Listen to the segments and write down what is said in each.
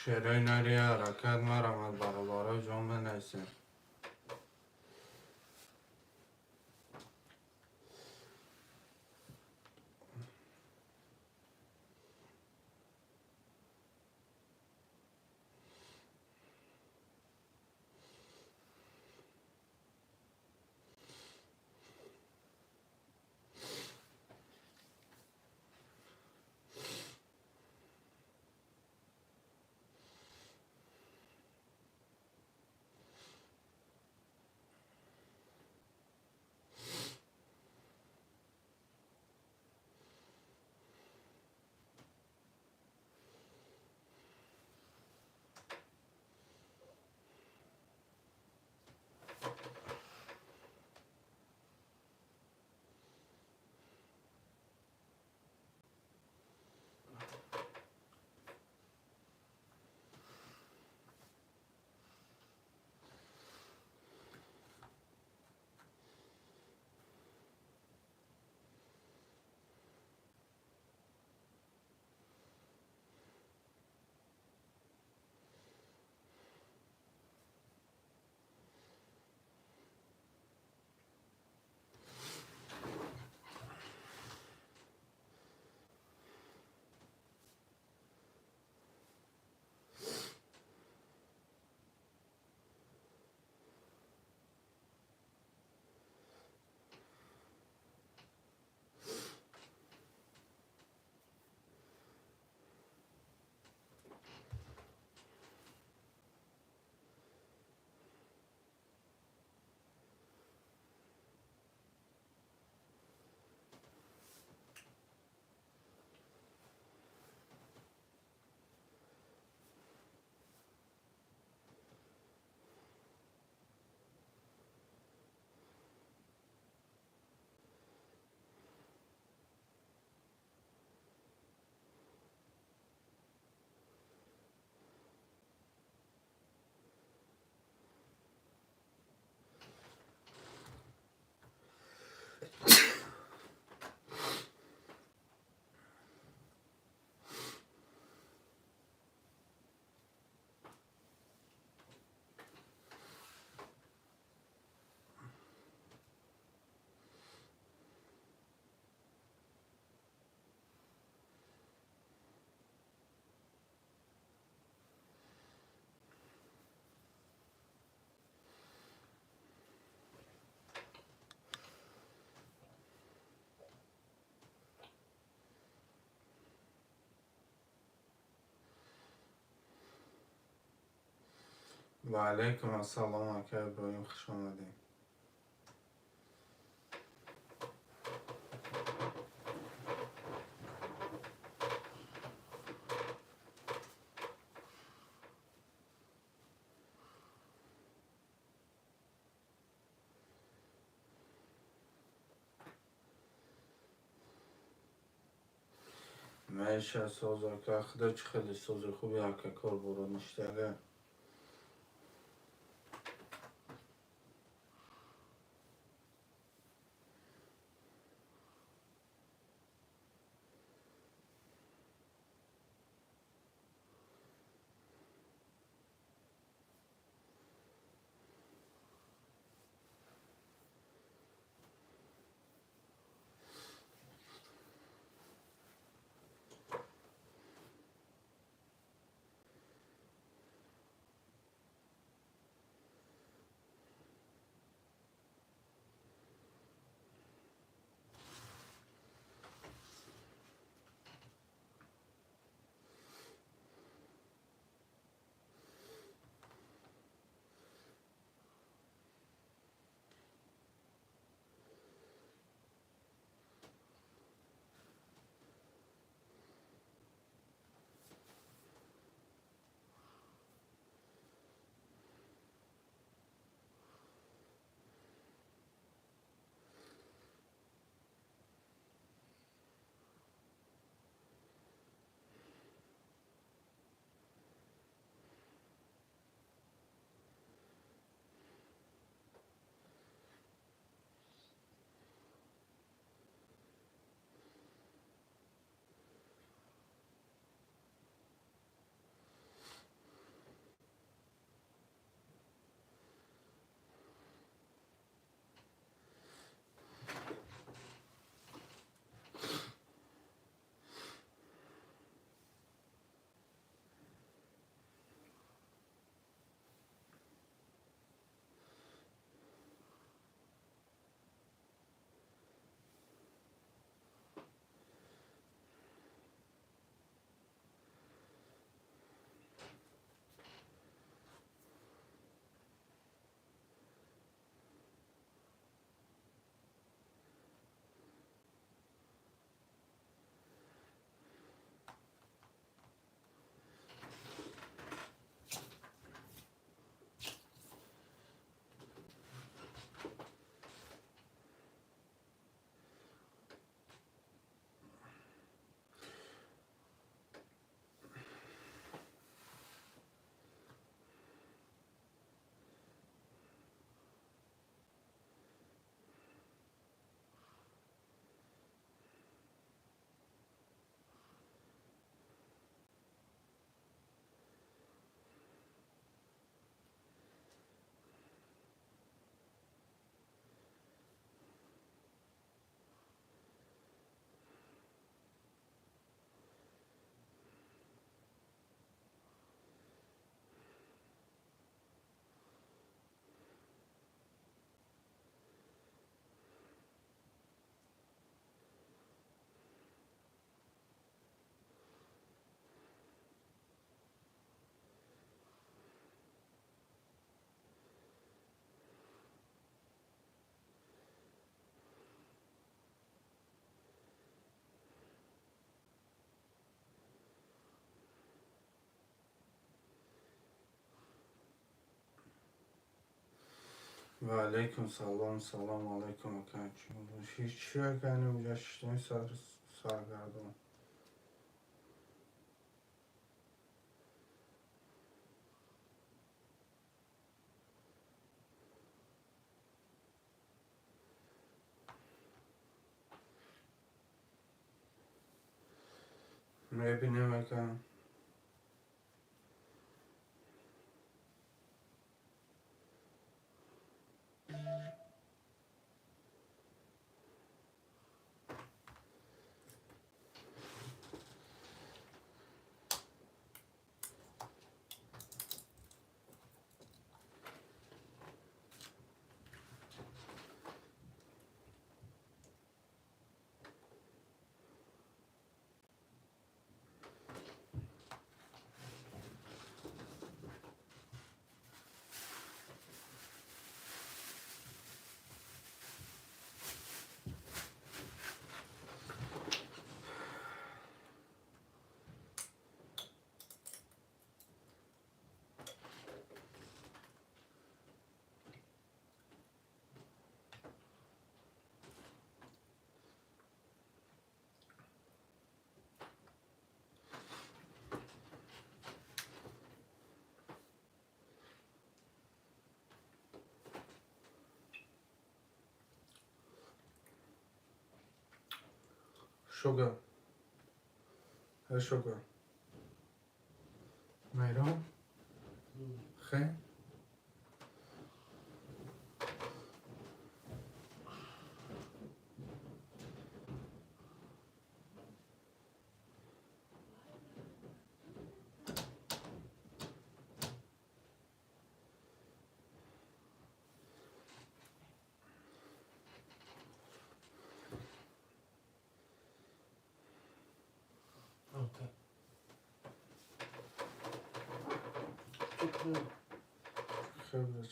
Шерои нари ҳаракат, марамад, бародаро, ҷон бинависем. Ва алайкум ассалом, ака Иброҳим, хуш омадем. Маиша соз, ака, худо чӣ хеле сози хуби, ака, кор боро ништага. Ва алейкум салом, салом алейкум, ака. Ҳичи, ака, инҷа шиштем, саргардон. Мебинем, ака. Шуга. Шуга. Майрон? Хе? Окей. Чё. Хеле.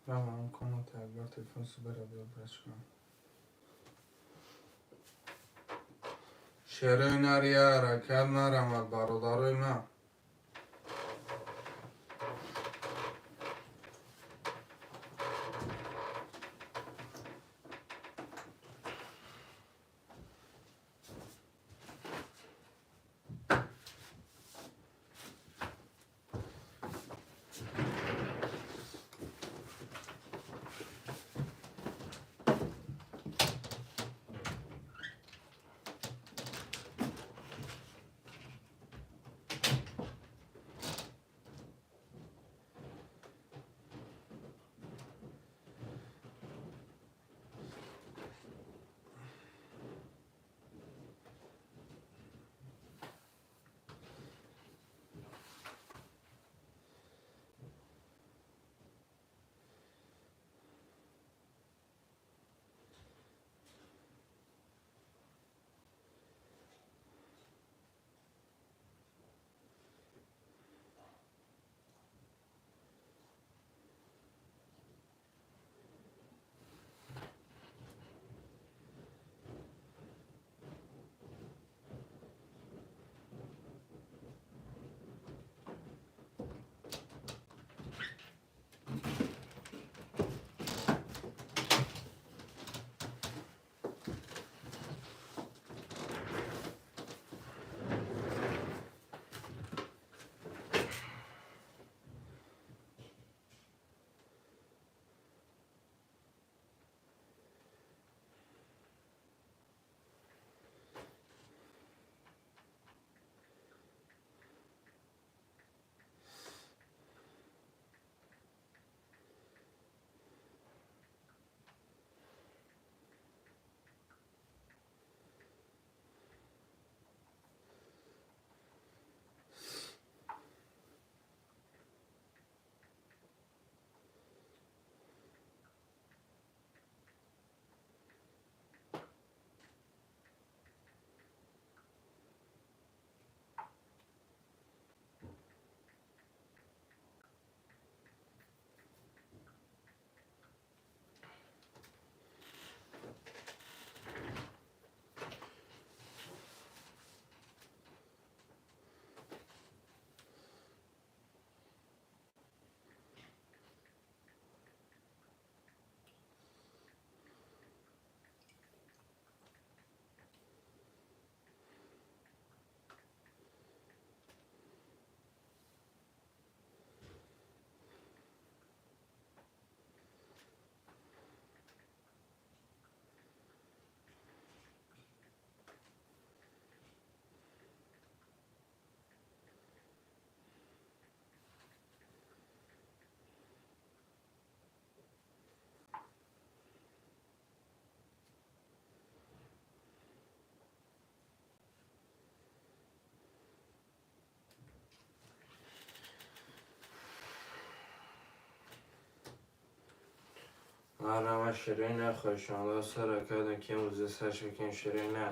Ман комната якбор телефон субара биё, брачка. Шерои нария ҳаракат нарамад, бародарои ман. Марама ширина хоҳишанда сара кардем, ки имрӯз сар шуд ширина.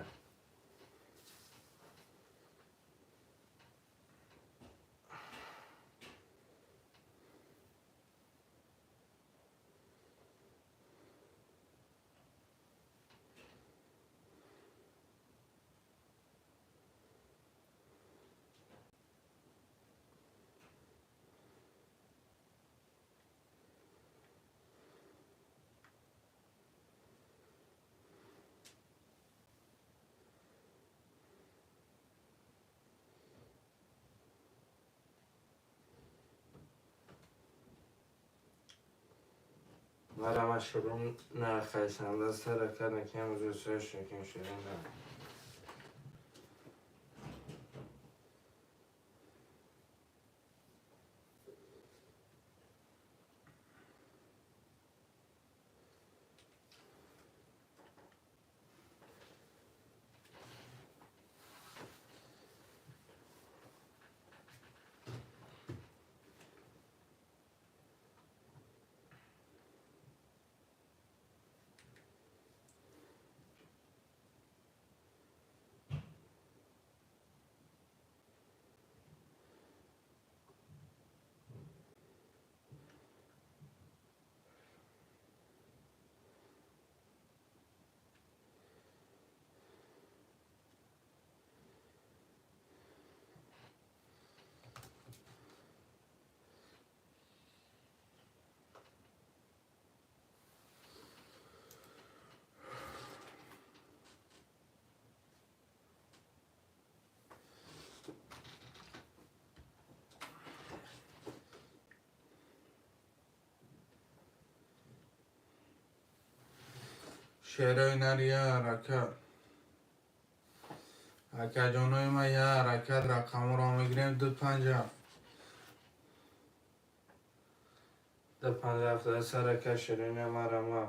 Марама ширина хоҳишанда сара кардем, ки имрӯз сар шуд ширина. Шерои нар я ҳаракат. Акаҷонои ман, я ҳаракат, рақамҳоро мегирем: 257. 257 сарака ширина марама.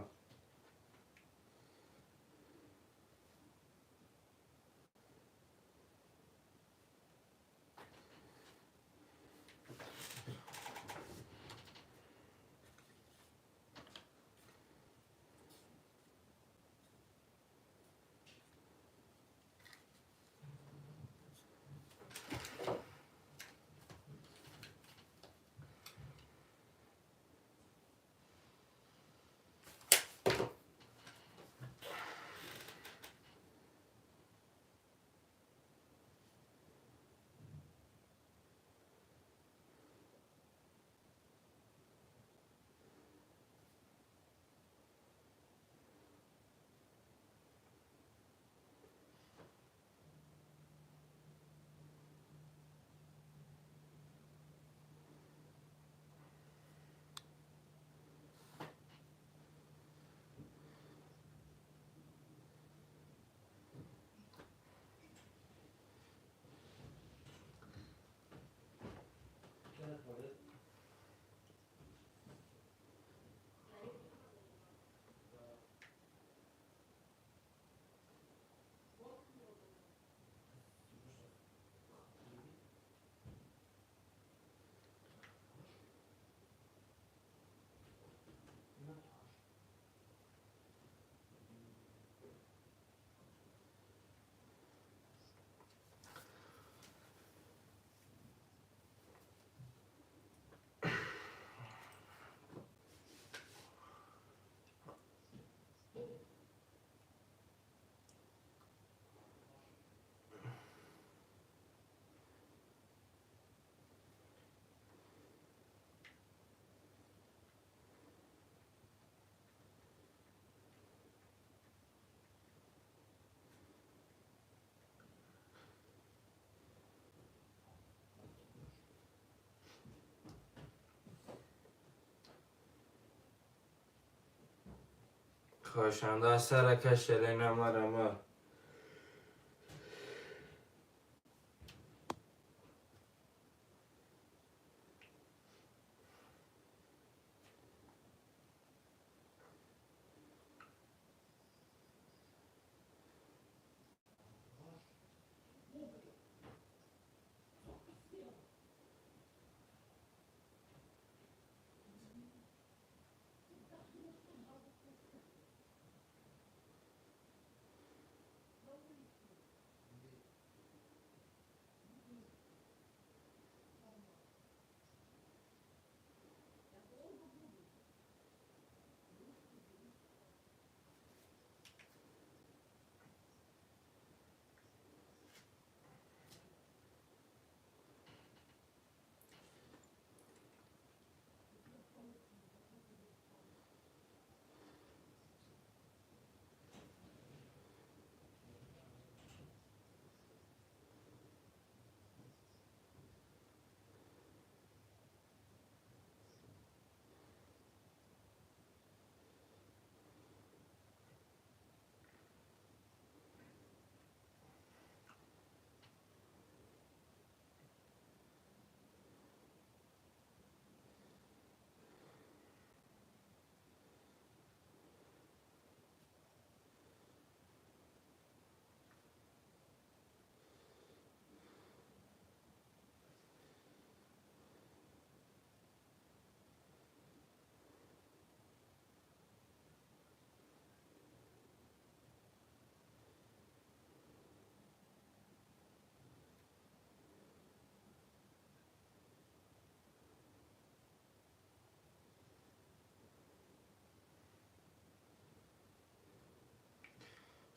Хоҳишанда сарака ширина марама.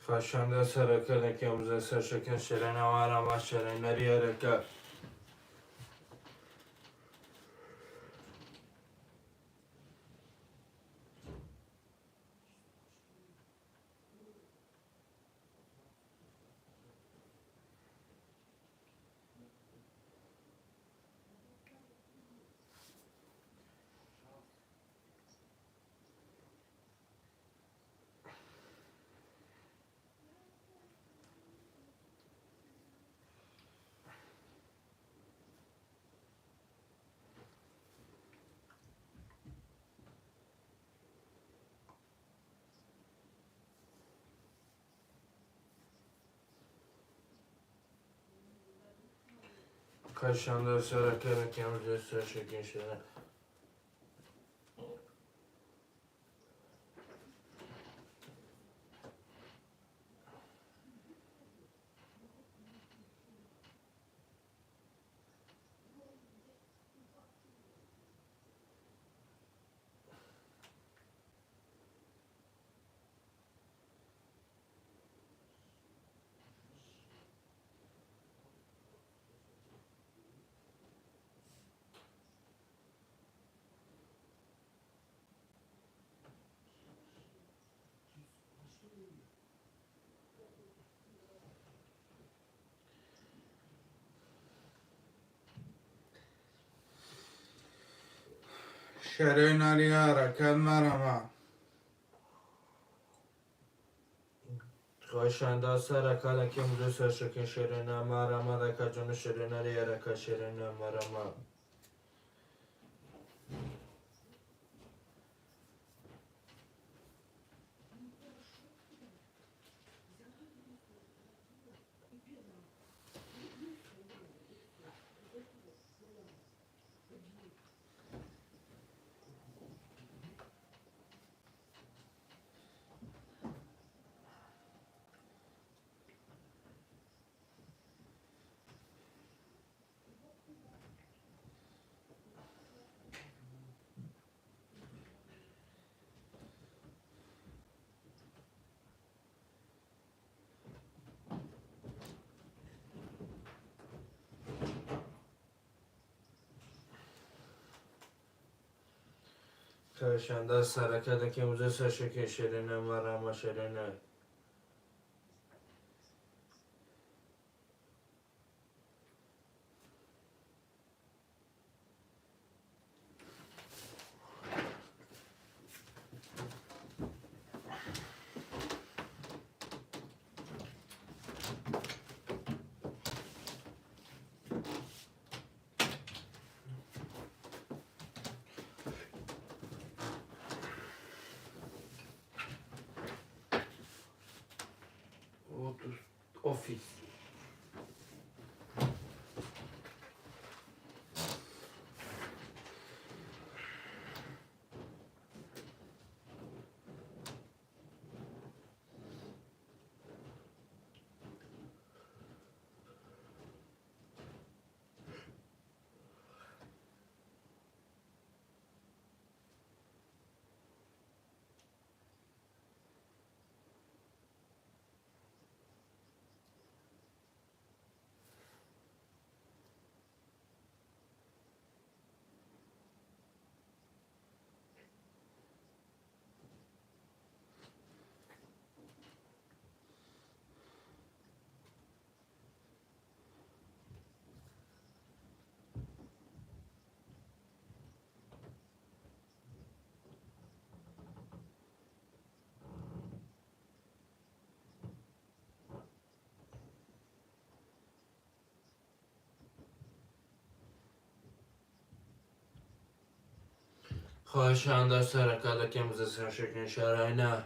خشنده سرکه که امروز سرشکن شرین آمارم و شرین نری حرکت. خشنده سرکه که امروز سرشکن شرین. شرعی نری حرکت مرمه. خشنده سرکه که امروز سرشکن شرین آمارم حرکت جون شرین نری حرکت شرین آمارم. خشنده سرکه که امروز سرشکن شرین آمارم شرین. Ofis. خواهشان سرکه که امروز سرشکن شرین.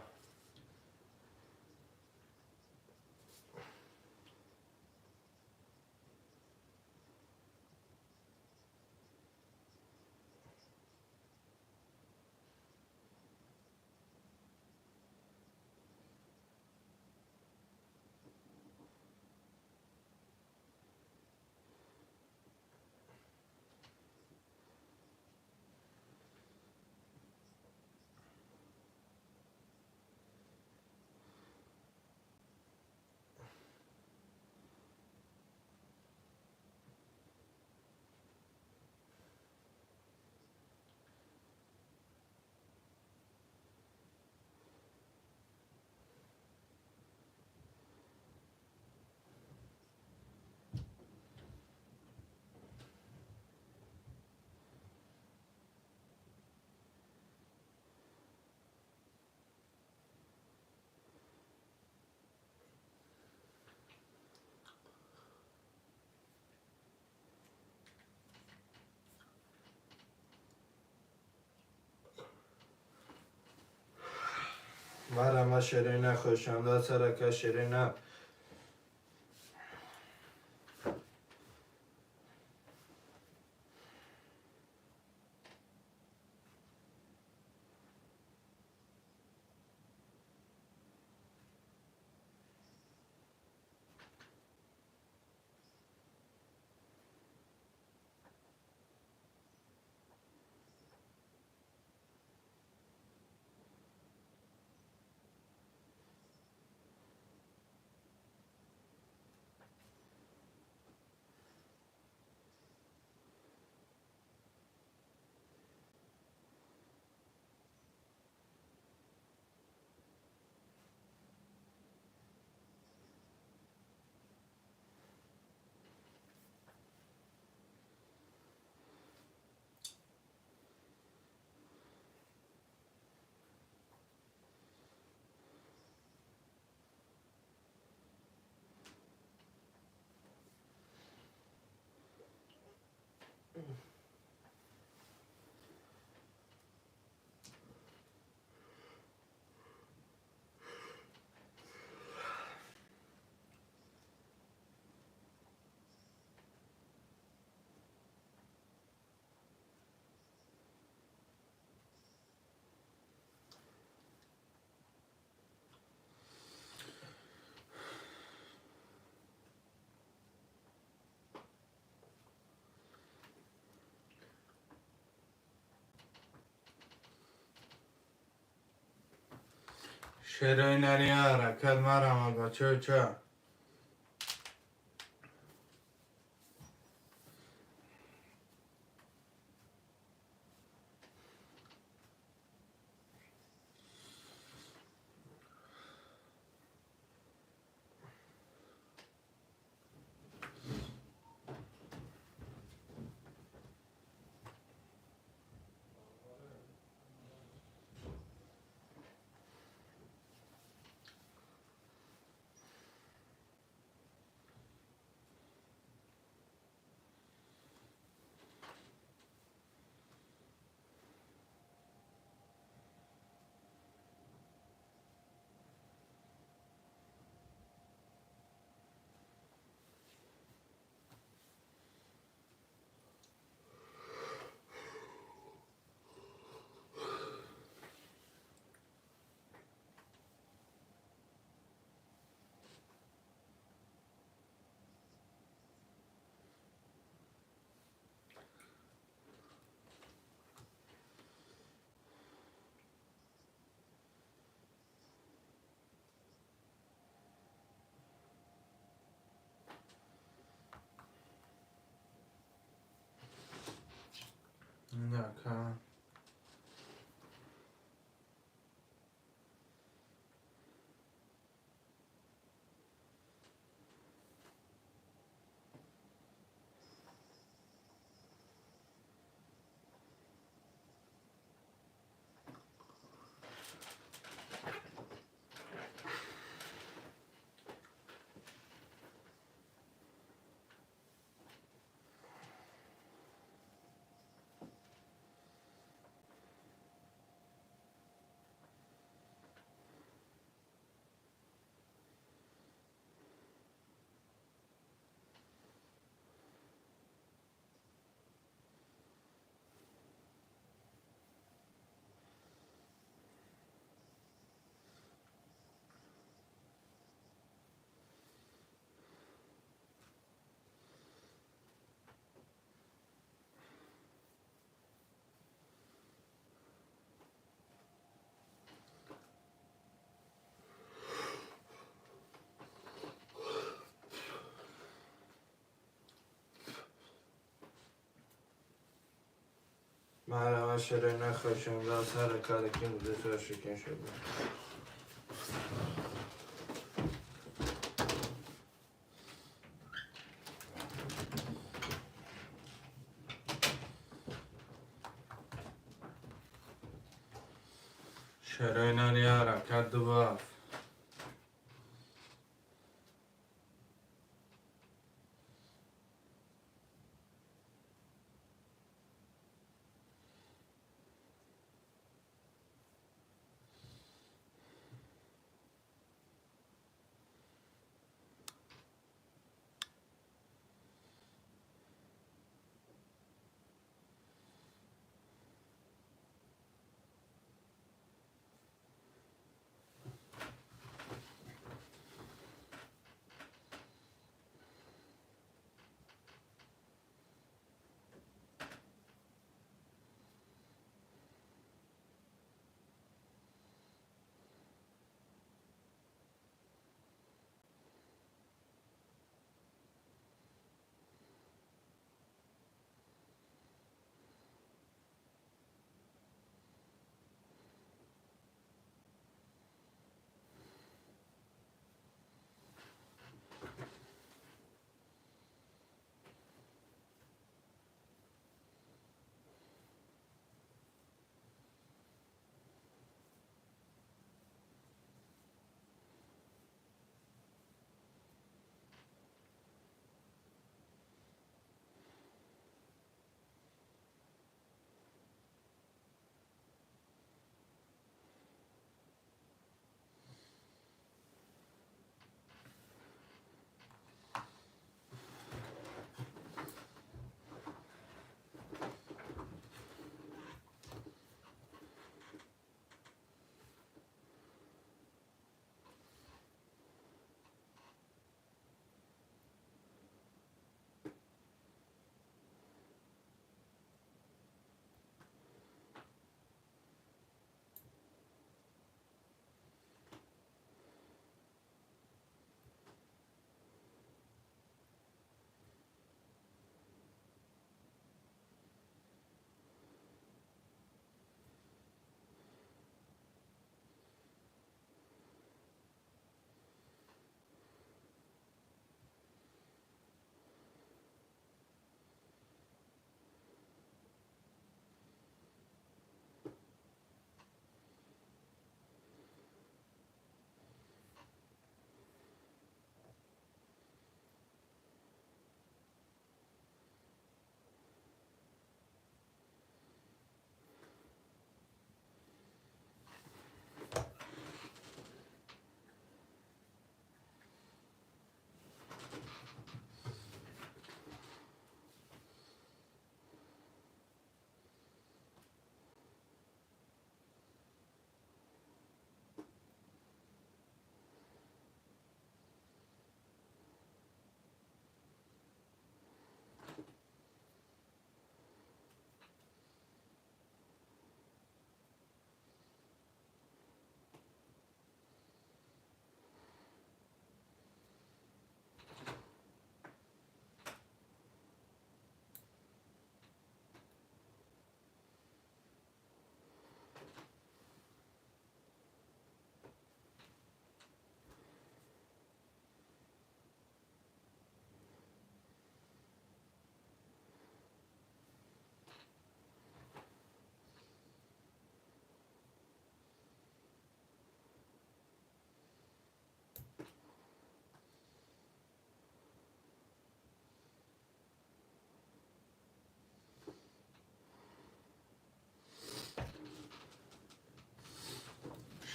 Марама ширина хушанда сарака ширина. Шерои нари ҳаракат марама бачаоча. Нака. Марама ширина хушанда сарака ким шикин шуда. Шерои нари ҳаракат дуваф.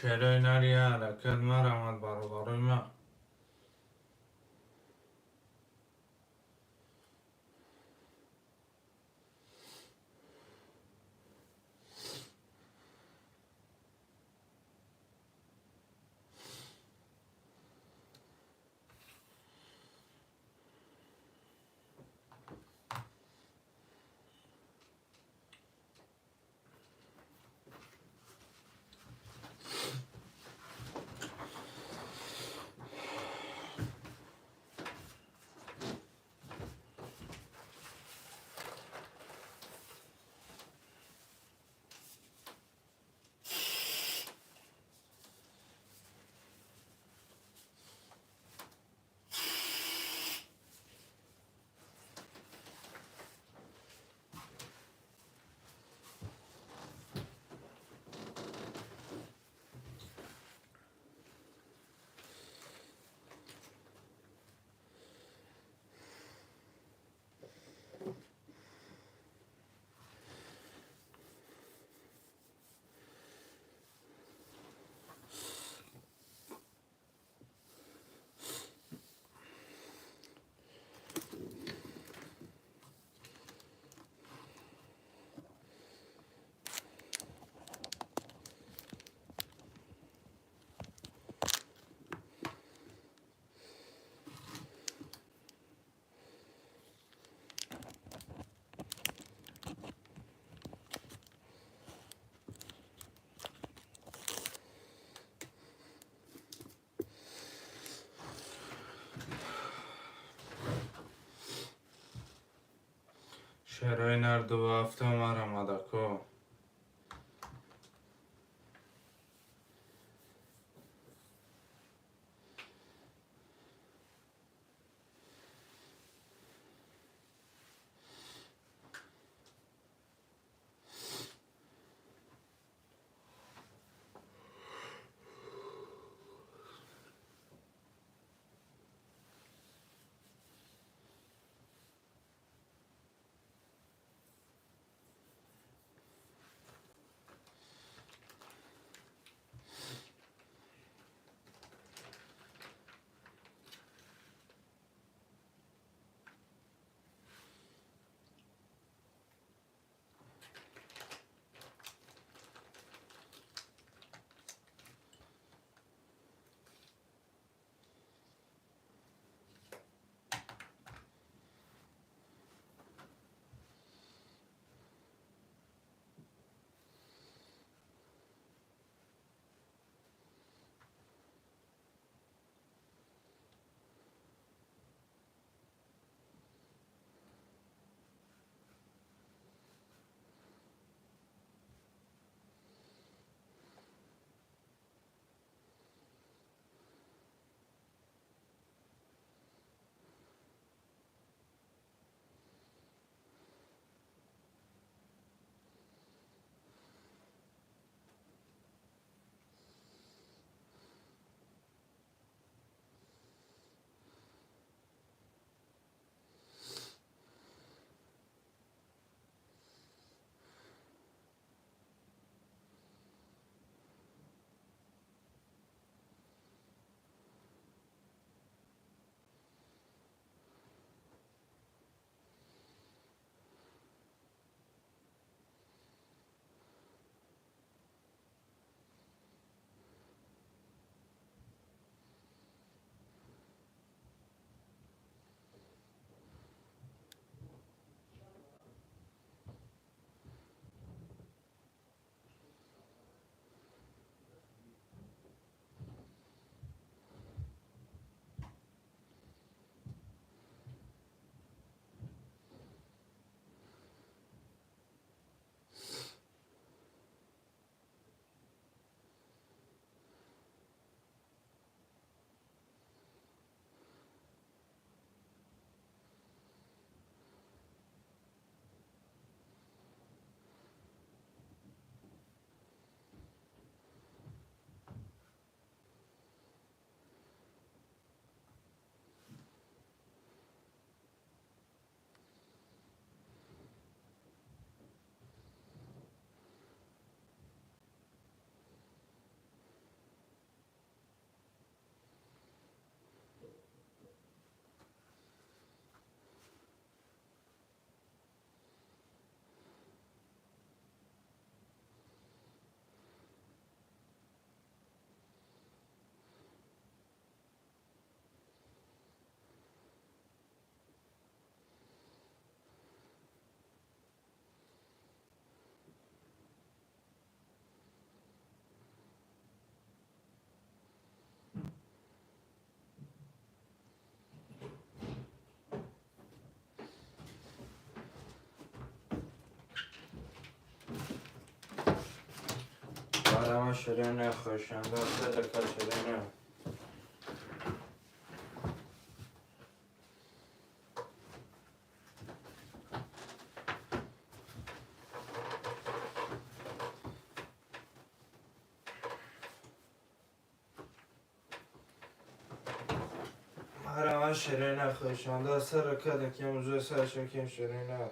Шерои нари ҳаракат марамад бародарои ман. Шерои нар 2 ҳафта марамадако. Марама ширина хушанда садака ширина. Марама ширина хушанда садака дакем узеса шекем ширина.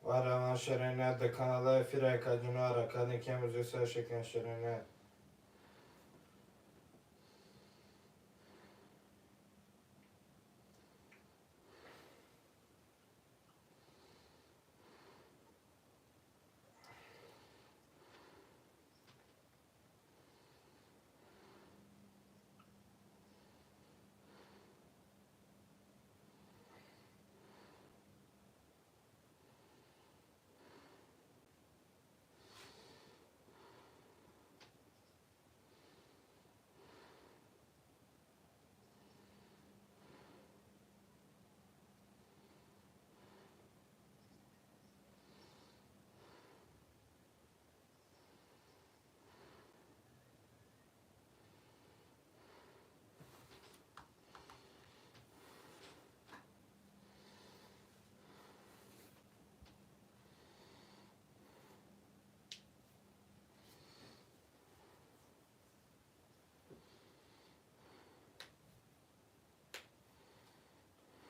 Марама ширина даканала фира каджуна ракани кем узеса шекен ширина.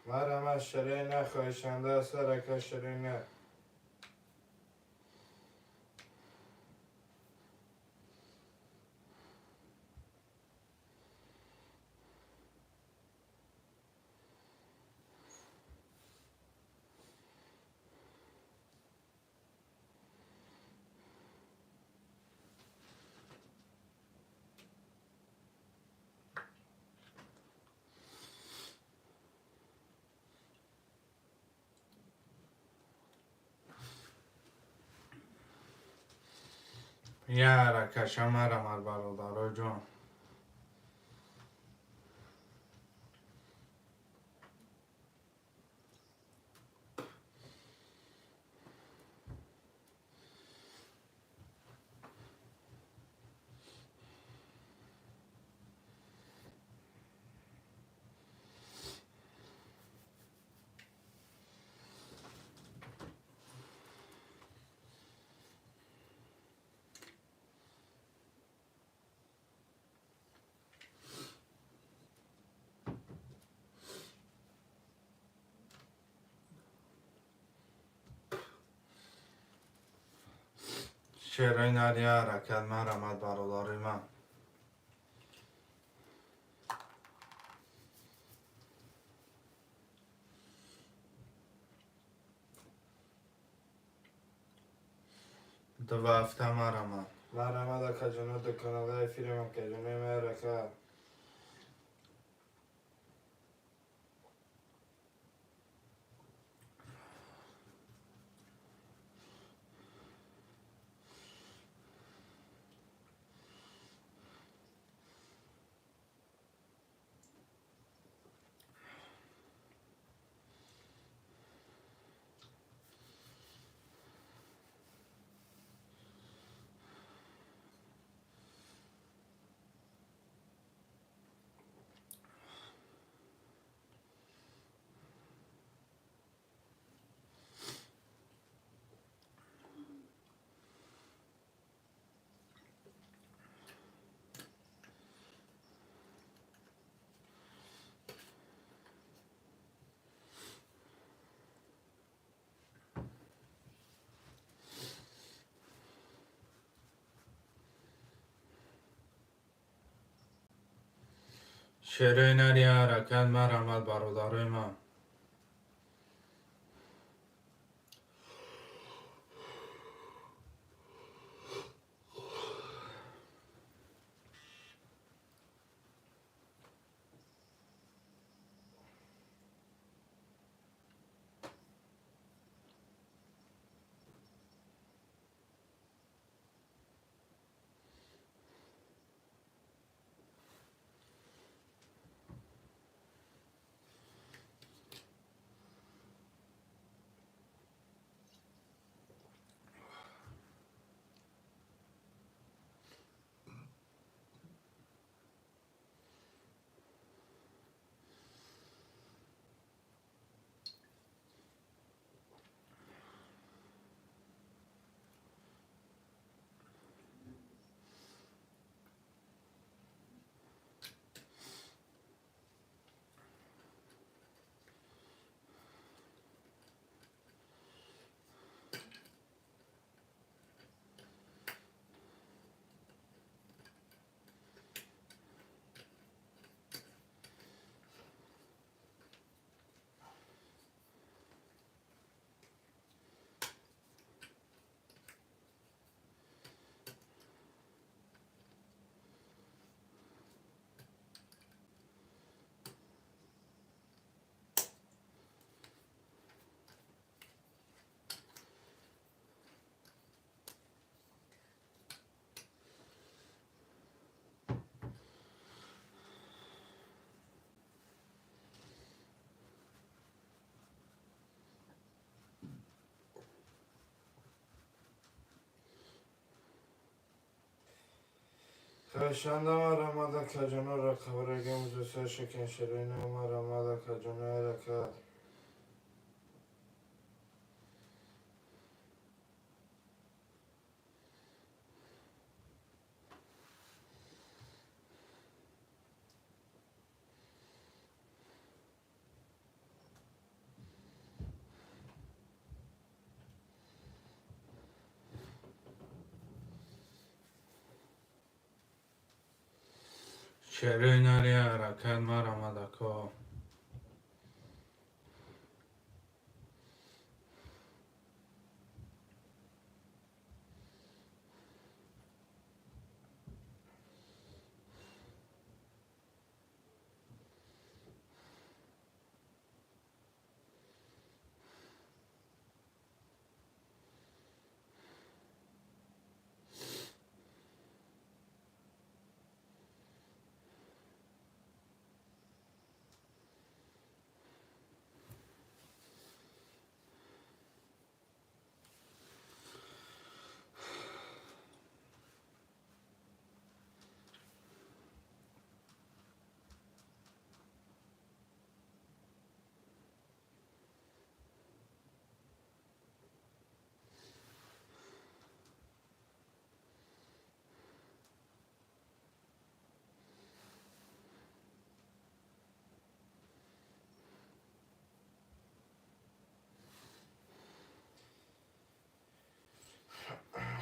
Марама ширина хушанда садака ширина. Яра кашамара мар бародаро ҷон. Шерои нария ҳаракат марамад бародари ман. Ду ҳафта марамад. Марама дакаҷуна даканала фира макаҷуна марака. Шерои нари ҳаракат марҳамат, бародарои ман. Хоҳишанда марҳамат, акаҷоно, рақабраги музоса шекен шерои на марҳамат, акаҷоно, ҳаракат. Шерои нари ҳаракат марҳамат, ако.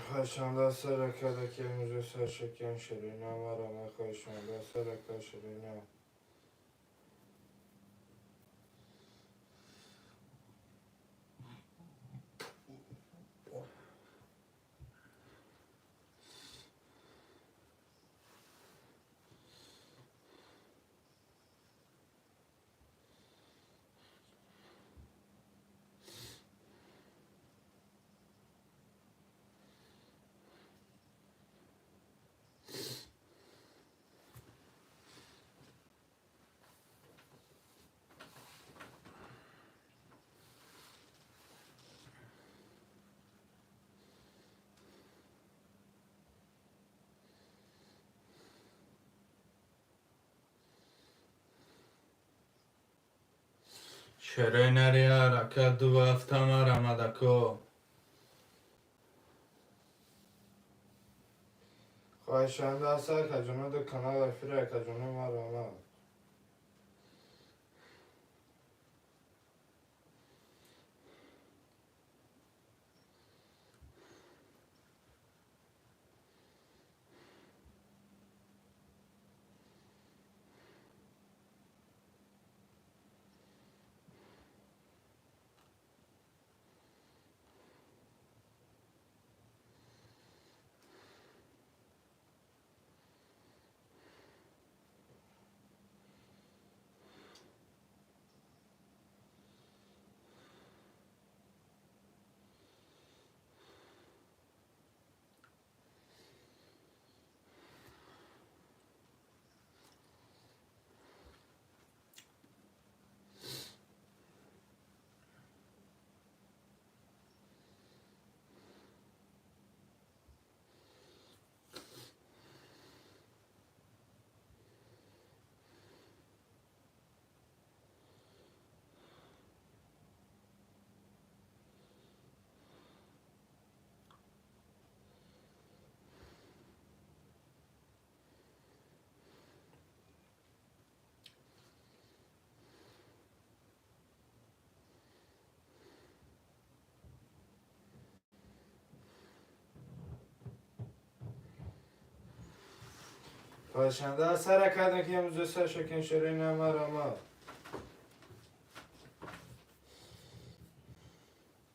Хоҳишанда сарака даки музоса шекен шерои на марҳамат, хоҳишанда сарака шерои на. Шерои нари ҳаракат ду ҳафта марҳамат, ако. Хоҳишанда аст, акаҷоно, ду канал эфир, акаҷоно, марҳамат. خواهشنده سر کردن که امروز سر شکن شیرین مرا.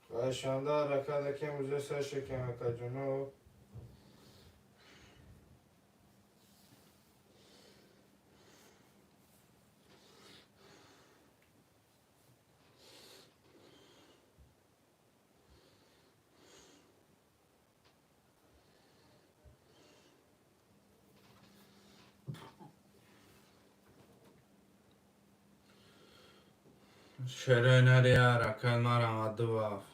خواهشنده رکعت که امروز سر شکن جنوب. شرنری حرکت مرا دو هفت.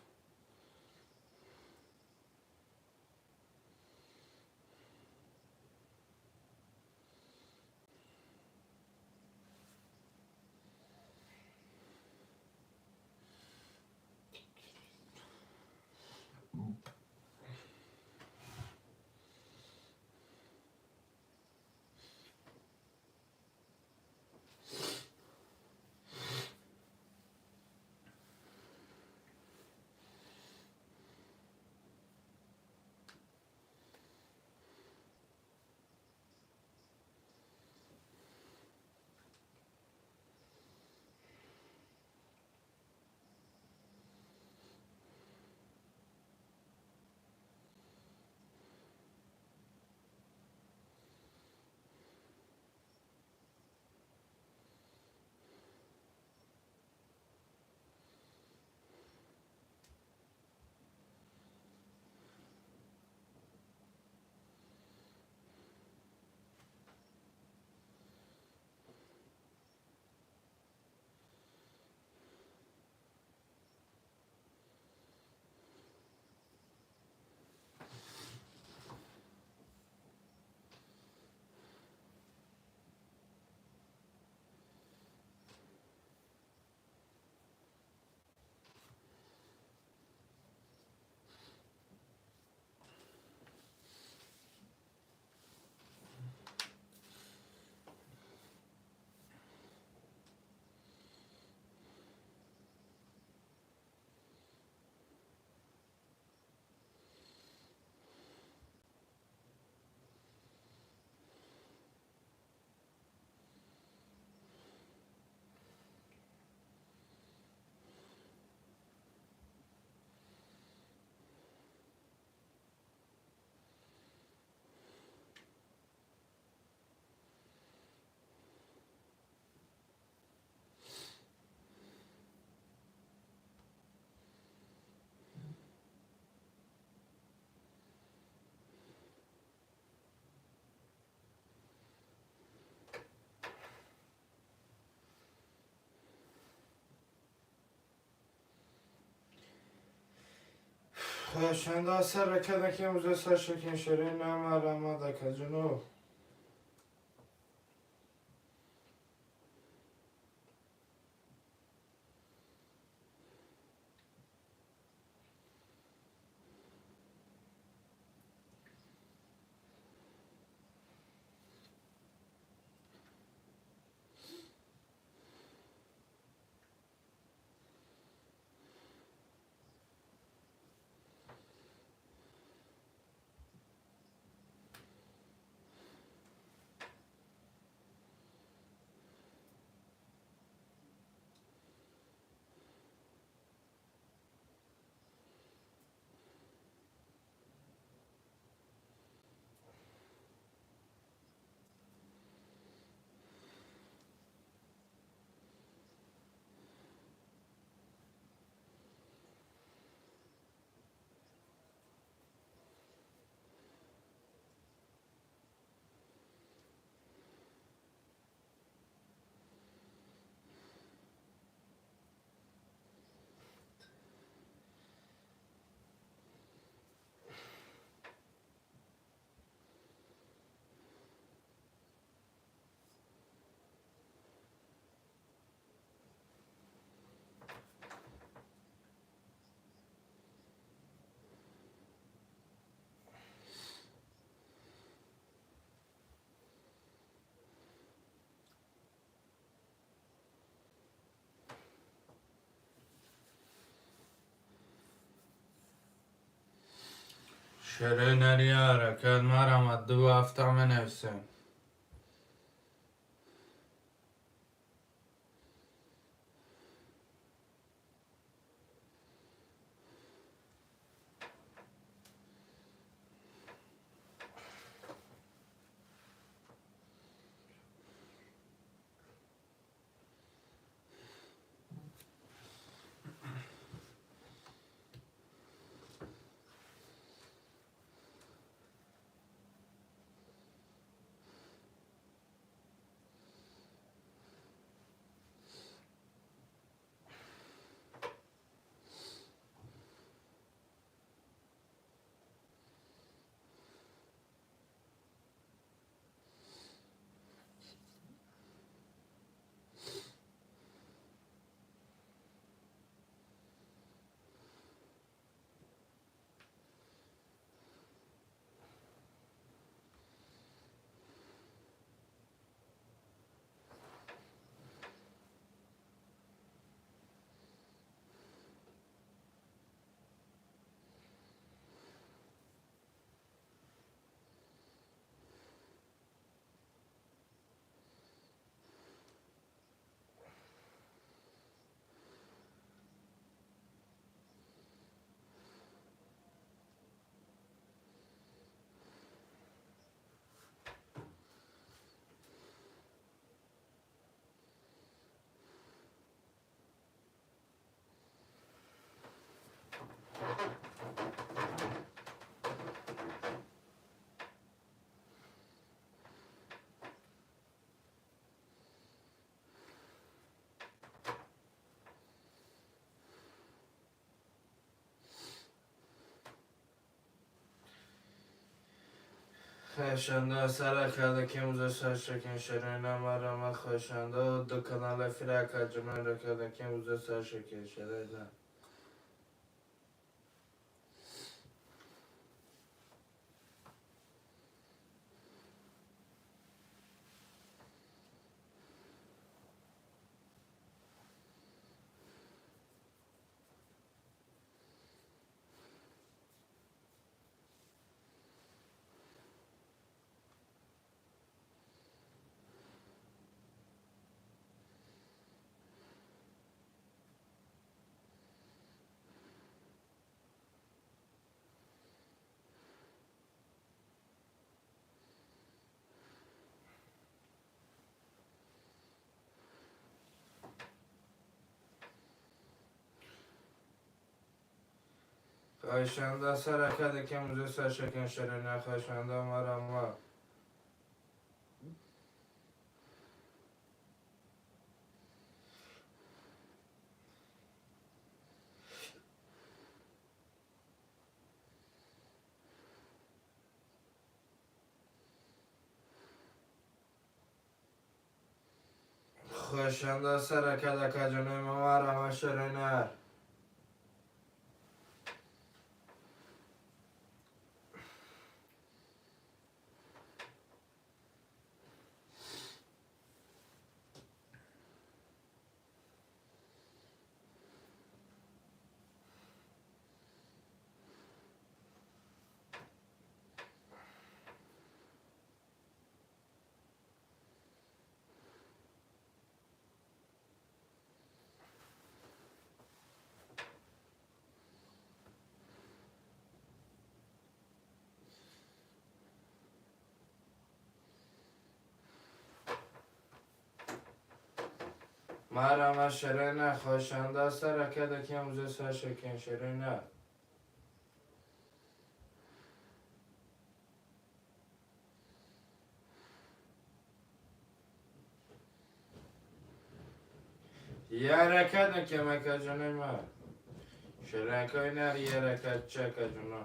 خواهشنده سر کردن که امروز سر شکن شیرین مرا دکه جنوب. شرنری حرکت مرا دو هفت منویسم. Хешанда сара када кемуза саршакен шерена марама хешанда до канала фирака джумера када кемуза саршакен шерена. Хешанда сара када кемуза саршакен шерена хешанда марама. Хешанда сара када каджуне марама шерена. Марама шерена хошанда сара када кемуза саршакен шерена. Yaraka kemaka canıma. Şeraka iner yaraka çaka canı.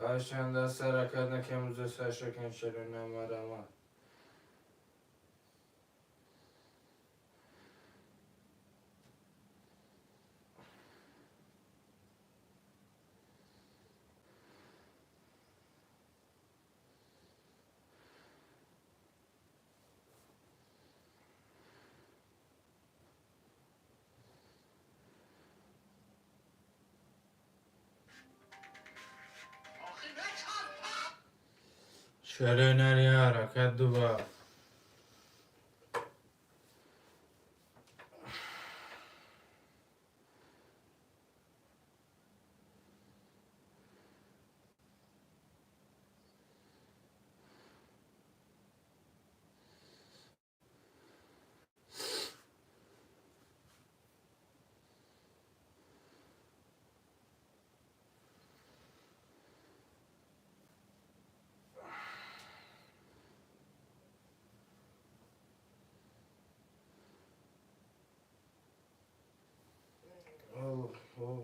Хешанда сара када кемуза саршакен шерена марама. Şerena yaraka duba. Oh.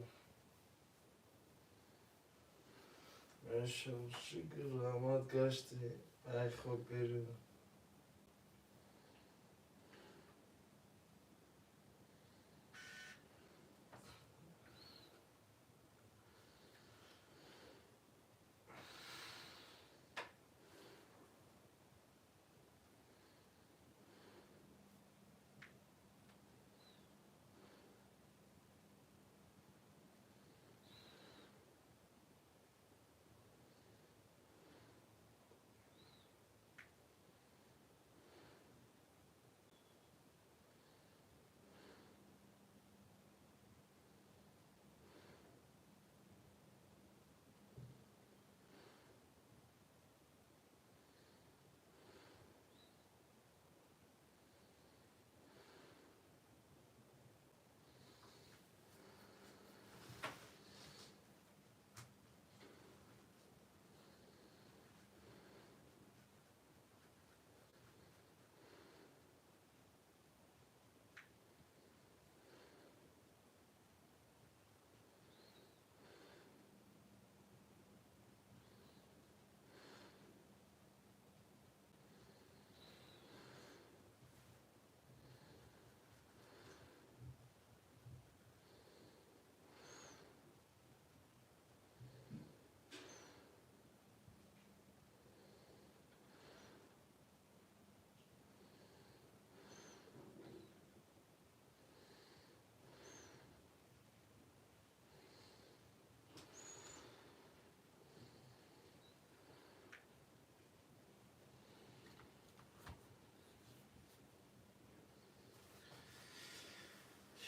Şükür rahmat kaçtı. Ay çok veriyor.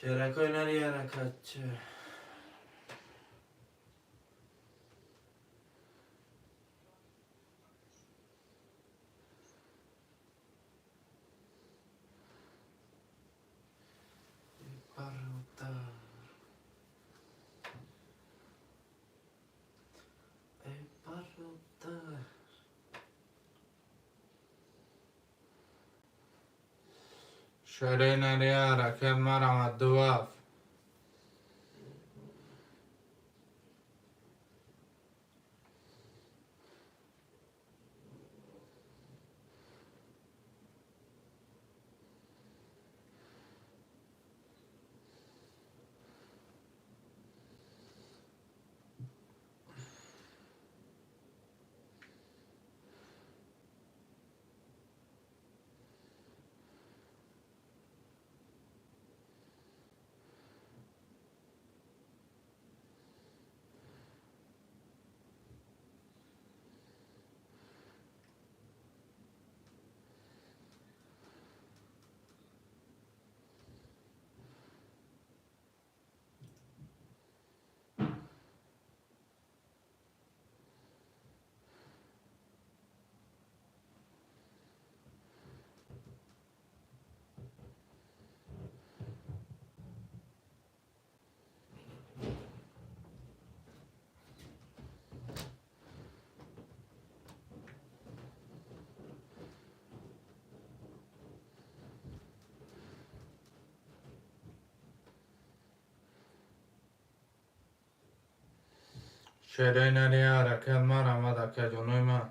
Шеракои нари ҳаракатча. Бародар. Эй, бародар. Шерои нари ҳаракат марама 2-7. Шерои нари ҳаракат марама акаҷонои ман.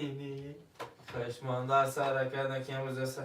Ини хоҳишманда аст ҳаракат накунем рӯзаса.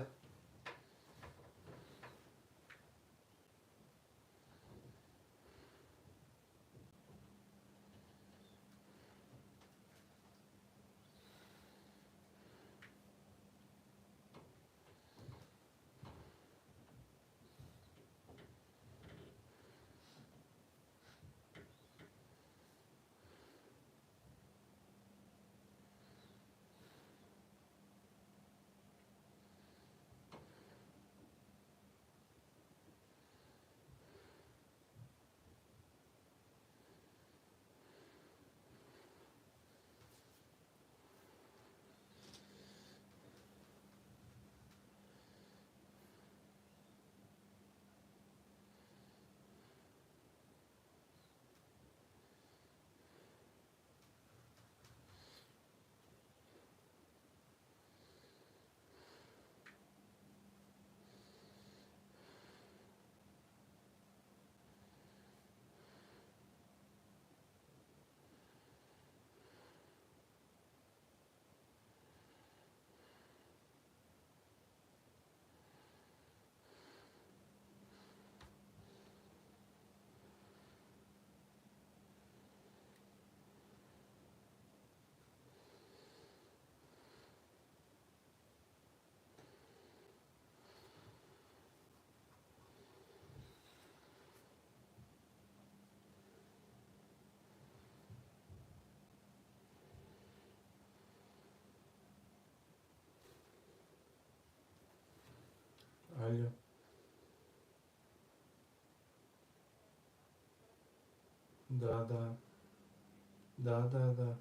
Алло. Да, да. Да, да, да.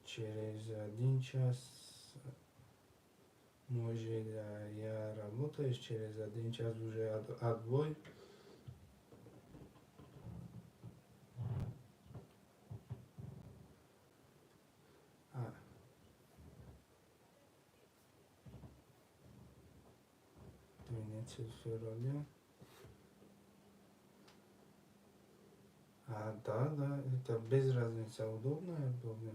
Через 1 час, может, я работаю, через 1 час уже отбой. 12 февраля. А, да, да, это без разницы, удобно и удобно.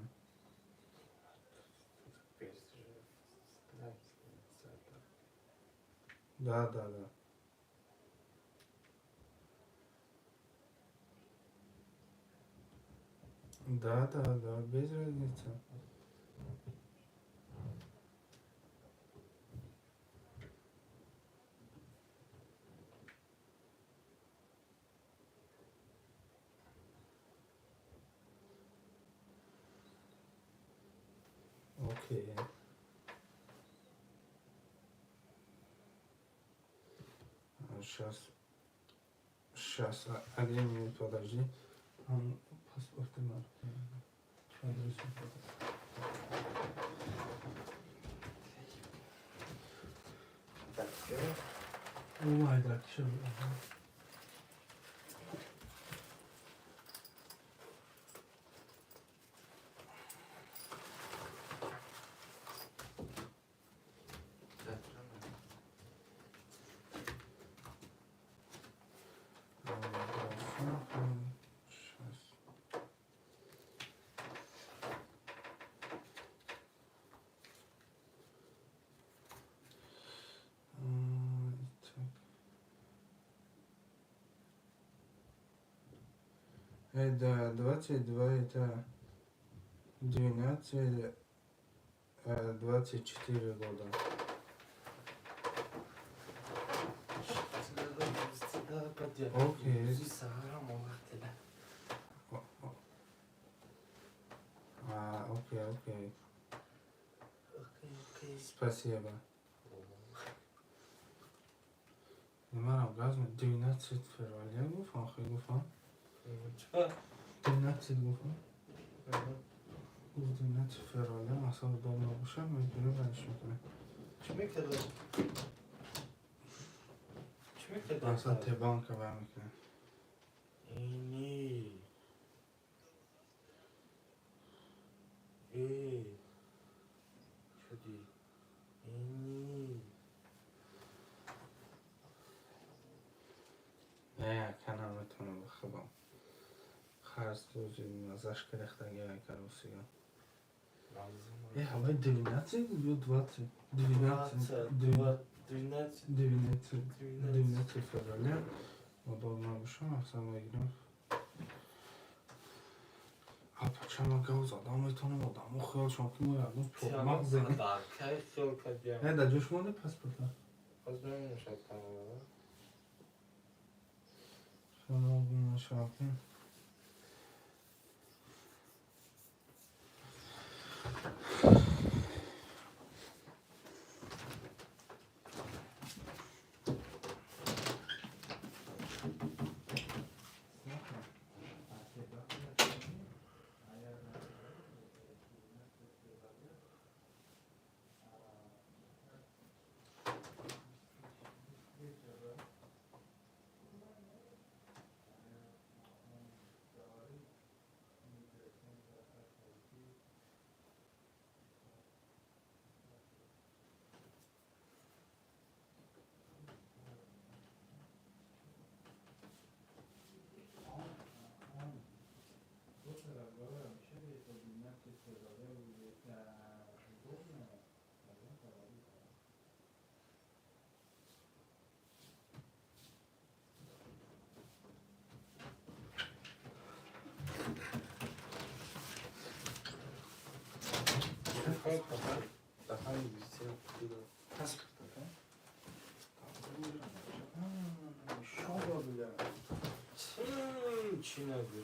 Без разницы. Да, да, да. Да, да, да, без разницы. Окей. Сейчас, сейчас, один минут, подожди. Паспорт адрес. Так, Ой, так, что? Это 22, это 12, 24 года. Окей. А, окей, окей. Спасибо. Манам газ 12 февраля гуфтам, охи гуфтам. 12 гуфтам. Гуфт 12 февраля, масалан, удобно боша, метавонем вариш мекунем. Чӣ мекардам? Чӣ мекардам? Масалан, Т-банка вай мекунем. Ини. Э. Шуди. Ини. Не, канам метавонам бихӯрам. Харз рӯзи маззаш гирифтаги карусига. Э, ҳавай 12 ё 20? 12. 12. 12. 12 февраля. Удобно боша, мақсад мегирам. А пачама гав задам метавонам, одамо хиёлшон ки мо ягон пурмағзем. Кай хиёл кардиям? Э, дар ҷош монде паспорта? Боз мемонашад канала. Хиёл гум нашавад. Паспорт, шоба бля. Чӣ нагӯ?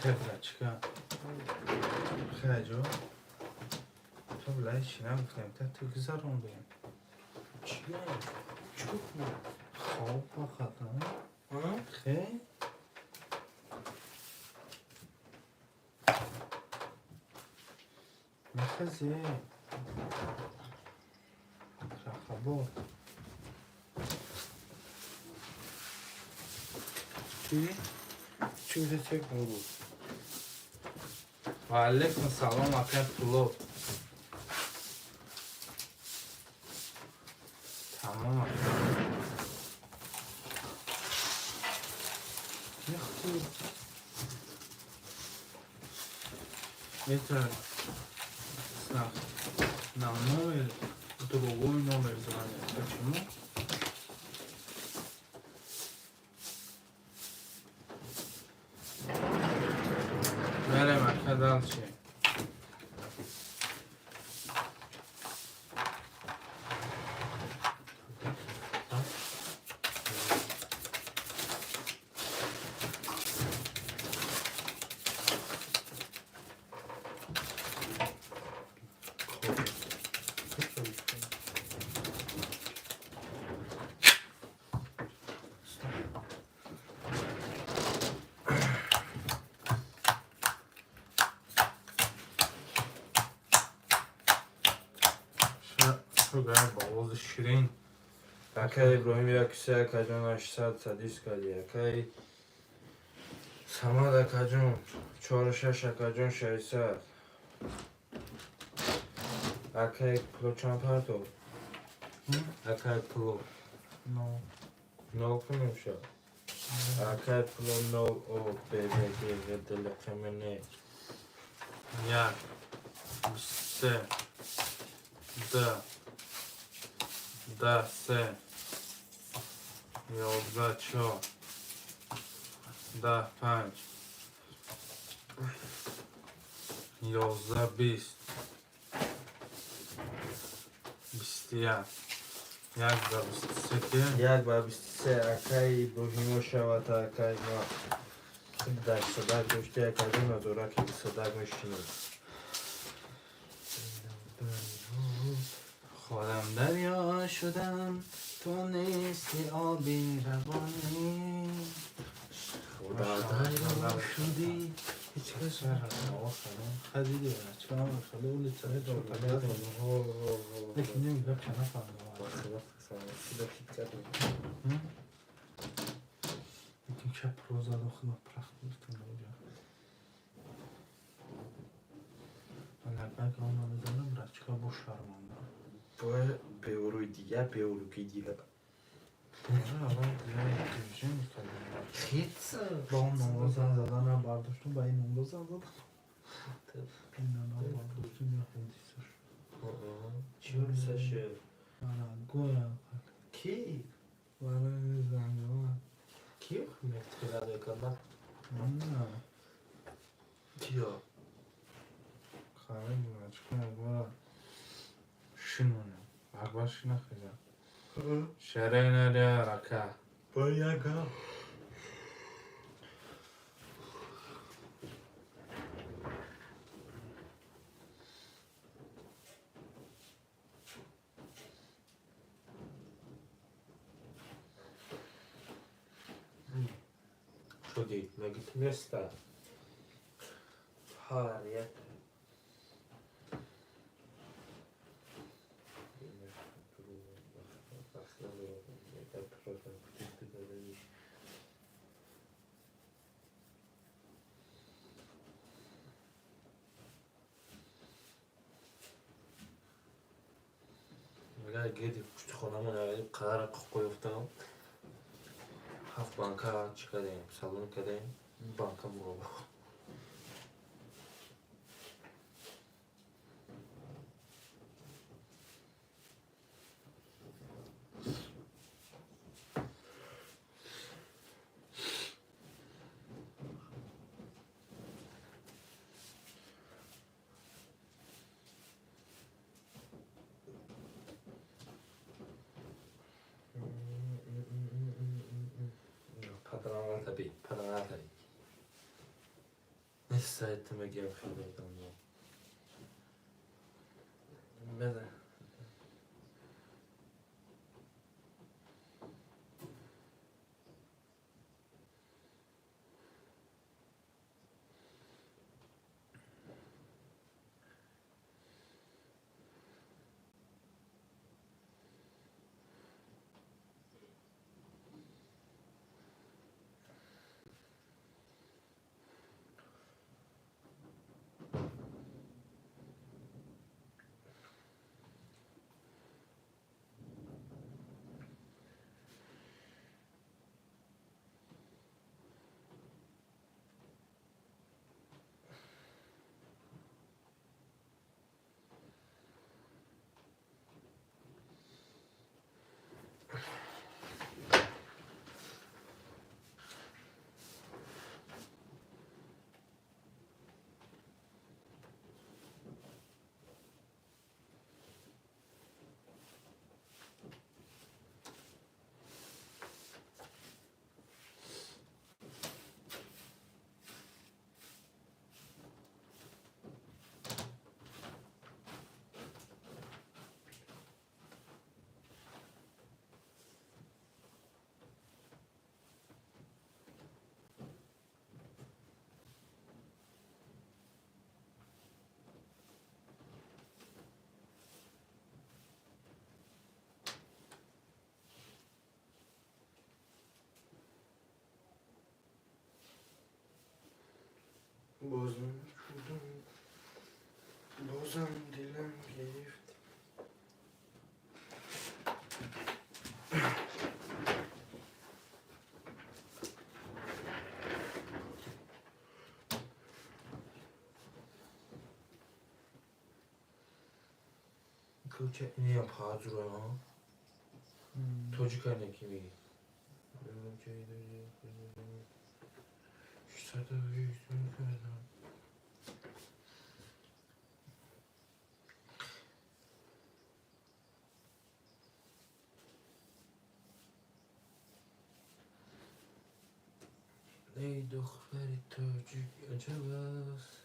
Хебрачка. Хеҷо. То блай чӣ нагуфтем, та ту гузарондем. Чӣ? Чӣ гуфтем? Хоб фақат, а? Хе? Мехазе. Рахабот. Чӣ? Чӣ гуфте буд? Ва алейкум салом, ака Пулод. Тамом ака. Яхту. Это на номер, другой номер звонят. Почему? Мерем ака дальше. Шугар ба овози ширин. Акай Иброҳим 1 3, акаҷон 800 садис кардӣ. Акай Самад акаҷон 4 6, акаҷон 600. Акай пуло чанд партов? Акай пуло. Но. Нол кунем шо. Акай пуло нол О Б В Г В Д Л Х М Н. 1, 3, Д, Д, С, 11, 4, 10, 5, 11, 20, 21, 1 ба 23 ки 1 ба 23 акай Иброҳимо шавад, акай ма дар садак дошти, акаҷон надора ки садак мешинӣ. Худам дарё шудам, ту нести оби равонӣ. Худо дарё шудӣ. Ҳеҷ кас хадиди чикор улица. Лекин нем гап ча нафаҳмидам. Лекин ча проза дохила прахт гирифтам оҷа. Лакак она мезанам, брачка бо шарманда. Бояд беорӯи дигар, беорӯги дигар. Движение кардем. Хит. Ба он номро зан заданам бардоштум, ба ин номро зан задам. Ин номро бардоштум, я ҳодиса шуд. Чӣ ҳодиса шуд? Ана гоя. Ки? Барои зангова. Ки мехтирада кана? На. Киё? Харин брачка гора шинонем. Акбар шина хиза. Шерена рака. Бояга. Шуди, меги ту места. Ҳар як. Гирди пушти хонамон қадар қоқо ёфтам. Ҳафт банка чӣ кардем, салон кардем, банка муроба. Сайт мегем хеле одамҳо. Беда. Бозам шудам, бозам дилам гирифт. Кӯча инам ҳазура, тоҷика неки меги. Эй духтари тоҷик аҷаб аст.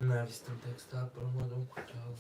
Навистам текста, промадам кутала.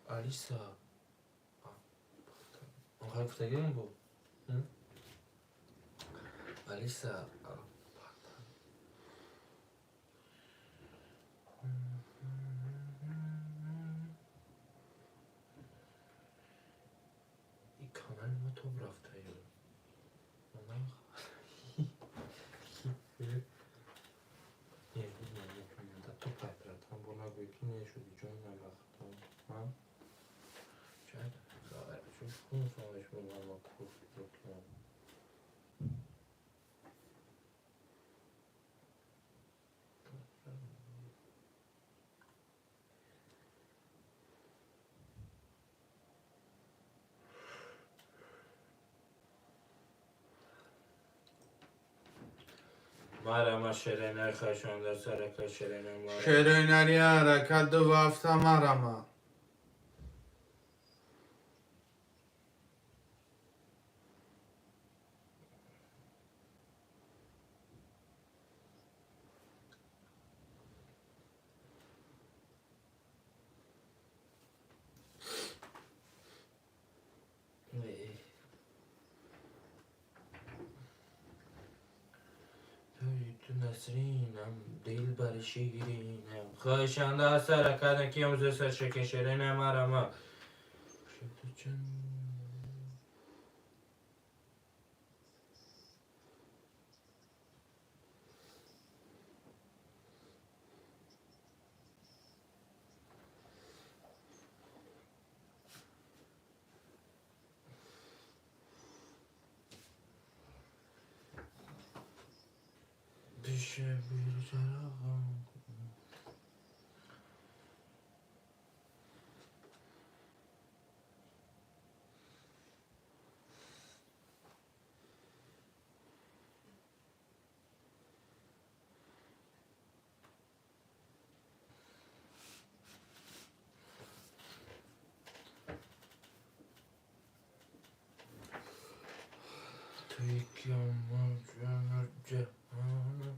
Алиса. Гуфтагиам бу. Алиса. И канали ма тоб рафтаю. То братан, бо нагӯй ки нешуди ҷон навахтам. Чун фаҳмиш ман куфт кунам. Марама шеренай хашонда сарака шерена мара. Шеренари ҳаракат ду вафта марама. Насринам, дилбари ширинам. Хоҳишанда сара кардам, ки имрӯза саршакин ширина марама. Пише бир чароғам. Туи киёмон ҷону ҷаҳонам.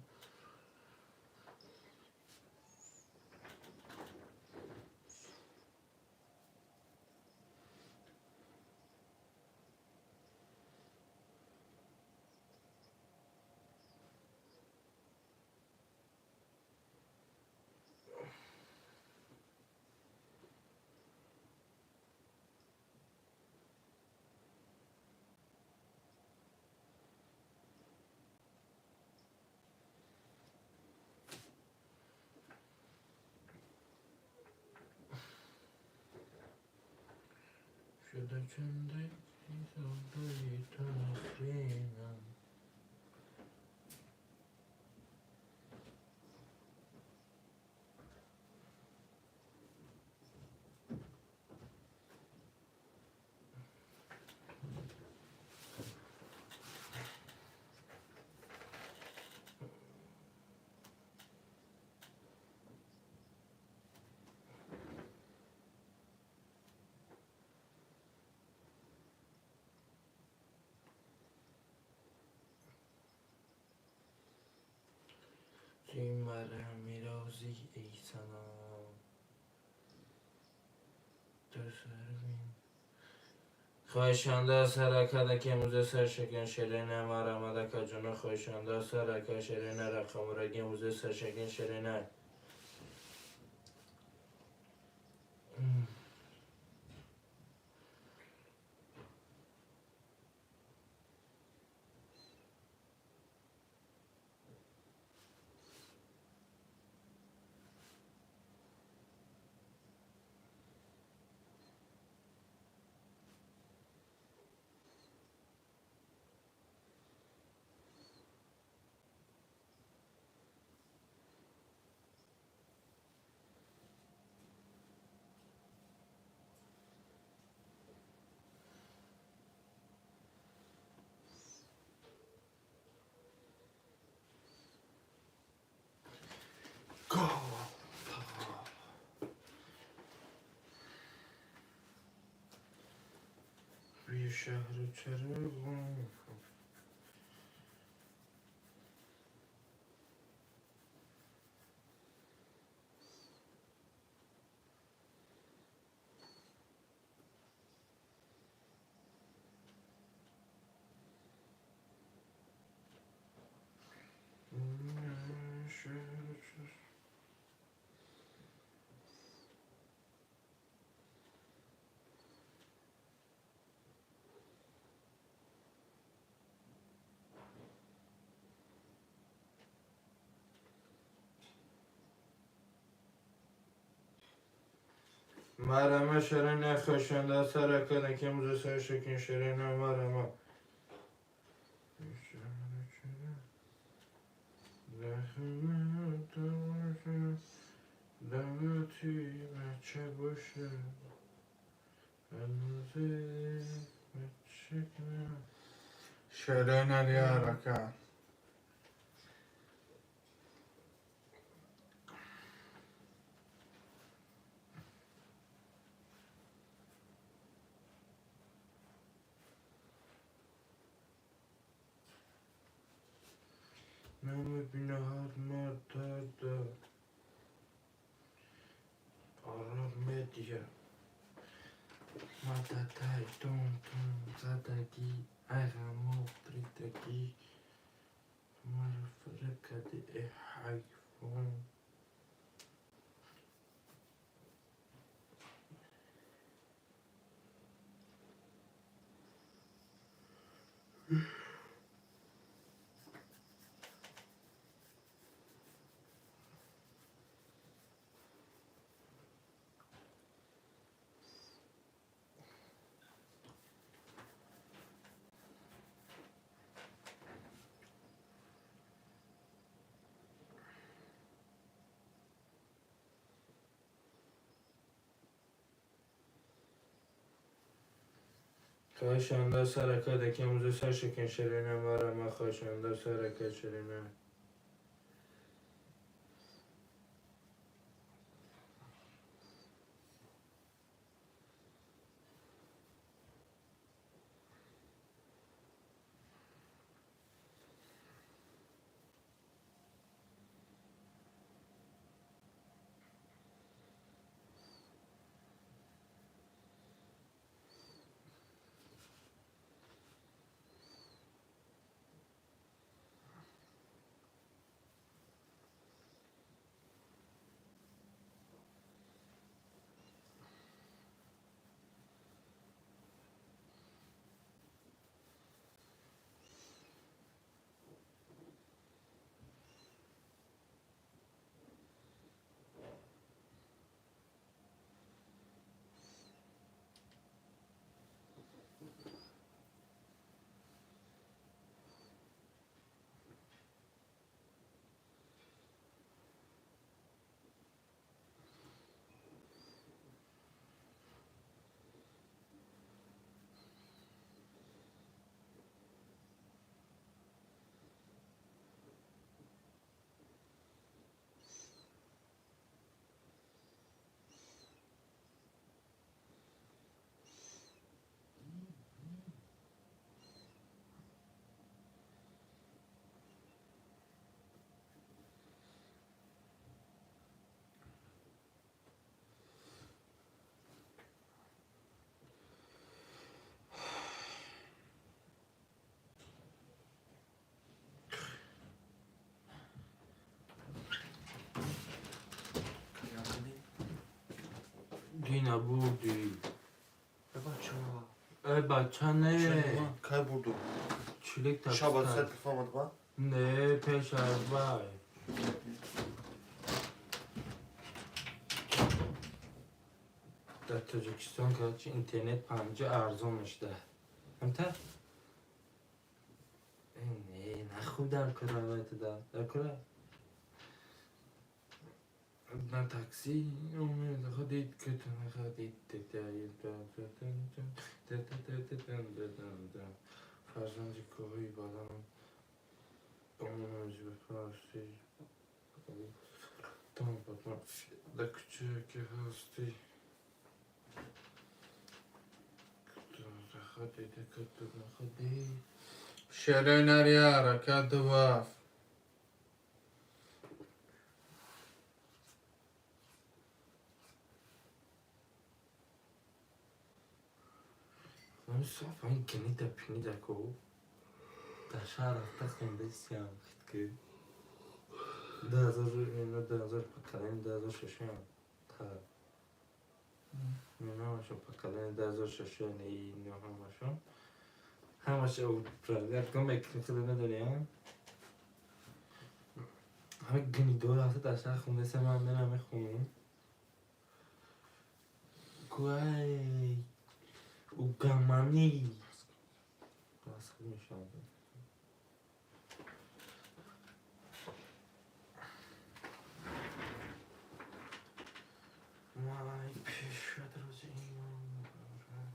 Шуда чунда чизои ту Насринам. Эй санам. Хоҳишанда сарака ки имрӯза саршакин ширина марамада каҷуна. Хоҳишанда сарака ширина рақамураги имрӯза саршакин ширина. Шаҳру чароғон. Марама ширина хошанда сарака ки имрӯза саршакин ширина марама. Бача боша Ширин алиярака. Номи бинаҳад мардада Араб медиа Мададай тун тун задаги айғамо притаги маро фиреб кардӣ. Ҳайвон. خواهشانده سرکا دکی امروز سر شکن شرینه مارا ما خواهشانده سرکا شرینه. Дина бурди. Бача. Бача не. Кай бурду? Чилик такси. Шаба сар телефон омад ба? Не, пеш аз вай. Дар Тоҷикистон, короче, интернет панҷа арзон мешуда. Ҳамта? Не, нахуб дар кора вай туда. Дар кора? На такси ходит, ходит, фарзанди кӯҳи баланд да кӯча ки ҳастӣ Шеренари ҳаракат вафт. Мусафан кенида пинида ку дар шаҳр рафта хондаисиям ки 2000 ино 2000 поколение 2006 та ҳамашон поколение 2006 ино ҳамашон ҳамаша управлять мекунӣ худо медонӣ, ҳама гнидо рафта дар шаҳр хондаисиям, ман мерам мехонам гуай угамани асаб мешавам. Вай, пешад рӯзи имом муборак.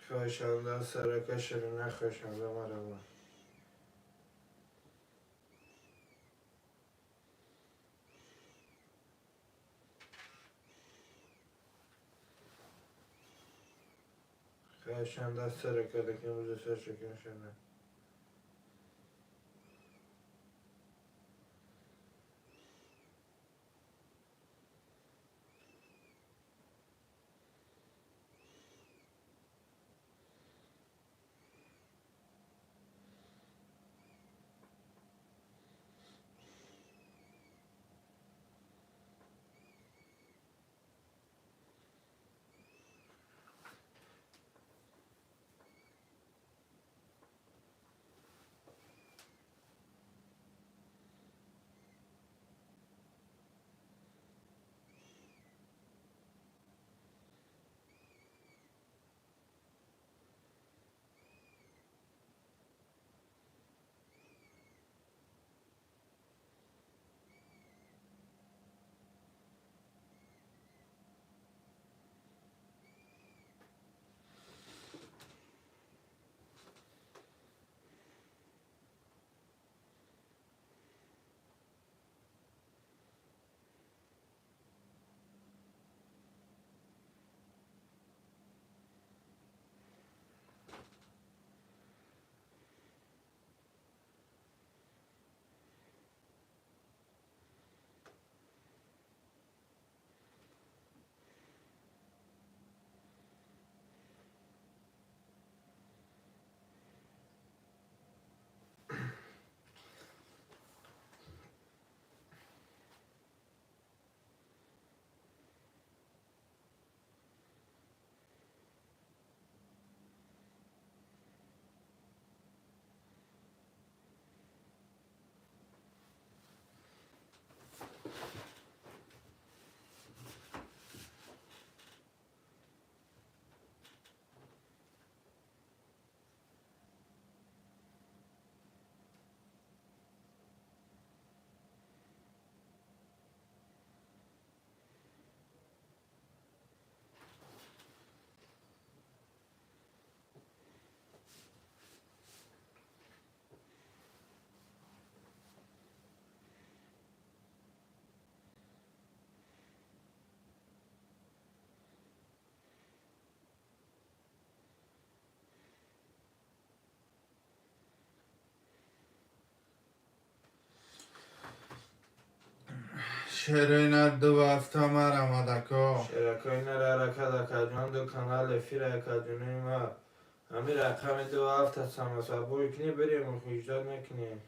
Хоҳишанда сарака ширина хоҳишанда марама. Хоҳишанда сарака дакем сар шакин ширина. Ширина ду ҳафта марамадако. Ширакои нарарака дакаҷон ду канал эфир акаҷонои ма. Ҳами рақами ду ҳафта самасабой кунӣ бирем хиҷдат накунем.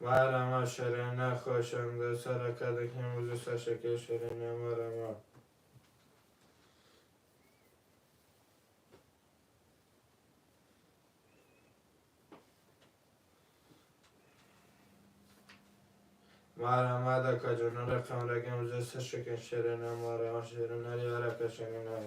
Марама ширина хоҳишанда сарака дакем узу сашаке ширина марама. Марама дакаҷоно рақам рагам узу сашаке ширина марама ширина ярака ширина.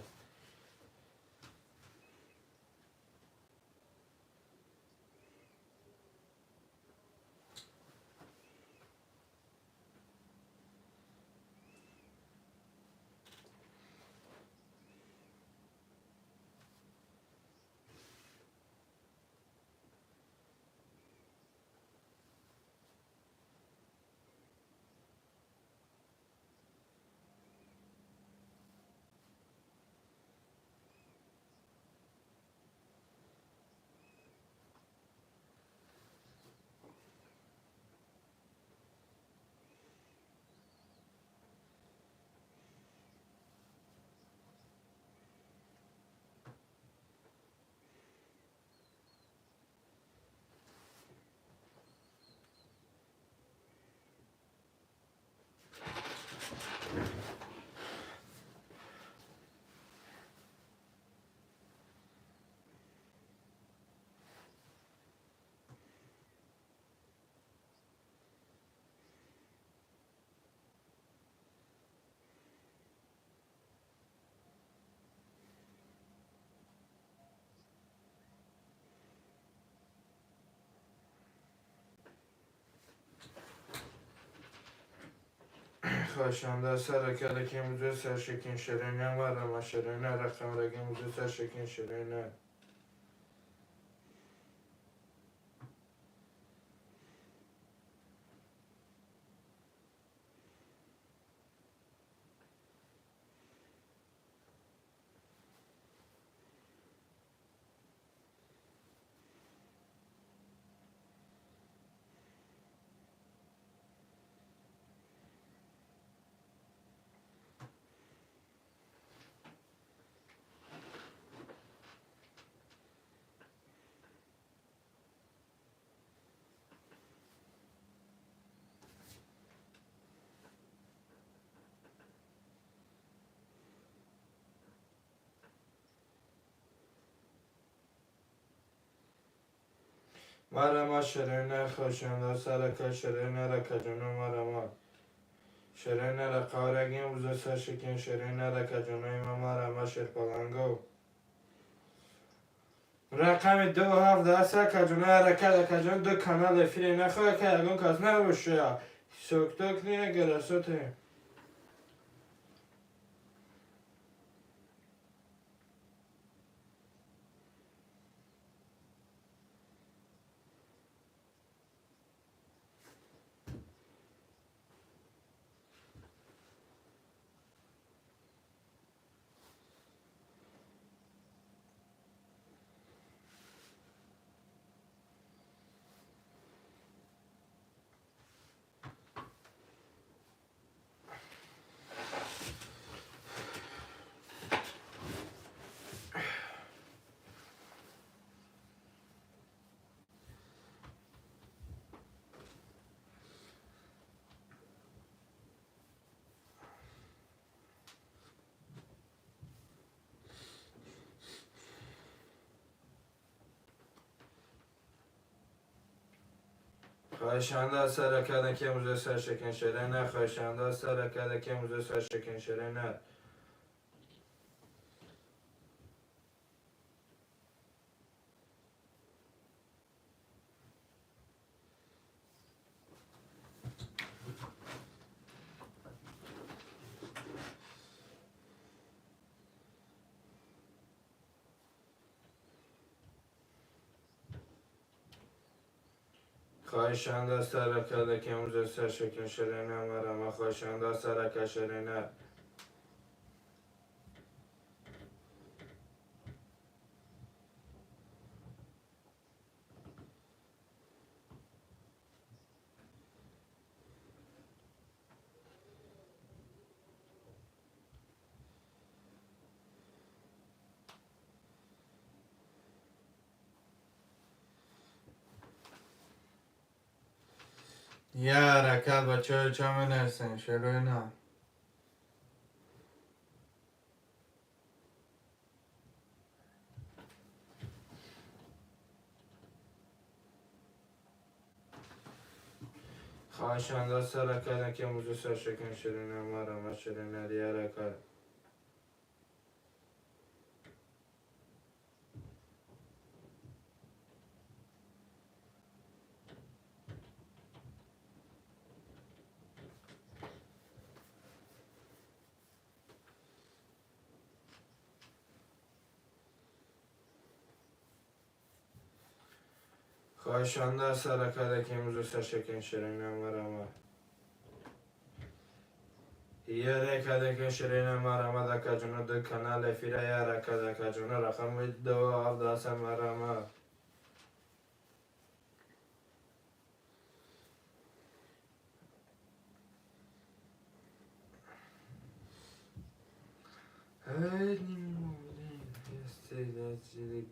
خواهشنده سرکده که امروزه سرشکین شرینه مرمه شرینه رقم رگه امروزه سرشکین شرینه. مرما شرینه خواهشنده سرکه شرینه رکجونو مرما شرینه رقارگی امروزه سرشکین شرینه رکجونو مرما شرپالانگو رقم 2 7 کجونه حرکت کجون دو канал эфире нахоҳад ки ягон кас набошад сокто кне гирасоте. خواهشنده سرکده که امروزه سرشکن شرینه خواهشنده سرکده که امروزه سرشکن شرینه. خواهشنده سرکده که امروزه سرشکن شرینه مرما خواهشنده سرکه شرینه. یه حرکت بچه چه می شروع. خواهشنده سرکده که امروزه سرشکن شرینه مرما شرینه دیارکه. خواهشنده سرکده که امروزه سرشکن شرینه مرما یه که شرینه مرما دکا جونو دو канал эфира یه رکه دکا جونو رقم 2 7 مرما.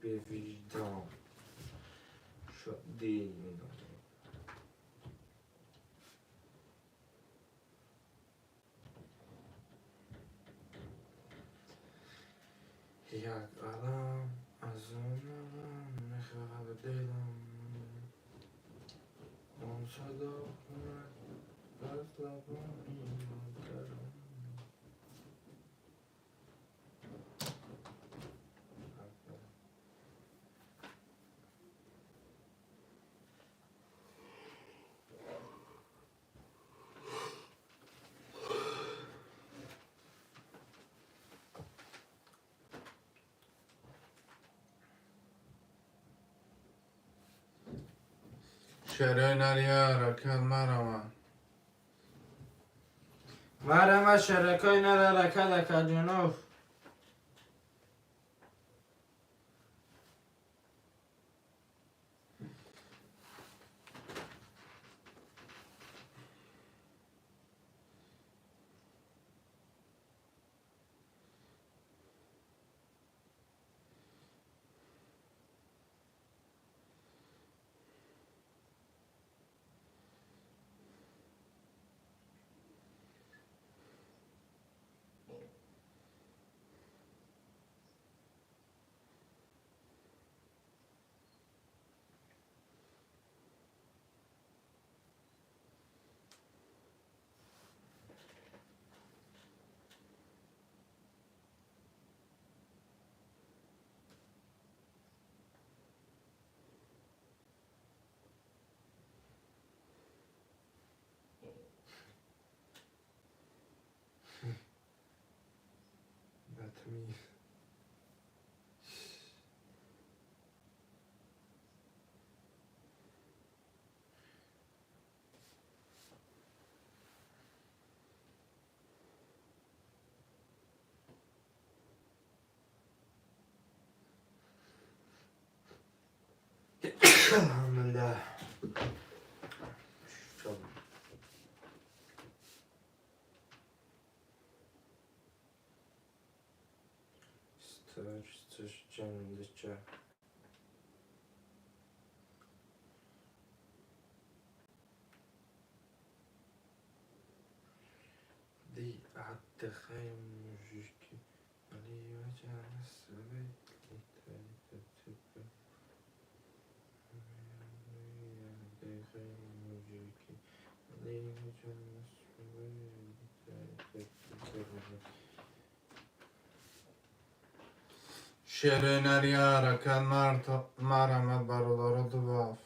به وجدان شد. یک عالم از آن عالم میخواهد دلم آن صدا کند از لبان مادرم. Шеренария ракат марама. Марама шерекой нара ракат акаджунов. Me. Alhamdulillah. Шеренария ракат марамат бародаро дубаф.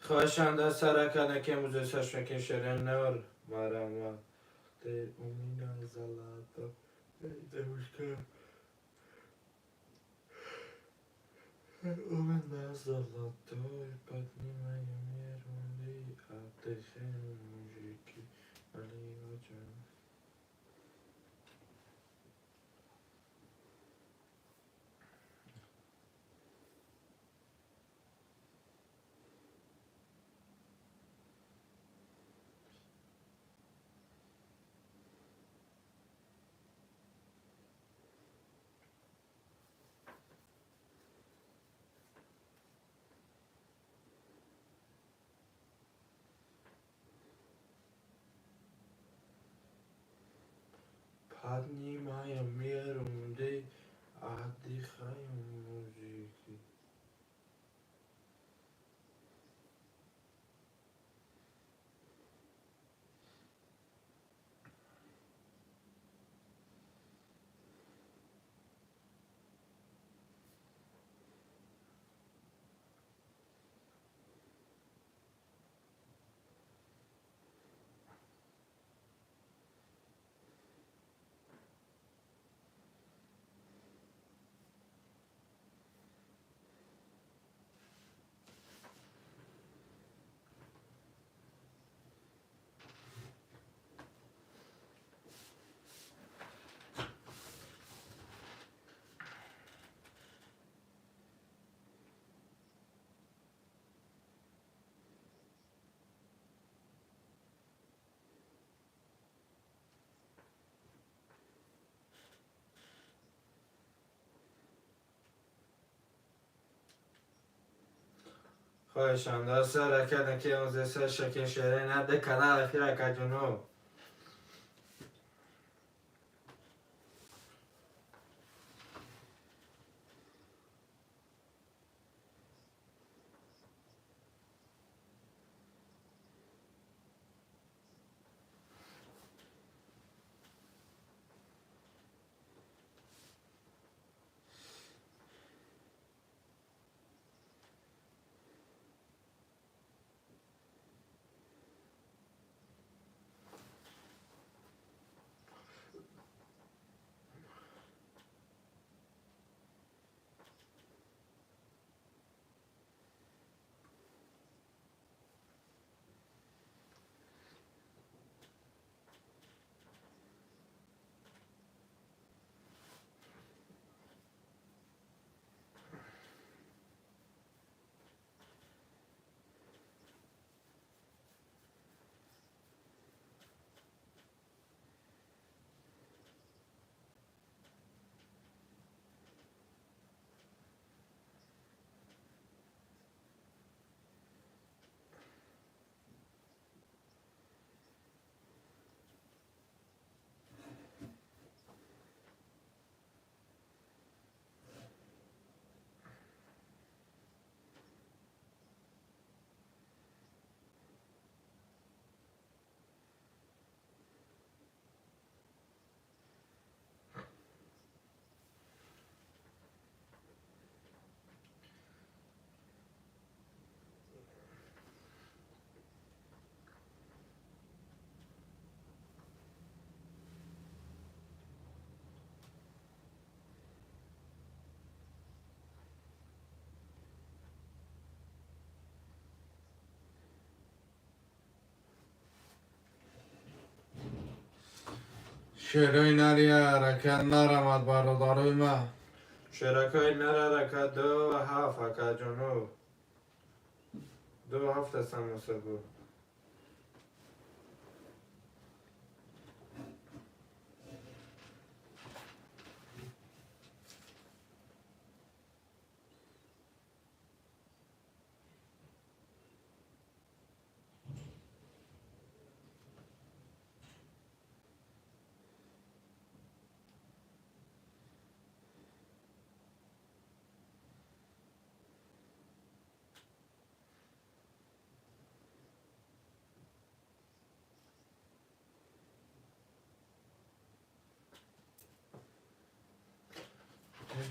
Хоҳишанда саракада ки имрӯзе саршаки шерен нор марама ты у меня золото девушка у меня золотой поднимаем ерунды отдыхаем мужики наливаем. Поднимаем ерунды, отдыхаем мужики. Хоҳишанда саракада ки имрӯзе саршаки шерен ҳадде канал эфир акаҷунуб. Шерои нари ҳаракат нарамад бародарои ман. Шеракои нар ҳаракат 2.7 акаҷоно. 2.7 самоса буд.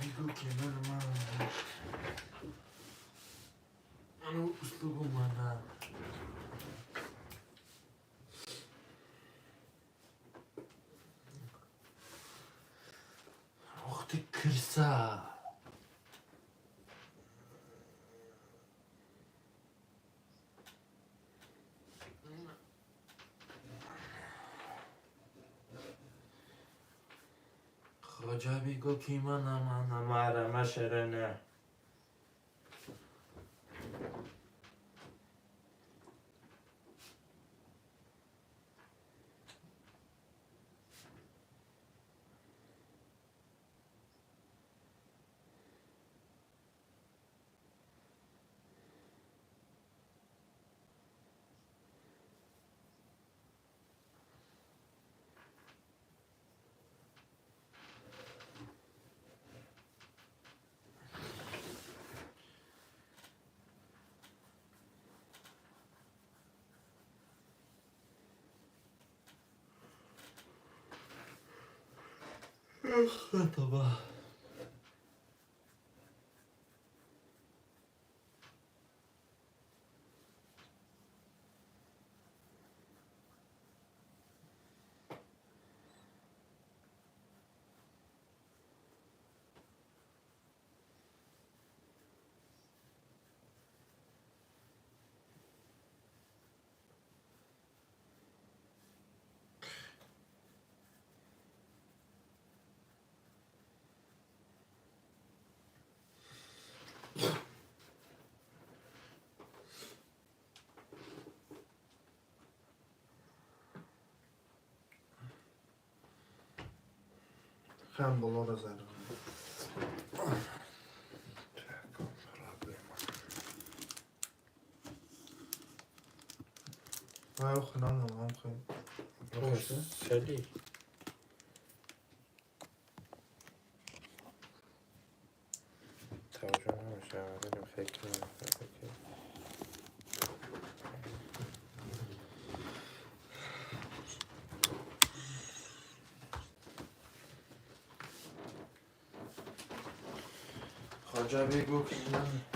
بگو که من اسلوب من وقتی کرسا خواجه بگو که من من شرنه. بابا Хам болоро зарар. Вай хунам ам хел. Сели. توجه نمیشه داریم فکر نمیکنم. خواجه بگو که من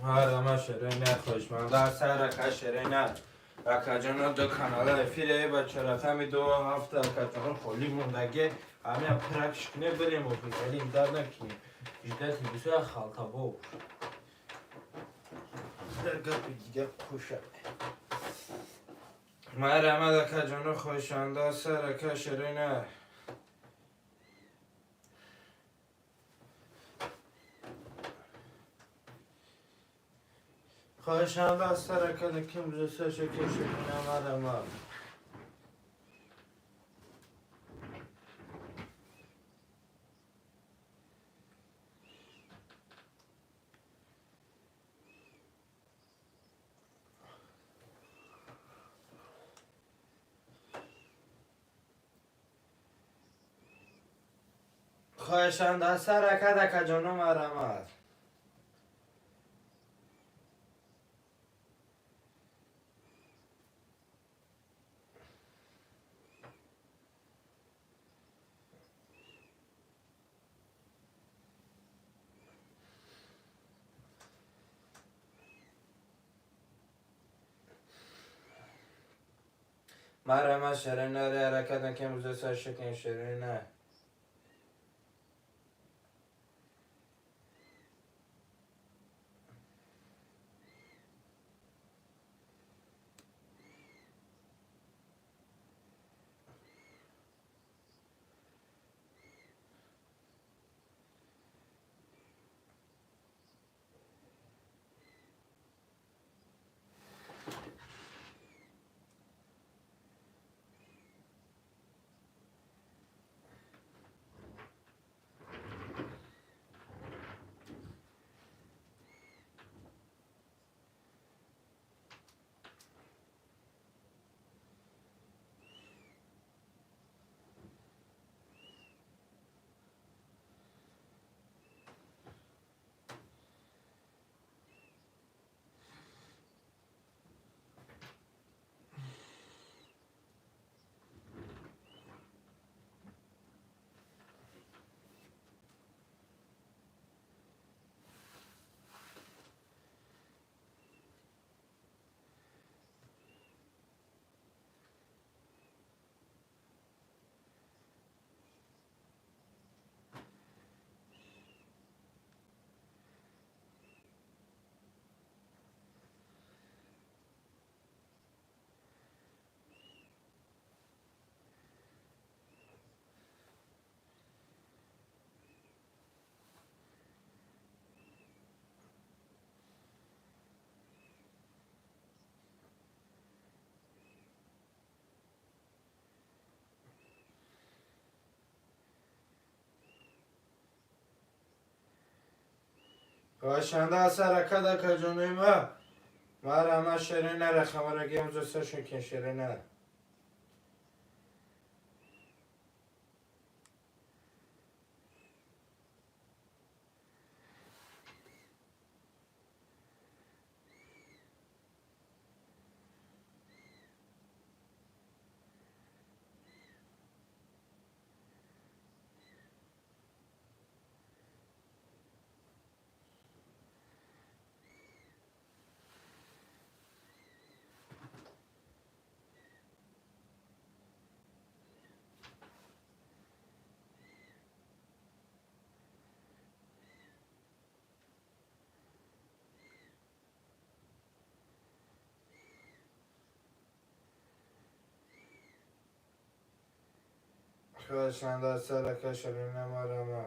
هر شره خوش من در سر شره نه اکاجانا دو канала эфире бача рақами 2.7 акаҷон холи мондагӣ ҳамин пракш куне бирем офисалим дар накунем ждати бисёр халтабо дар гапи дига қуша марҳамат акаҷоно хоҳишанда сар ака шере на. خواهشم از سر که امروز شکر شکنم آدم. Хоҳишанда сарака дака ҷону марамат. Марама шеренаре ҳаракат накем рӯза сар шакен шерена. Хоҳишанда сарака дака ҷонои ма. Марама шеренаре хамараги рӯза сар шакен шерена. Хоҳишанда сарака шерена марама.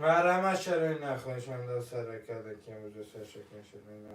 Марама шерена хоҳишанда сарака дакен рӯза сар шакен шерена.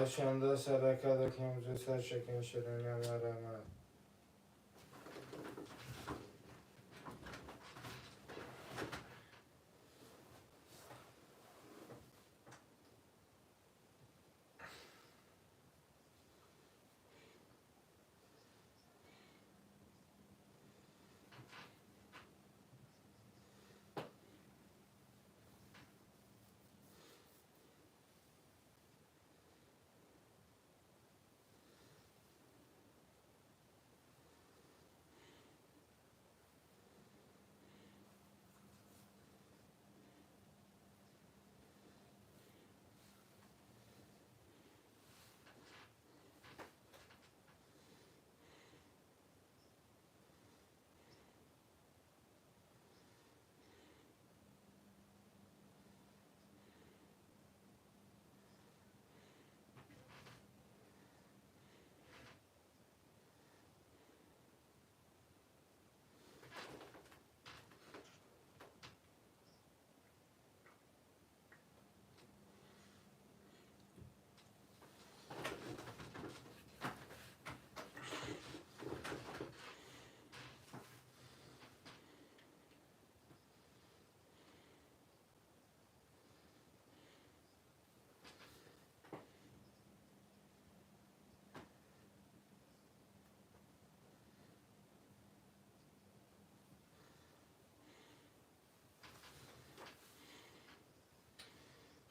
Хоҳишанда саракада ки имрӯз сар шакин ширина марама.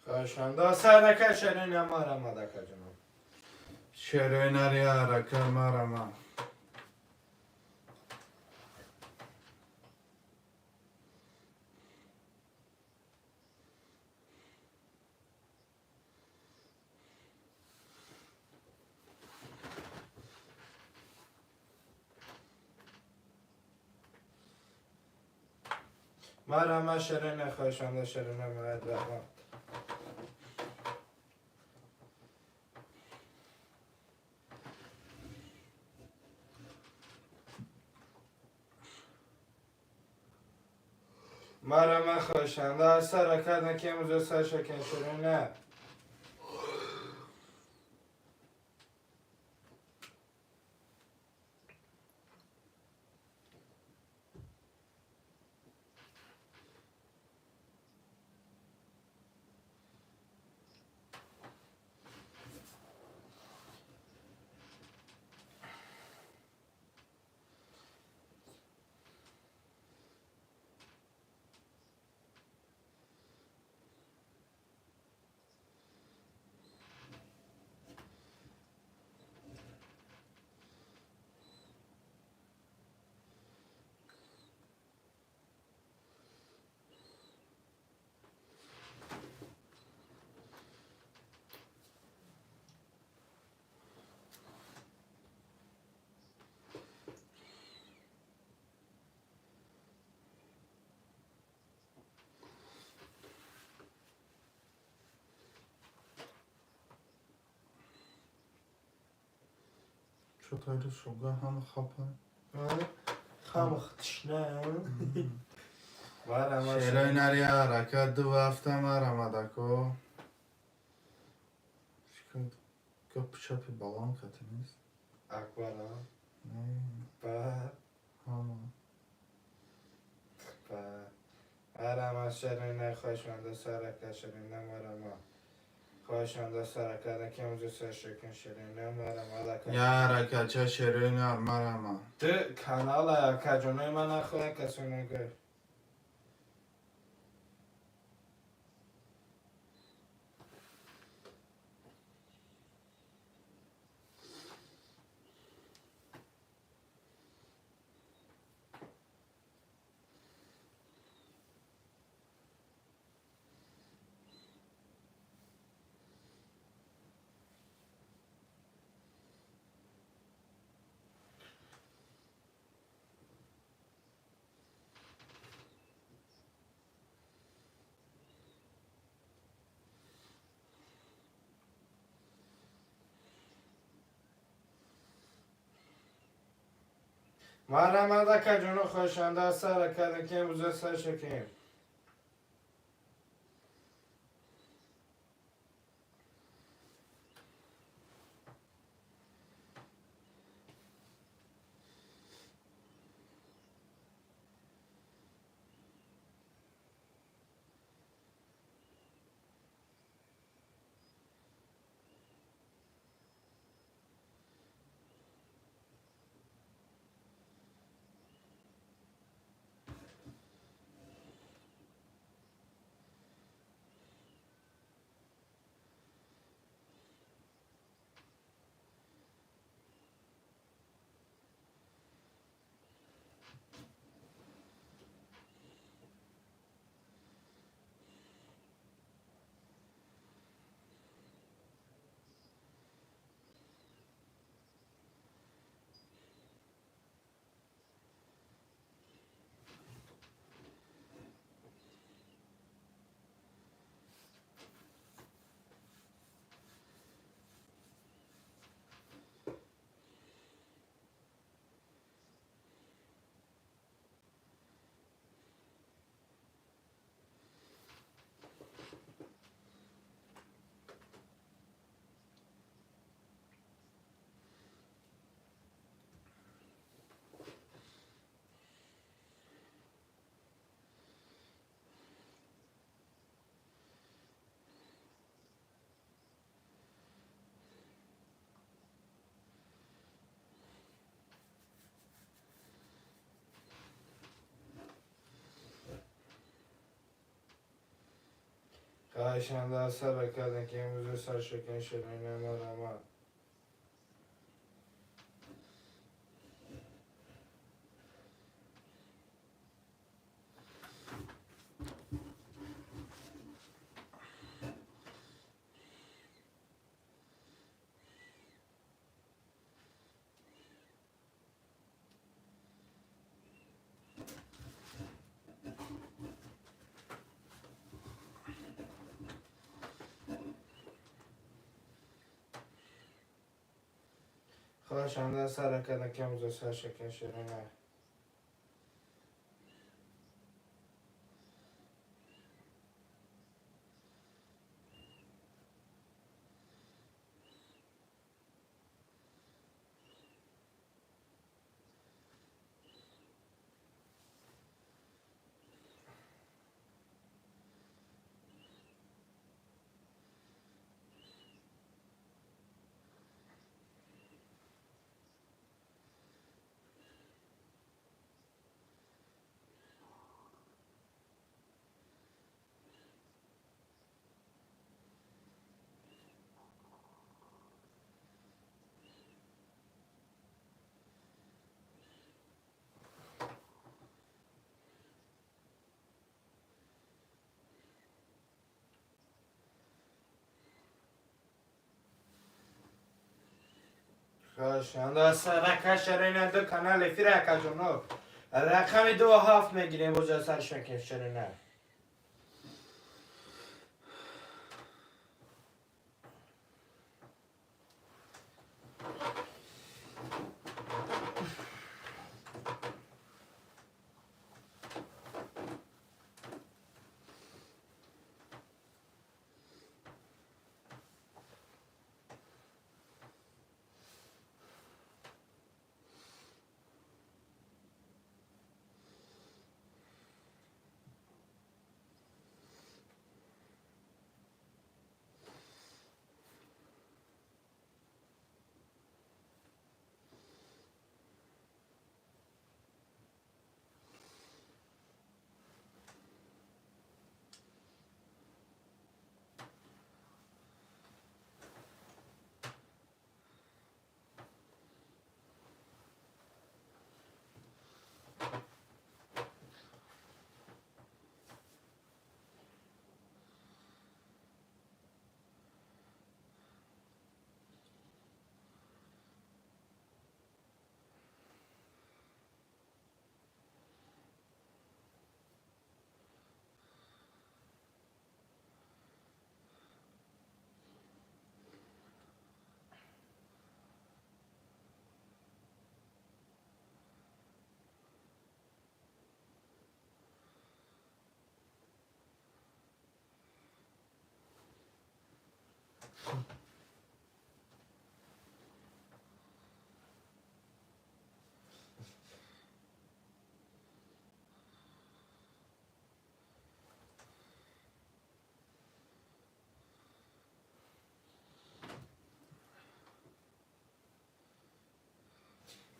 Хоҳишанда сарака ширина марама дакаҷонам. Шерои нари арака марама. Марама ширина хоҳишанда ширина марад раҳмат. Марама хоҳишанда сарака ки имрӯз сар шакин ширина. Чотайру шуга ҳама хапа. Хамах тишна. Марама Шерои нари арака ду ҳафта марама дако. Гапи чапи баланд кати нест. Акбара. Не, Ба ҳама. ба. Марама ширина хоҳишанда сарака ширина марама. Хоҳишанда сарака ки имрӯз сар шакин ширина марама дака. Я аракача шерои нар марама. Ду канала акаҷонои ман нахоҳанд касоне гӯй. Марама дакаҷоно хоҳишанда сарака ки имрӯз сар шакин. Хоҳишанда сар кардем, ки имрӯз сар шакан ширина марҳамат. Хоҳишанда сар кардем, ки имрӯз сар шакан ширина. Хоҳишанда сарака ширина ду канал эфир акаҷоно. Рақами 2 7 мегирем боза сар шакан ширина.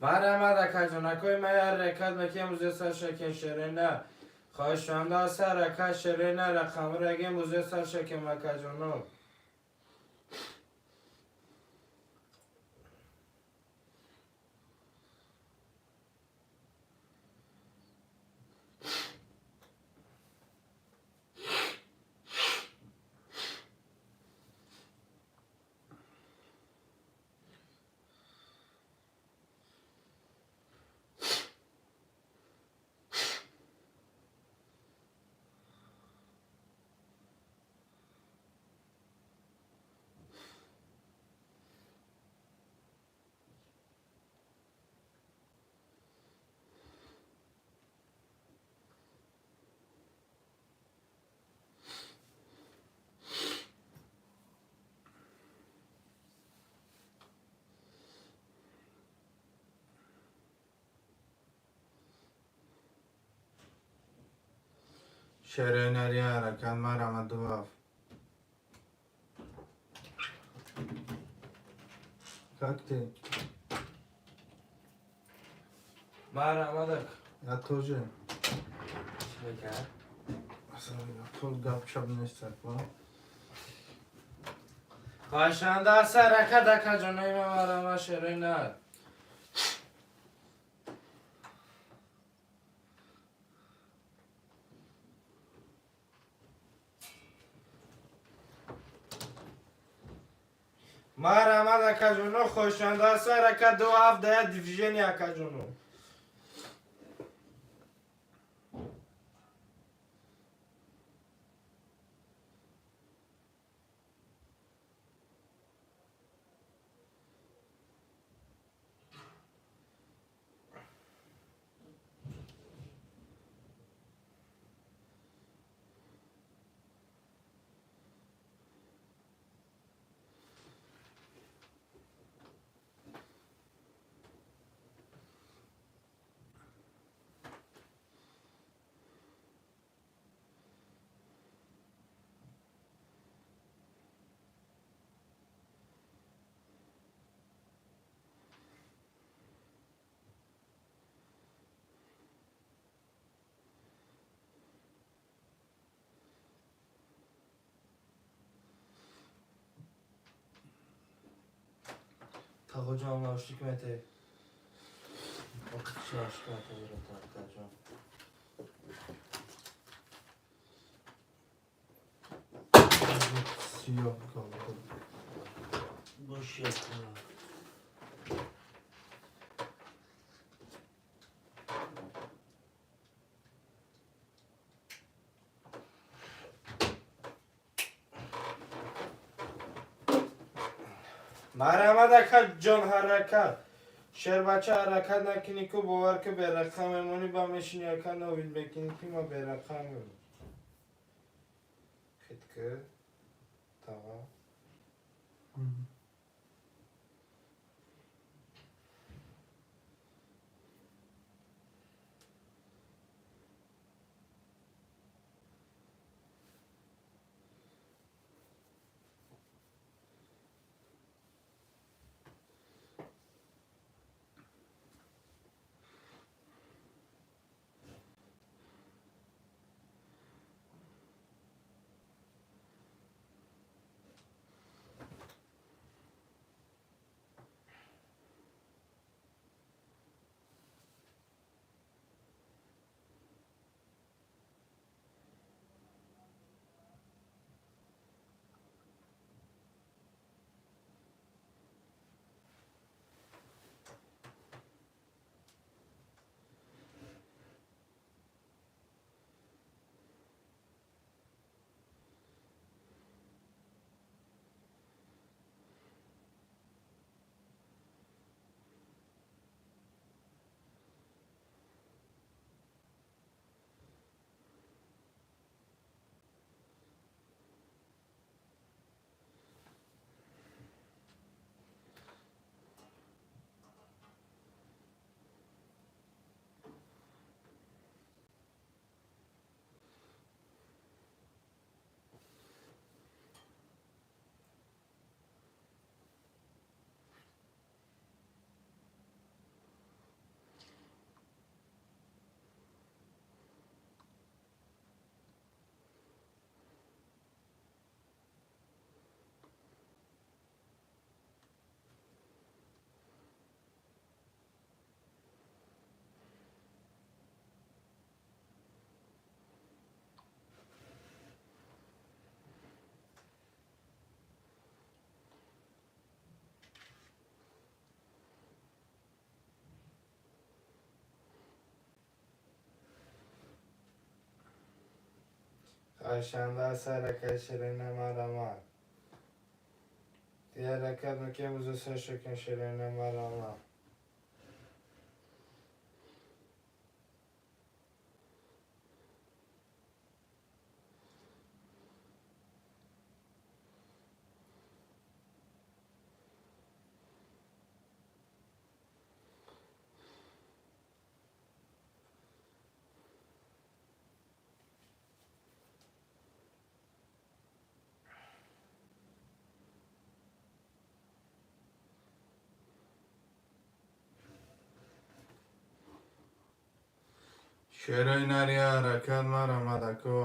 Марҳамат акаҷонакои ма як ҳаракат мекунем имрӯз сар шакан ширина. Хоҳишанда сарака ширина рақамро имрӯз сар шакан акаҷоно. Шеренари ҳаракат марҳамат 2 7. Как ты? Марҳамат ак. Я тоже. Чӣ мекард? Пул гап чап нест, ко. Хоҳишанда ҳаракат акаҷонои ман марама шерои нар. Марама акаҷоно хоҳишанда ҳаракат 2-7 да движение акаҷоно. Тағоҷон наушник мете. Вақт наушник мете бирата тағоҷон. Сиёҳ калда. Бош яка. Марҳамат акаҷон ҳаракат. Шербача ҳаракат накунӣ ку бовар ку берақам мемонӣ ба мешини ака новид мекунӣ ки ма берақам мемонӣ. Хитки. Тава. Хоҳишанда ҳаракат ширина марҳамат. Дигар ҳаракат мекунем бузо шукн ширина марҳамат. Шерои нари ҳаракат марҳамат ако.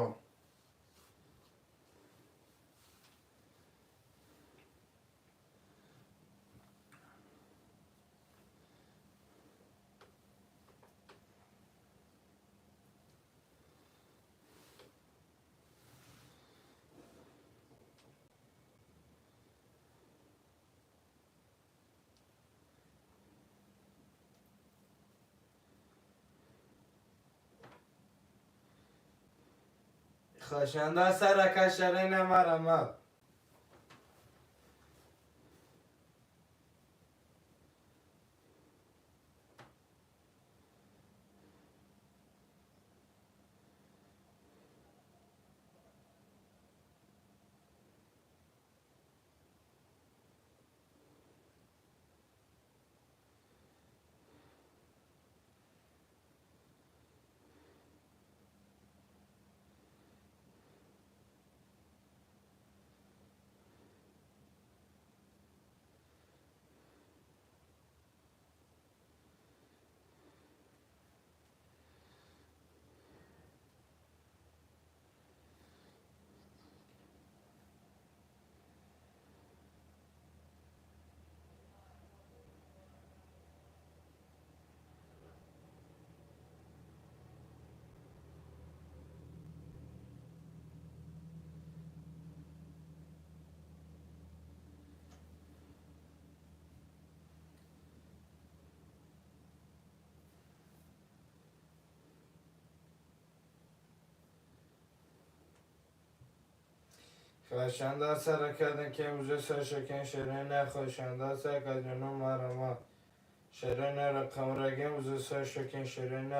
Хошанда сарака шерена марама. خواهشنده سر کردن که امروز سر شکن شیرین خواهشنده سر کردن مرما شیرین رقم رگم امروز سر شکن شیرین.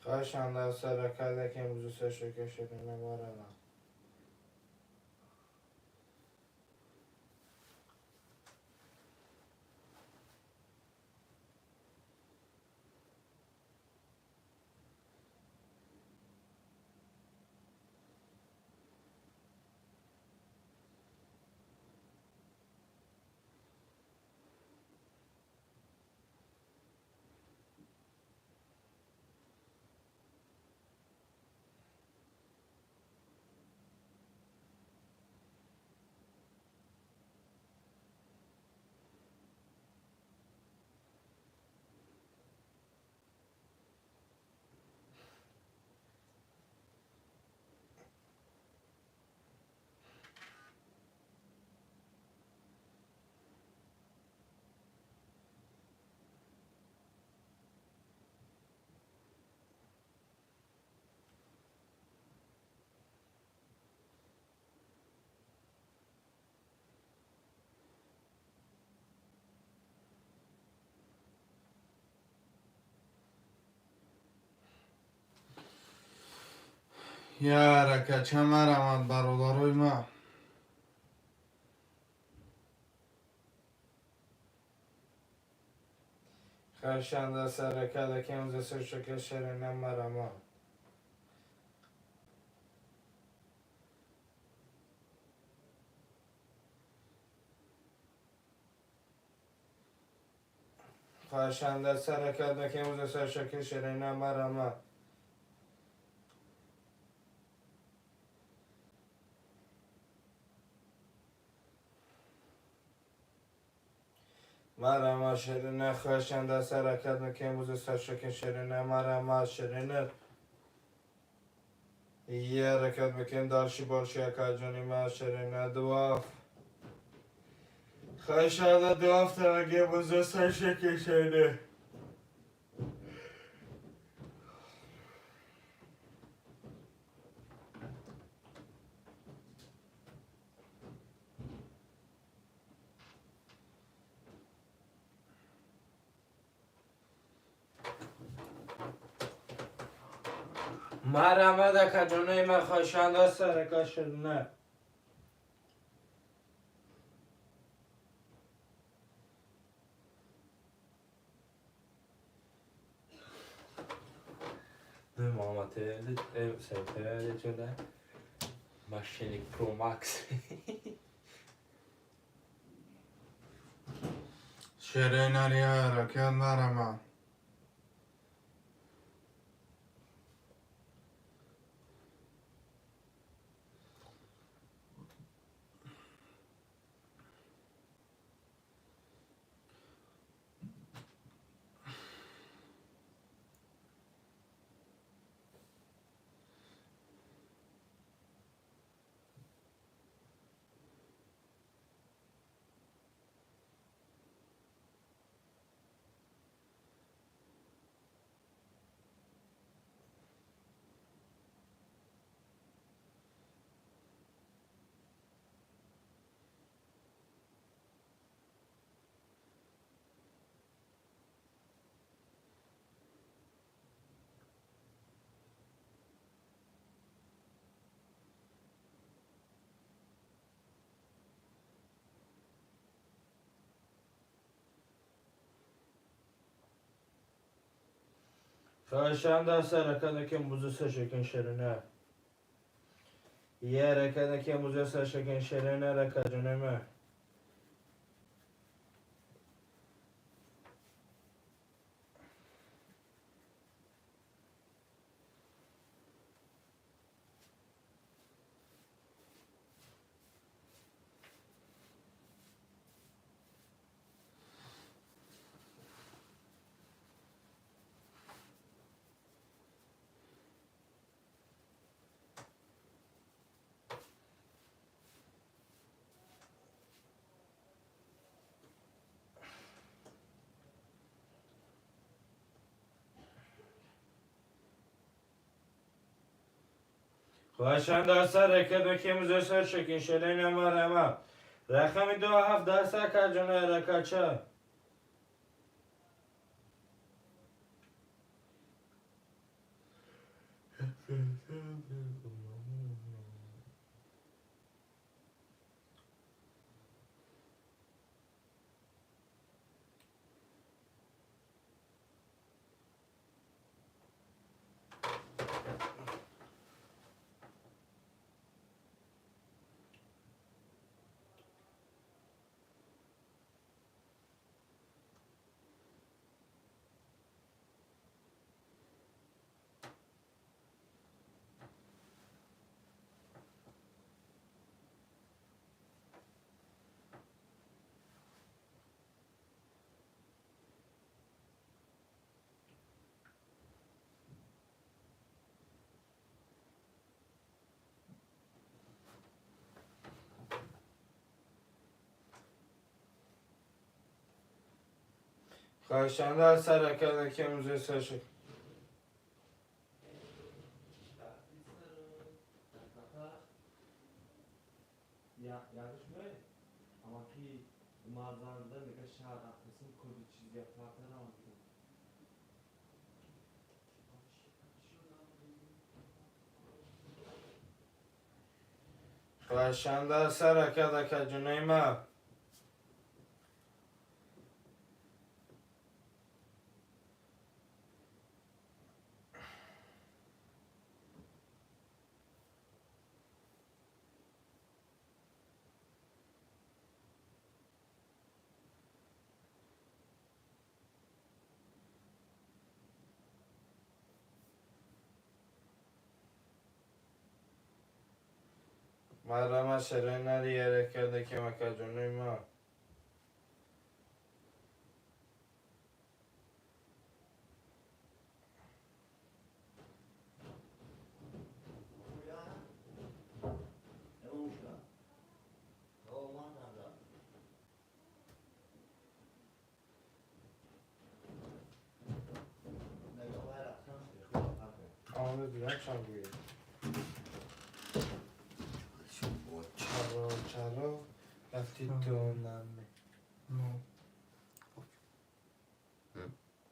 خواهشنده سر کرده که امروز سر شکن شیرین مرما. Ярака ча марамад бародарои ма. خواهشنده سر کرده که امروز سر شکن شیرین مرما. خواهشنده سر کرده که امروز سر شکن شیرین مرما. مرما شیرین. خواهشنده سر کرده که امروز سر شکن شیرین مرما شیرین. یه حرکت میکنیم دارشی بارشی اکا جانی ما شیرین دو. خواهشانده 2 هفته اگه بزرگ سر شکشنه. مرحمت اکا من خواهشانده سرکا شدنه. Машиник Pro Max. شیرین حرکت نرمه. خواهشان سر که موزه سشکن شرنه. یه رکن که موزه سشکن شرنه رکا جنمه. خواهشان سر رکن که موزه سر شکن شرنه مرحمت. رقم 2 7 سر جنه رکا چه. خواهشانده سر رکن که موزه سر شکن. خواهشانده سر رکن جنه ما. مرحمت شرنه حرکت که مکا جنه ما. Чанд гӯед? Чаро, чаро рафти ту наме. Ну.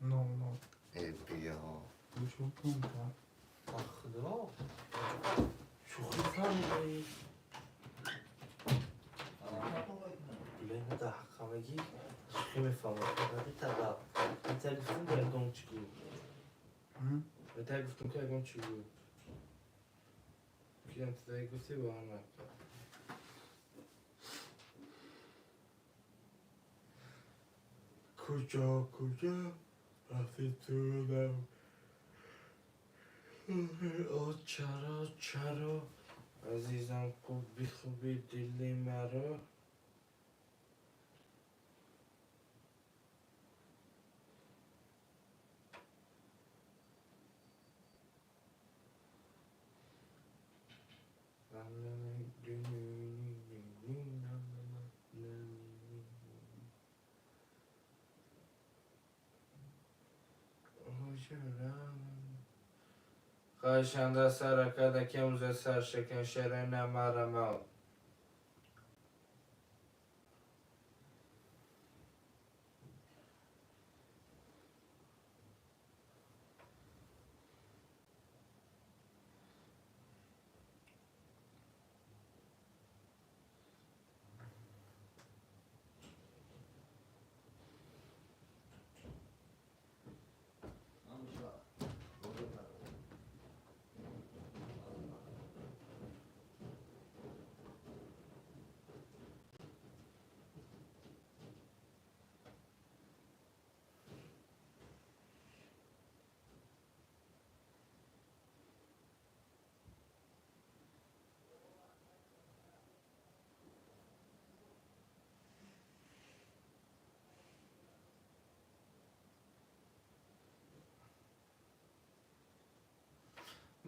Ну, ну. Э, бия. Чё пункта? Ба худо. Шӯхӣ фармоӣ. Блин, да ҳаққамагӣ шӯхӣ мефаҳмад. Битада. Битада гуфтум ки ягон чӣ гӯ. Битада гуфтум ки ягон чӣ гӯ. Киям тидаи гуфтӣ бовар накард. Куҷо, куҷо рафти ту нам? О, чаро, чаро, азизам, хуби, хуби дили маро. Хоҳишанда саракада ки имрӯза саршакан шерои намарамал.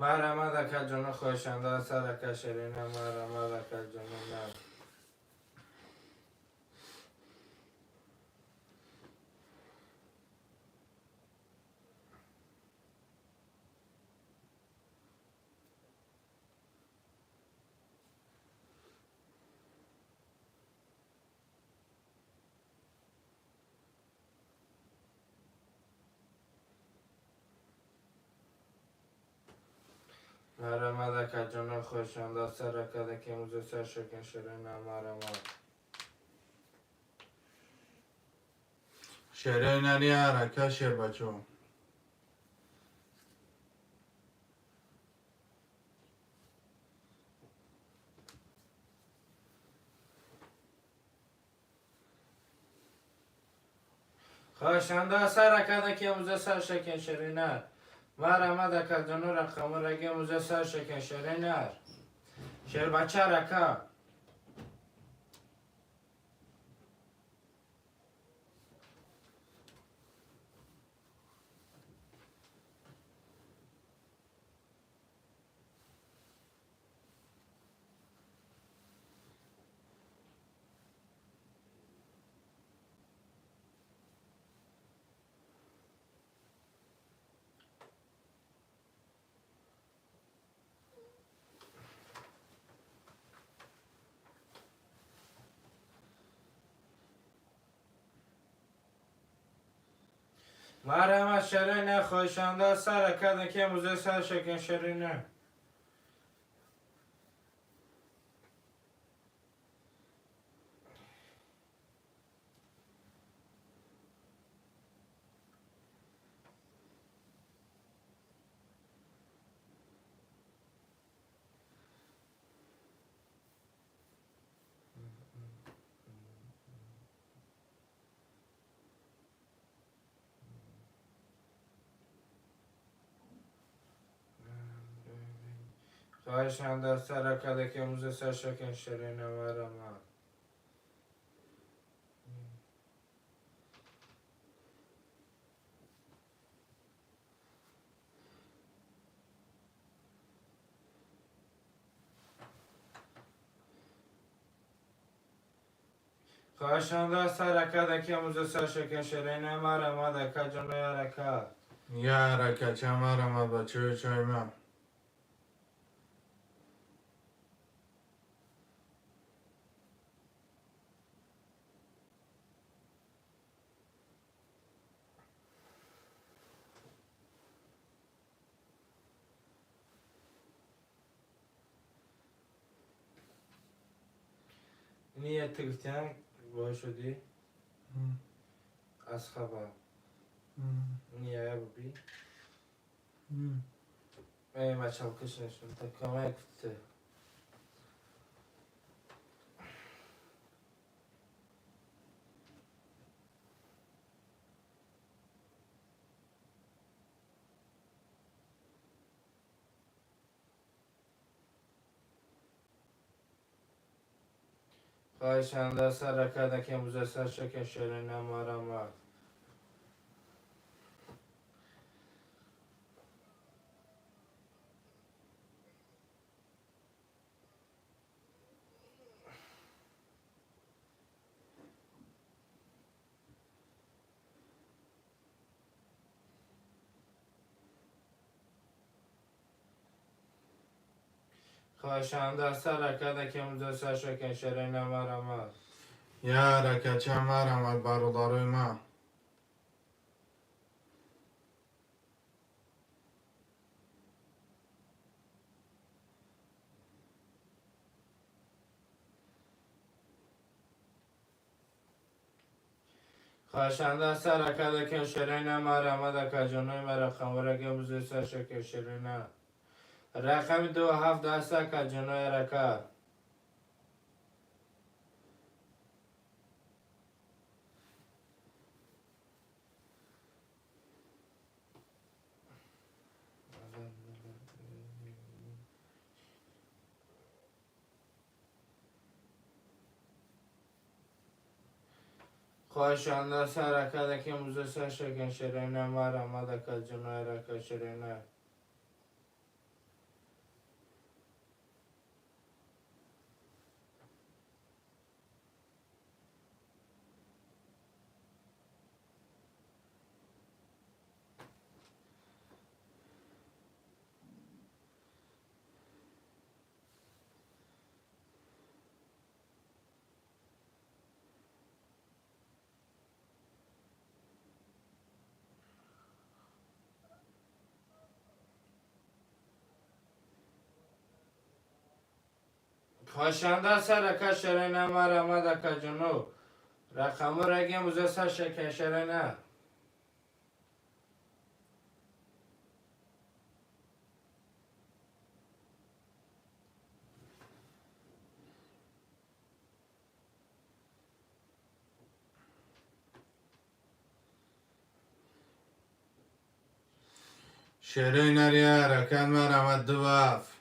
Марҳамат, акаҷоно, хоҳишанда сарака шерина, марҳамат, акаҷоно, на. Марҳамат, акаҷоно, хоҳишанда саракада ки имрӯза саршакан шерина, марҳамат. Шерои нари ҳарака шер бачо. Хоҳишанда саракада ки имрӯза саршакан шерина. Марҳамат, акаҷоно, рақамора ки имрӯза саршакан шерина. Шербача рака. Марҳамат, шерина, хоҳишанда саракада ки имрӯза саршакан шерина. Хоҳишанда саракада ки имрӯза саршакан шерина, марҳамат. Хоҳишанда саракада ки имрӯза саршакан шерина, марҳамат, акаҷоно, арака. Я ҳаракача марҳамат бачои чойма. Ини я тигифтиян бой шудӣ? Аз хабар. Ини я буби. Эй, мачалкаш нешун. Такамай гуфте. Хоҳишанда сар карда ки имрӯза сар шакн ширина марамад. Хоҳишанда сар карда ки имрӯза сар шакн ширина марамад. Я ракача марамад бародарои ман. Хоҳишанда сар карда ки ширина марамад акаҷонои ма рақамвора ки имрӯза сар шакн ширина. Рақами 2 7 даст акаҷонои рака. Хоҳишанда сар карда ки имрӯза сар шакн ширина марамад акаҷонои рака ширина. Хоҳишанда сар рака ширина марамад акаҷоно. Рақамҳоро ки имрӯза сар шакн ширина. Ширина я ракат марамад 2 7.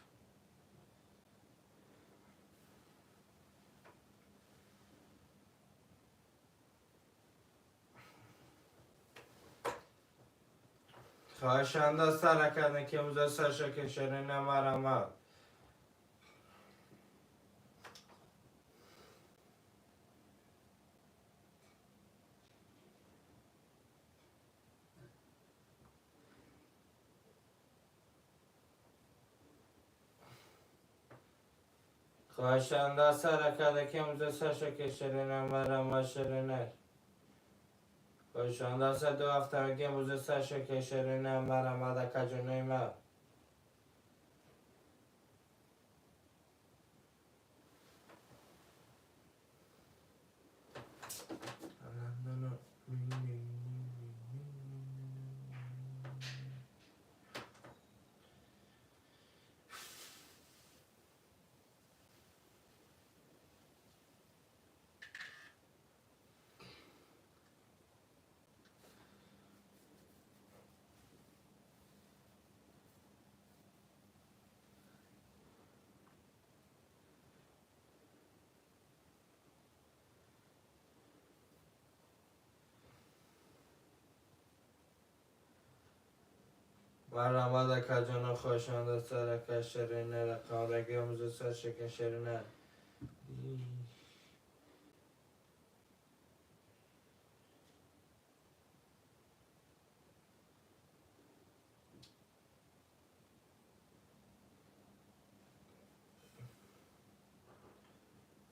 Хоҳишанда сар карда ки имрӯза сар шакн ширина марамад. Хоҳишанда сар карда ки имрӯза сар шакн ширина марамад ширина. Хоҳишанда сар 2 7 ки имрӯза сар шакн ширина марамад акаҷонои ма. Марамад акаҷоно хоҳишанда сар рака ширина рақамра ки имрӯза сар шакн ширина.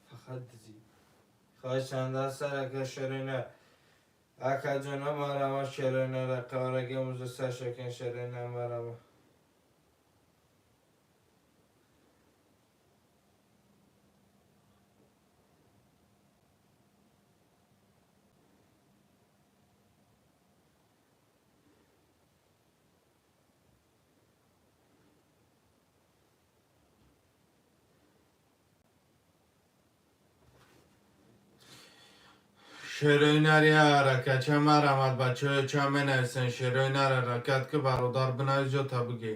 Фақат дизӣ. Хоҳишанда сар рака ширина. Акаҷоно марама ширина рақамра ки имрӯза сар шакн ширина марама. Шерои нари ҳаракат ча марамад бачаҳо ча менависен шерои нар ҳаракат ки бародар бинавис ҷо та бигӣ.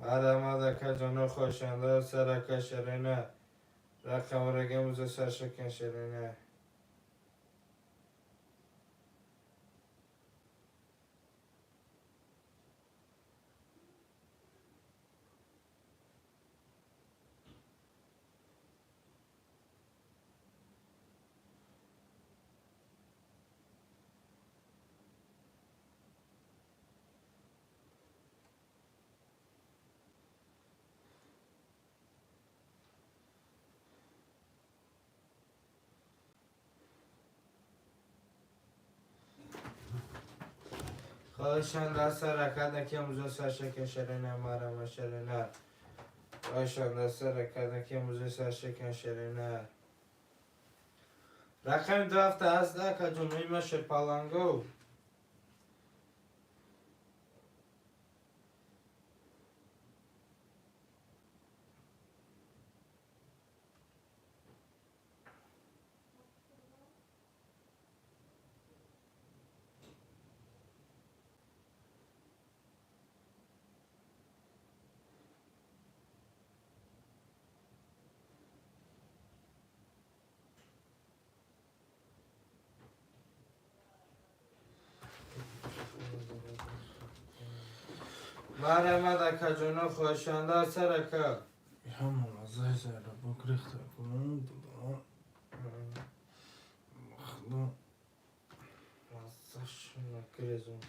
Марамад акаҷоно хоҳишанда сарака шерои нар. Рақам рагамуза саршакан шерои нар. خواهشان دست حرکت نکیم موزه سرشکن شرینه مرم شرینه. خواهشان دست حرکت نکیم موزه سرشکن شرینه. رقم 2 هفته از ده که جمعی ما شپالانگو. марҳамат акаҷоно хоҳишанда сарака. Ҳамон маззаи зарабок рехта кун худо. Маззашона гирезон.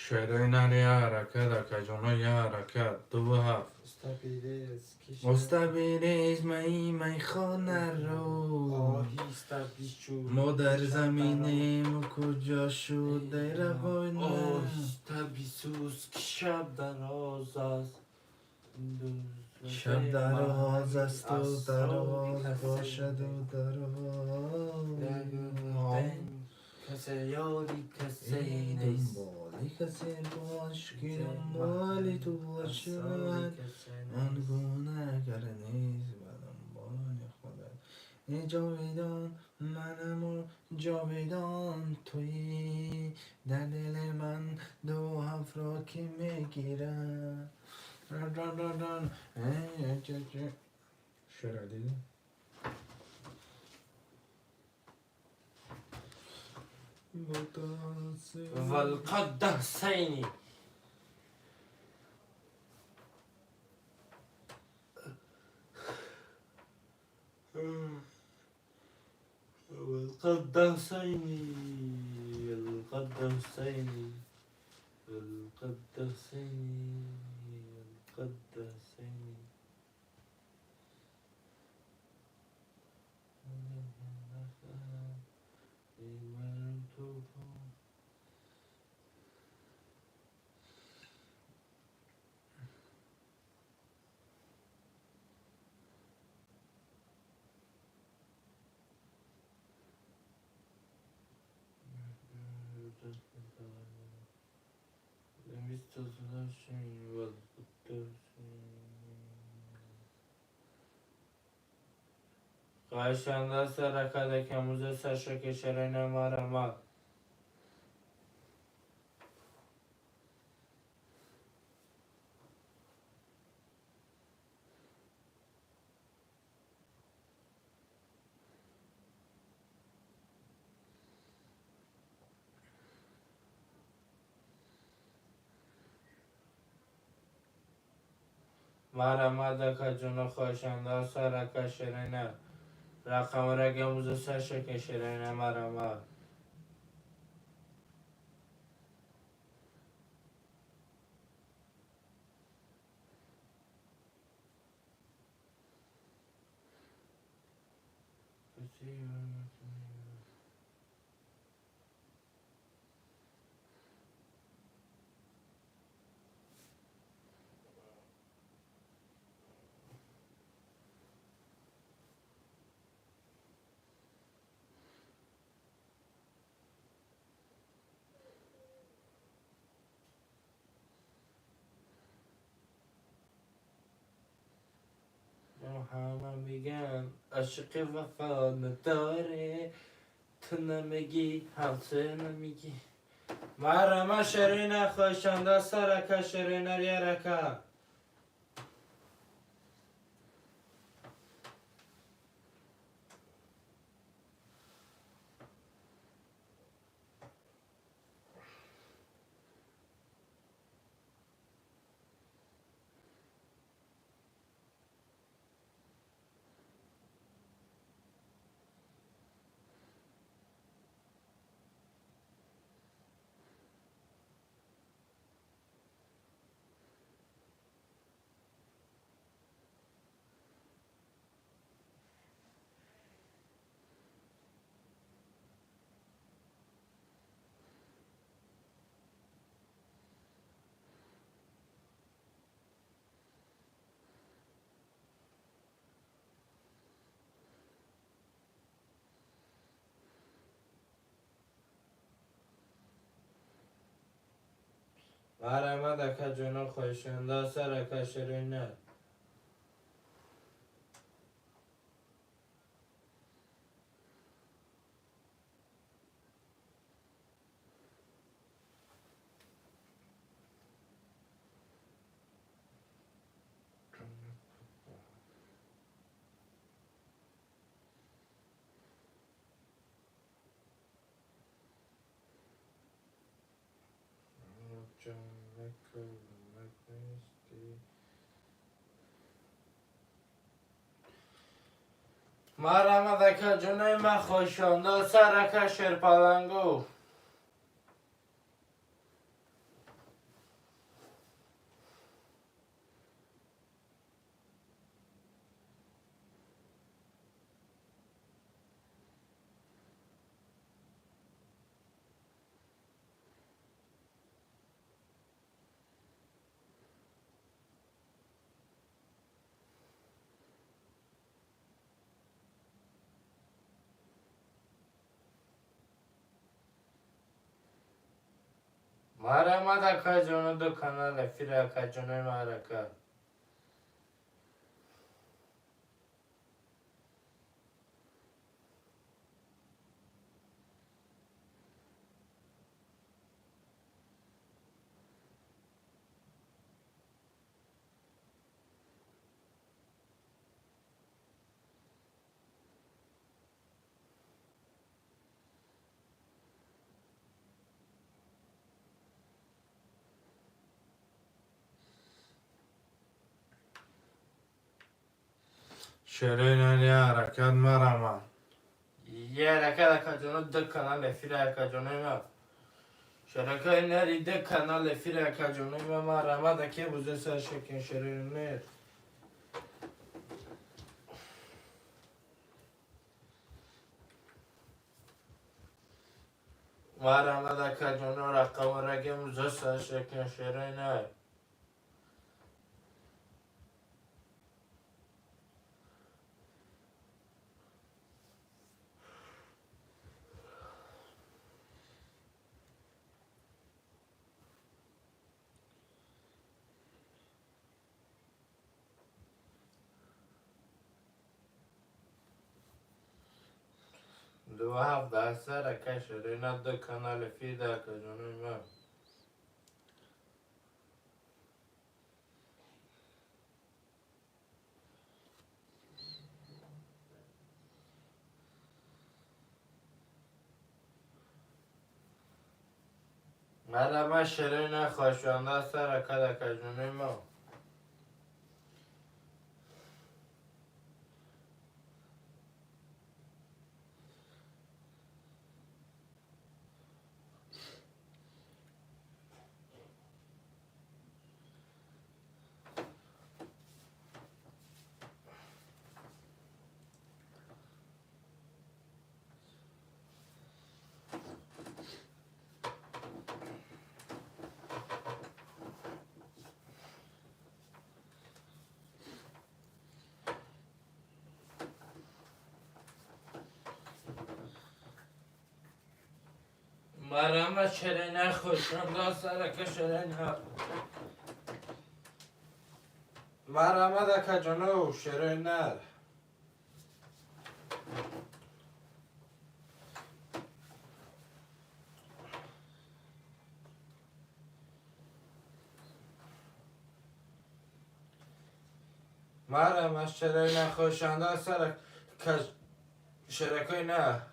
Шерои нар я ҳаракат акаҷоно я ҳаракат 2 7. Остабирез маи майхонаро. Оҳиста бичӯ. Мо дар заминему куҷо шуд равона. Оҳиста бисӯз ки шаб дароз аст. Шаб дароз асту дароз бошаду дароз. Касе ёри касе нест. Дунболи касе бош ки дунболи ту бошад. Он гуна агар низ ба дунболи худат. Эй ҷовидон манаму ҷовидон туӣ. Дар дили ман 2 7-ро ки мегирад. Шеро дидӣ? والقد حسینی. والقد حسینی القد حسینی القد حسینی القد حسینی. خواهشان دست رکد کموز سرشک شرین مرمت. Марҳамат, акаҷоно, хоҳишанда сарака шерина. Рақамраги муза саршака шерина марҳамат. ҳама меган ошиқи вафо надоре, ту намегӣ, ҳамсоя намегӣ. Марама ширина, хоҳишанда сарака ширина ярака. Марҳамат, акаҷоно, хоҳишанда сарака ширина. Марҳамат, акаҷонои ман, хоҳишанда сарака шерпалангу. Марҳамат, акаҷоно, ду канал эфир, акаҷонои марака. Ширина ҳаракат марама. Яракат, акаҷоно, ду канал эфир, акаҷонои ман. Шаракаи нари ду канал эфир, акаҷонои ман. Марҳамат, аке буза саршакин ширина. Марҳамат, акаҷоно, рақамраги муза саршакин ширина. Ду ҳафта сарака ширина ду канал эфир, акаҷонои ман. Марҳамат, ширина, хоҳишанда сарака, акаҷонои ман. Марама шерена хушам сарака шерена. Марама да каҷоно шерена. Марама шерена хушанда сарака шеракой на.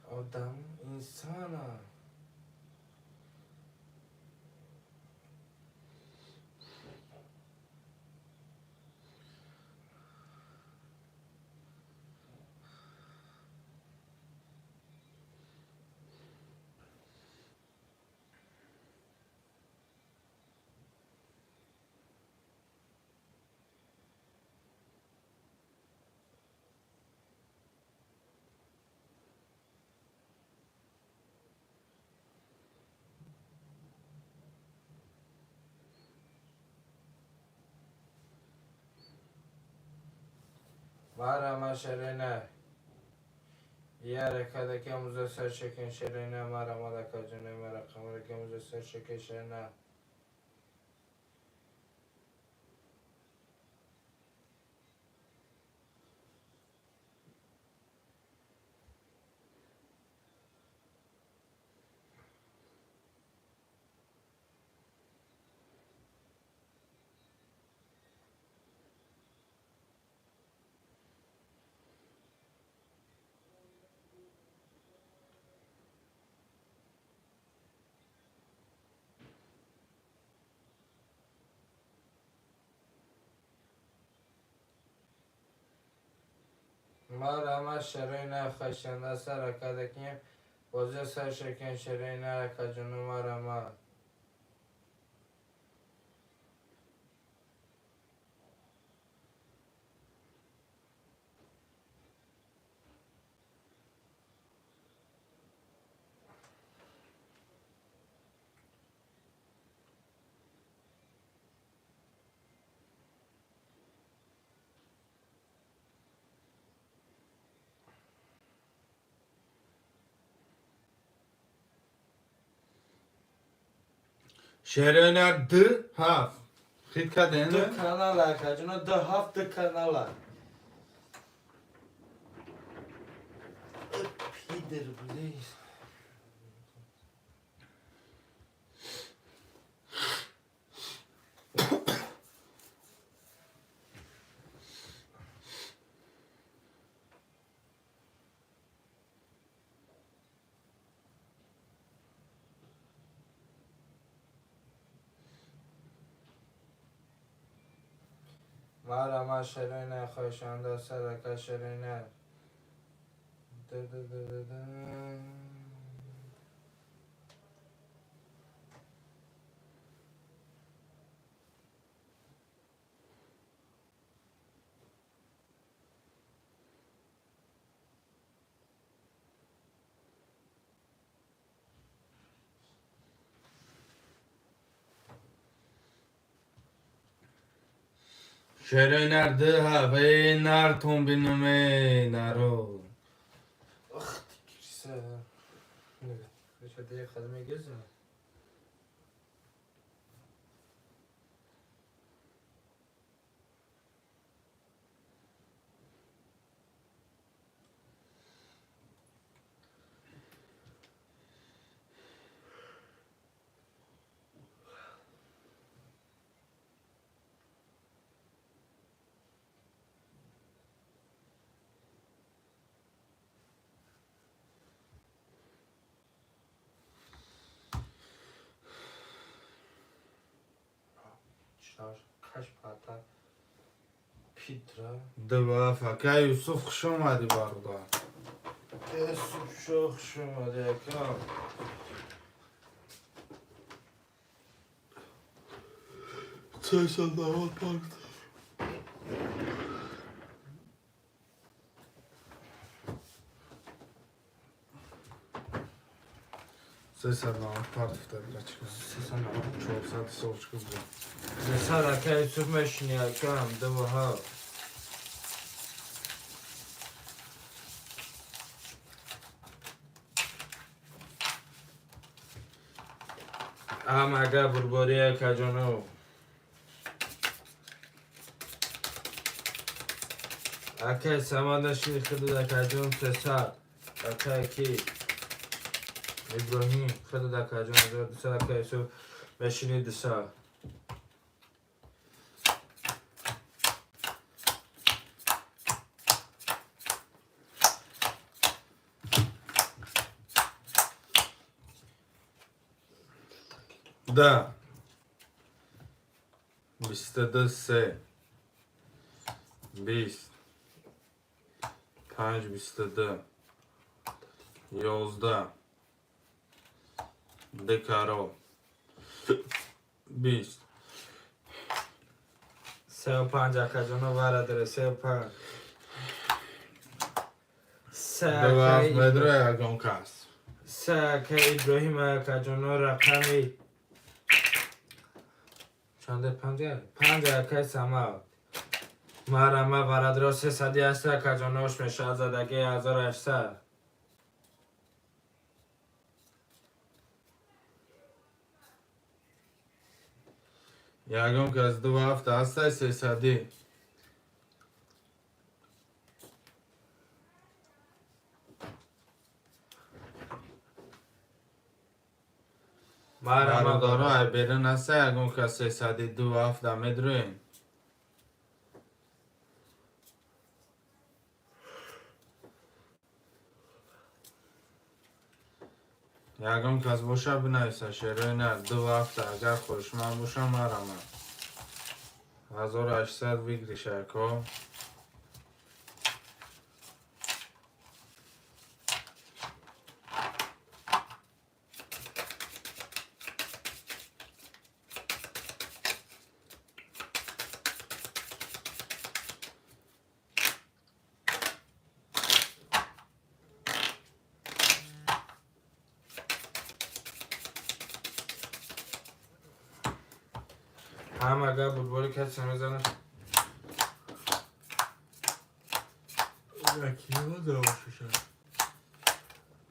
Одам инсана. Марама шерена. Яра када сар шекен шерена марама да каҷуне мара қамара кемуза сар шекен шерена. Марама шерена хашанда саракадаким боза сар шекен шерена каҷуну марама. Шерена д ҳафт. Хит карден? Ду канала каҷуно ду ҳафт ду канала. Пидер блин. Марама шерена хошанда сарака шерена. Ды-ды-ды-ды-ды. Шерена д ҳафт. Эй нартон бинуме наро. Ах ты кирса. Дига хадме геза. Каш пата пидра. Ду ҳафт. Ака Юсуф, хуш омадӣ, бародар. Юсуф шо, хуш омадӣ, ака. Чашам давот парт. 390 партифта бирачка. 390. 400 ҳисобчика буда. 300, ака Юсуф, мешини, акам, 2 7. Ам ага бурбори, акаҷоно. Акай Самад, нашини худат, акаҷон, 300. Акай ки Иброҳим, худат, акаҷон, 1200. Ака Юсуф, мешини 200. Да. 22 се. 20. 5 22. 11. Декаро. 20. 3 5, акаҷоно, варадара 3 5. Се Дува акай медро ягон кас. Се, акай Иброҳим, акаҷоно, рақами чанде? Панҷа, панҷ, акай Самад. Марама, барадро, 308, акаҷонош мешавад задаги 1800. Ягон кас 2 7 ҳастай сесадӣ. Марама. Бародаро, ай берун ҳастай ягон кас сесадӣ 2 7 медроен. Ягон кас боша, бинависа, шерои нар, 2 7 агар хоҳишманд боша, марама. 1800 выигрыш, ако. Ҳам агар бурбори касе мезанад. Якиво давошуша.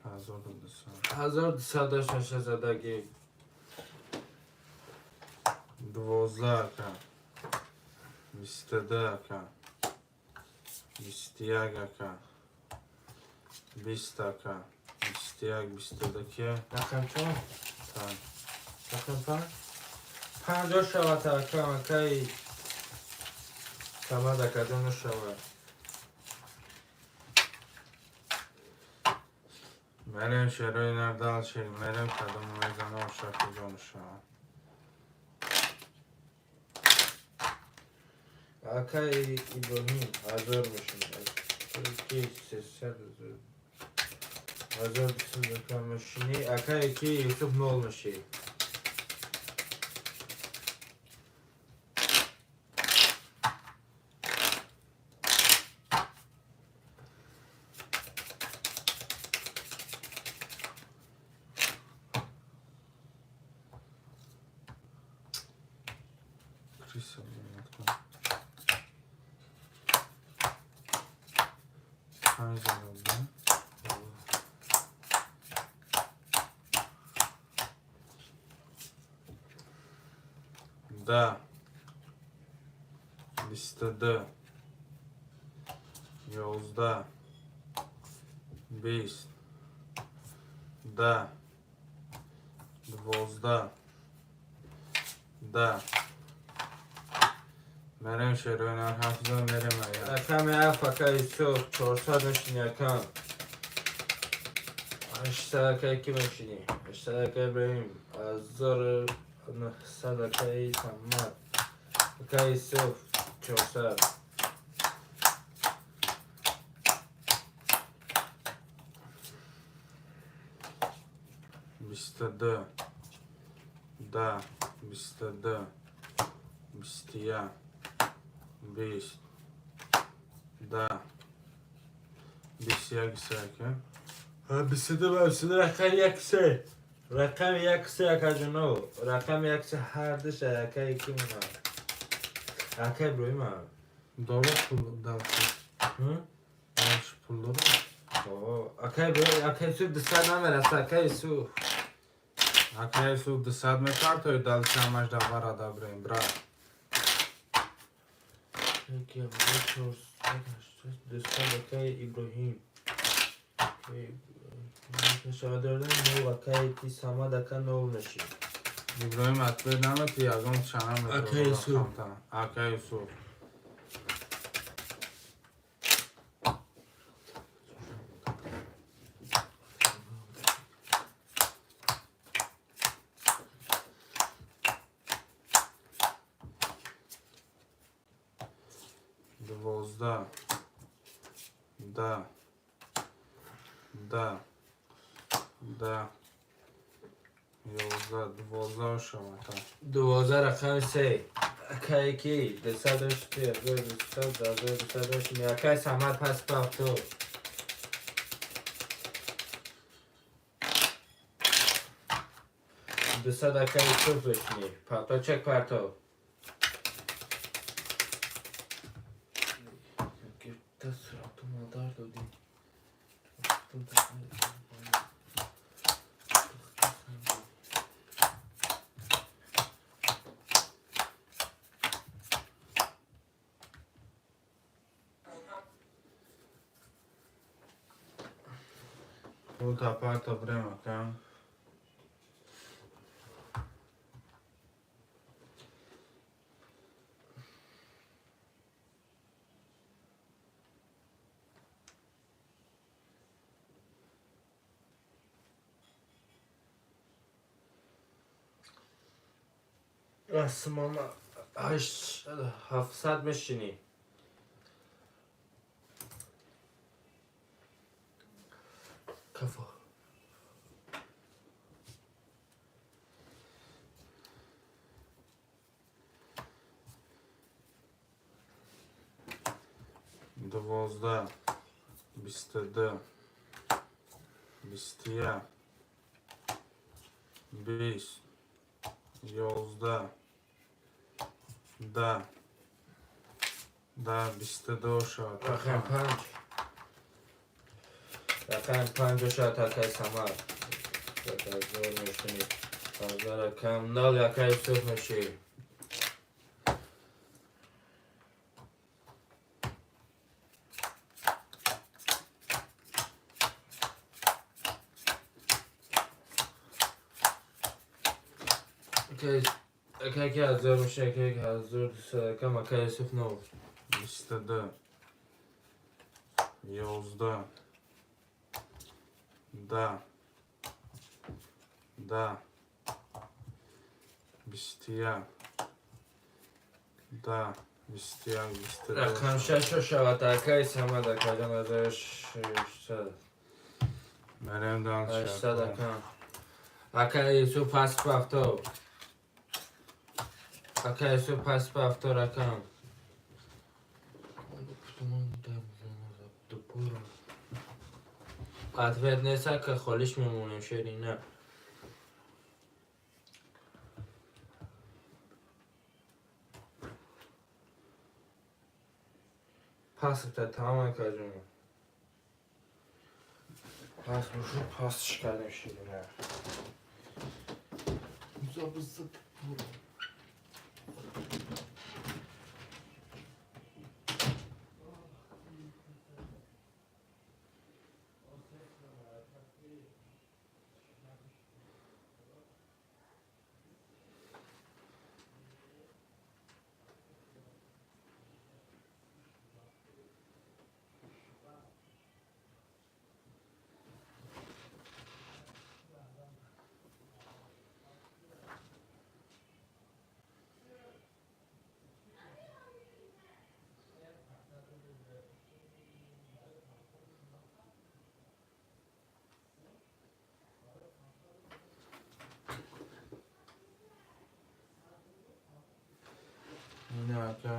1200. 1200 дошт меша задагӣ. 12, ака. 22, ака. 21, ака. 20, ака. 21, 22 ки? Рақам чор? 5. Рақам панҷ? Панҷо шавад, акам, акаи Самад, акаҷоно, шавад. Мерем, шерои нар, дальше мерем, кадом мезана, ошаки ҷону шавад. Акаи Иброҳим, 1000 мешинад. Ки 300, 1200, ака, мешинӣ. Акаи ки Юсуф, нол мешӣ. Криса меояд. Панҷ зарба. Да. 22. 11. 20. Да. 12. Да. Мерем, шерои нар, ҳафтза мерем ая. Рақами ҳафт, ака Юсуф, 400 мешинӣ, акам. 800, акаи ки мешинӣ? 800, ака Иброҳим. 1900, акаи Самад. Ака Юсуф, 400. 22. Да. 22. 21. 20. Да. 21 сака. 22 ва 22 рақами як се. Рақами як се акаҷоно, рақами як се ҳар душа акаи ки мона? Акаи Иброҳима. Дора пул дальше. Дальше пул дора. О, акаи Иброҳим, акаи Юсуф 200 намераса, акаи Юсуф. Акаи Юсуф 200 мепартои дальше ҳамаш да вара дабрем, брат. Яки 400, 200 акаи Иброҳим. Шавадордан нол акаи ки Самад ака нол меши. Иброҳим ответ намети, ягон чана метавонад. Акаи Юсуф. Акаи Юсуф. Дувоздаҳ. Да. Да. Да. 11, 12 шавад. 12 рақами се. Акаи ки 208, 1200, 1208. Акаи Самад пас пафто. 200 акаи Юсуф бишни. Парто чек парто. Сурату модар додӣ. Пулта парто брем, ака. Асмама 700 мешинӣ. Кафо. 12, 22, 21, 20, 11, да. Да, 22 шавад. Рақами панҷ. Рақами панҷ шавад акаи Самад. Ҳазор мешинӣ. Ҳазор рақам нол акаи Юсуф мешӣ. Акаи ки ҳазор мешӣ, акаи ки ҳазор дусад рақам акаи Юсуф нол. 22, 11, да. Да. 21, да. 21, 22. Рақам шашо шавад акаи Самад акаҷон 1600. Мерем дальше. 800 ака. Акаи Юсуф пас пафто. Акаи Юсуф пас пафто рақам. Ответ нест ака, холиш мемонем шерина. Пас та тамом акаҷон. Пас бушу пасш кардем шерина. Не, ака.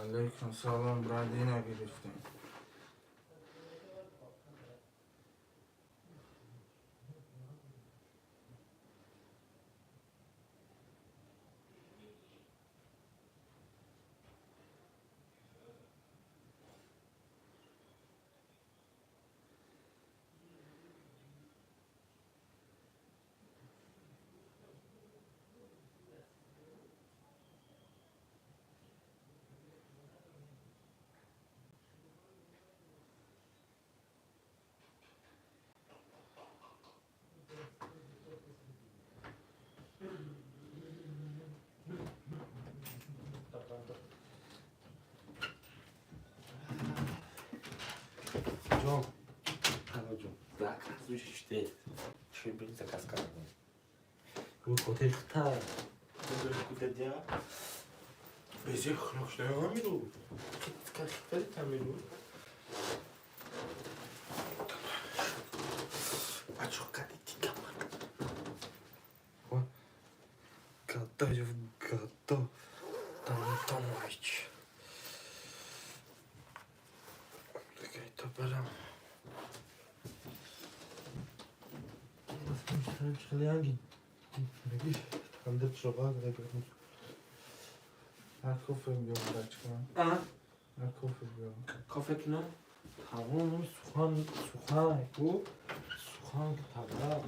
Алейкум салом, брат, ина гирифтем. Ҷон, ҷон, заказ биште. Чӣ бин заказ кардам. Хотир хта. Куда Безе хнок шуда миру. Хит хит тамиру. Бачо кади тика. Гадаев гада. Там Тамович. То барам. На кофе биём, бачка. На кофе биём. Кофе кино? Тамом сухан сухан ку сухан табла.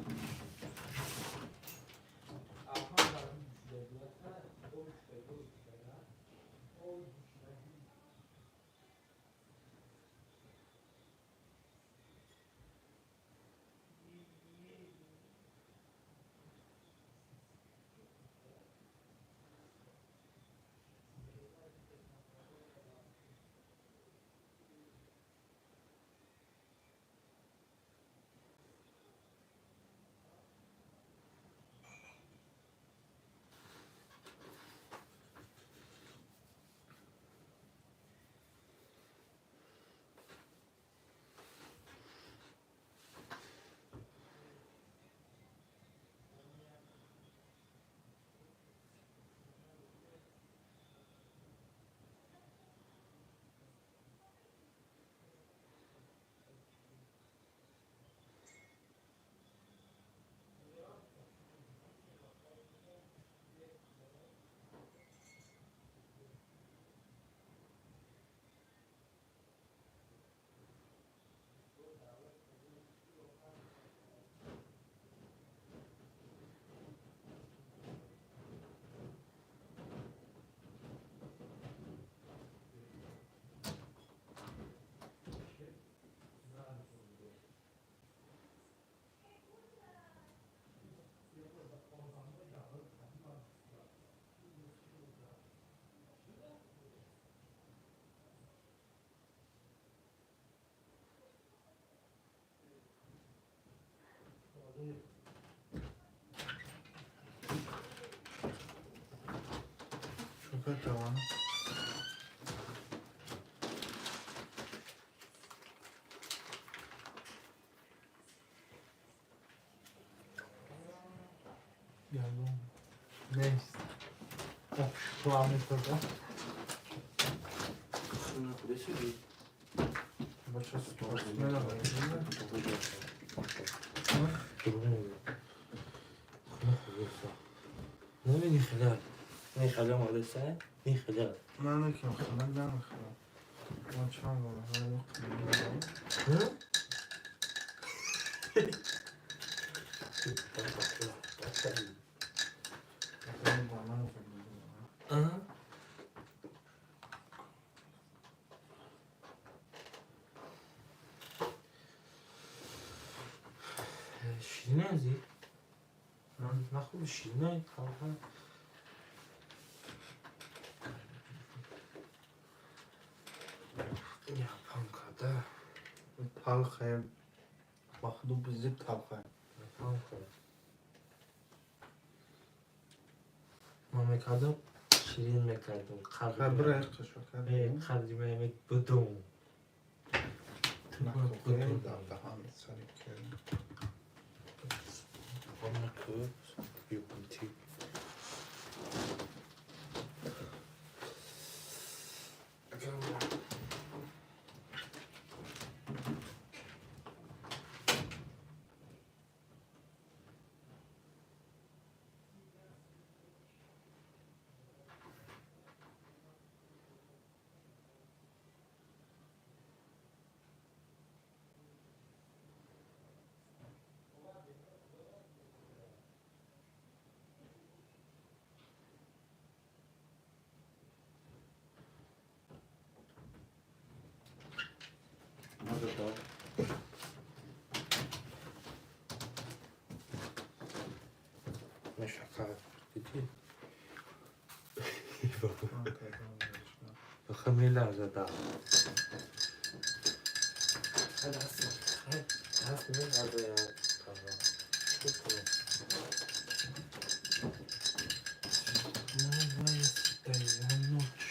Шука тавон. Ягон нест. Планетата. Бача спортсмена. Не хилал. Не хилал молодца, не хилал. Ман ким хилал намехӯрам. Ман чанд бор Ҳм? А? Ширин ази? Нахуй ширин ай? Японкада. Талхе. Бахду бизи талхе. Японка. Ман мекардам, ширин мекардам. Хабра қашо Э, қалби ман будум. Даҳан сари кардем. Охе меларза да. Даст даст меларза я. Чӣ кунам? Новая ночь.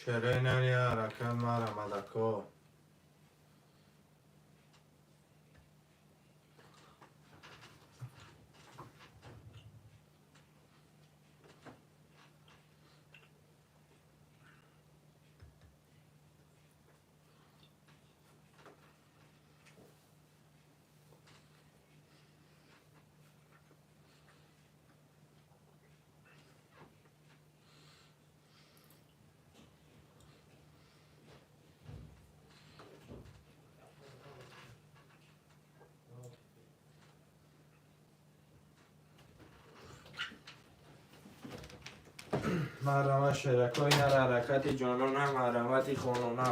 Шеренани ҳаракат мара мадако. Марҳамат шеракои нар ҳаракати ҷонона, марҳамати хонона.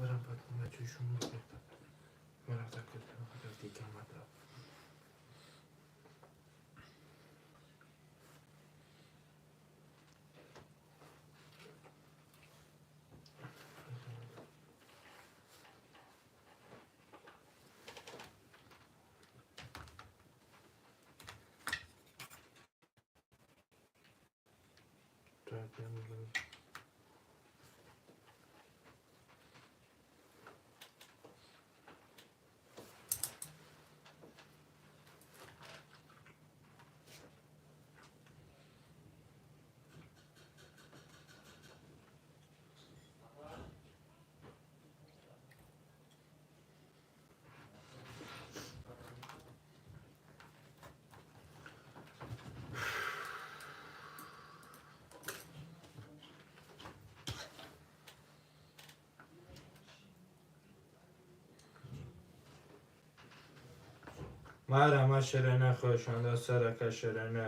Барам баъд бачаи шумо ман рафта дига омада. Марҳамат шерена хоҳишанда сарака шерена.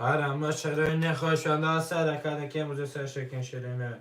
Марама шерои не хоҳишманда сар ракат ки имрӯза сар шакин шерои нар.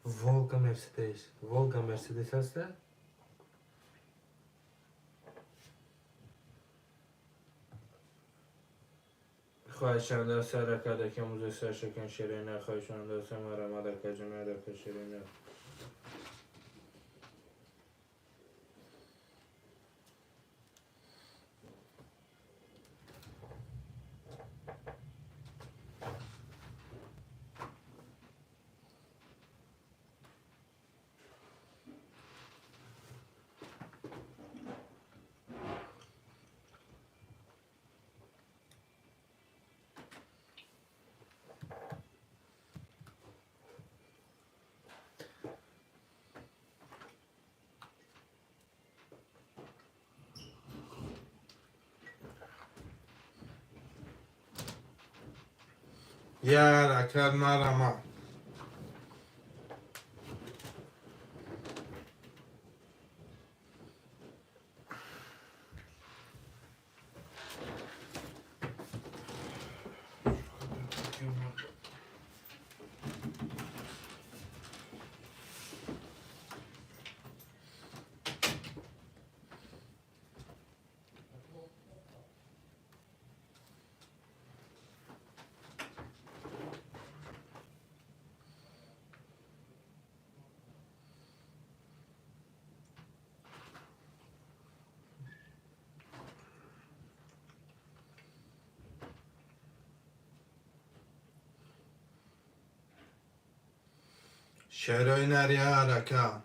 Волга Мерседес. Волга Мерседес аст? Хоҳишанда сар ракат ки имрӯза сар шакин шерои нар. Хоҳишманда сар марама дака ҷона дака шерои нар. Я ракат марама. Шерои нар я рака.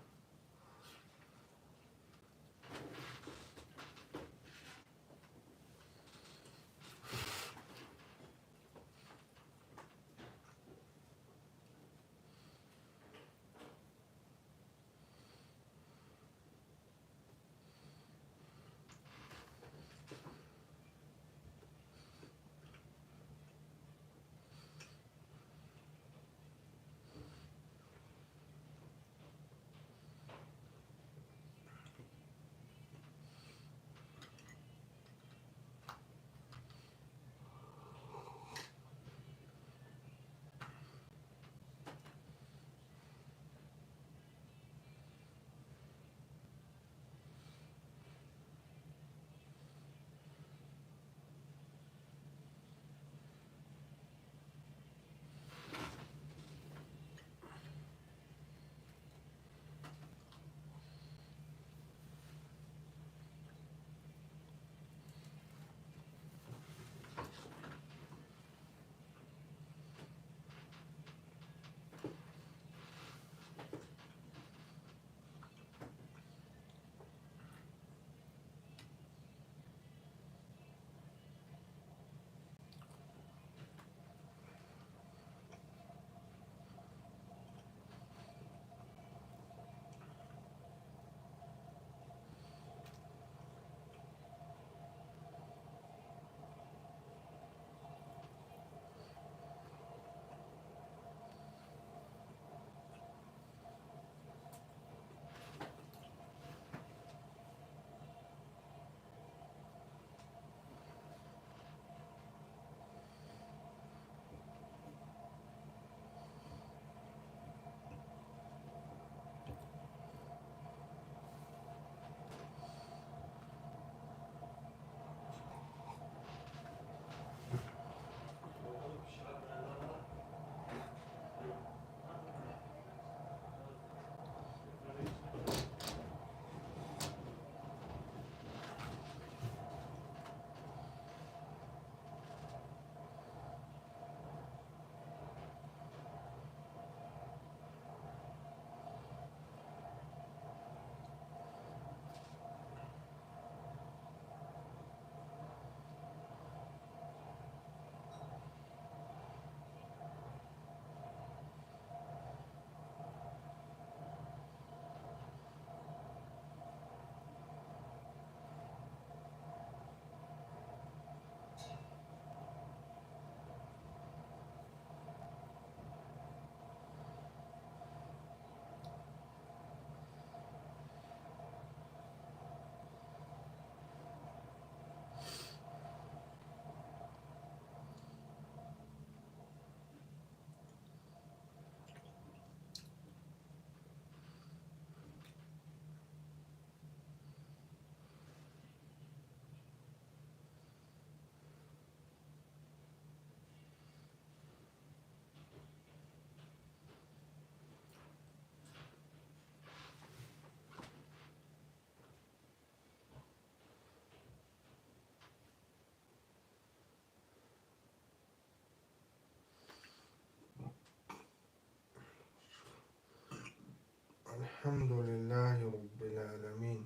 Алҳамдулиллаҳи роббил аламин.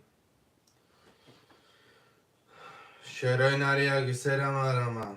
Шерои нари яги сера марама.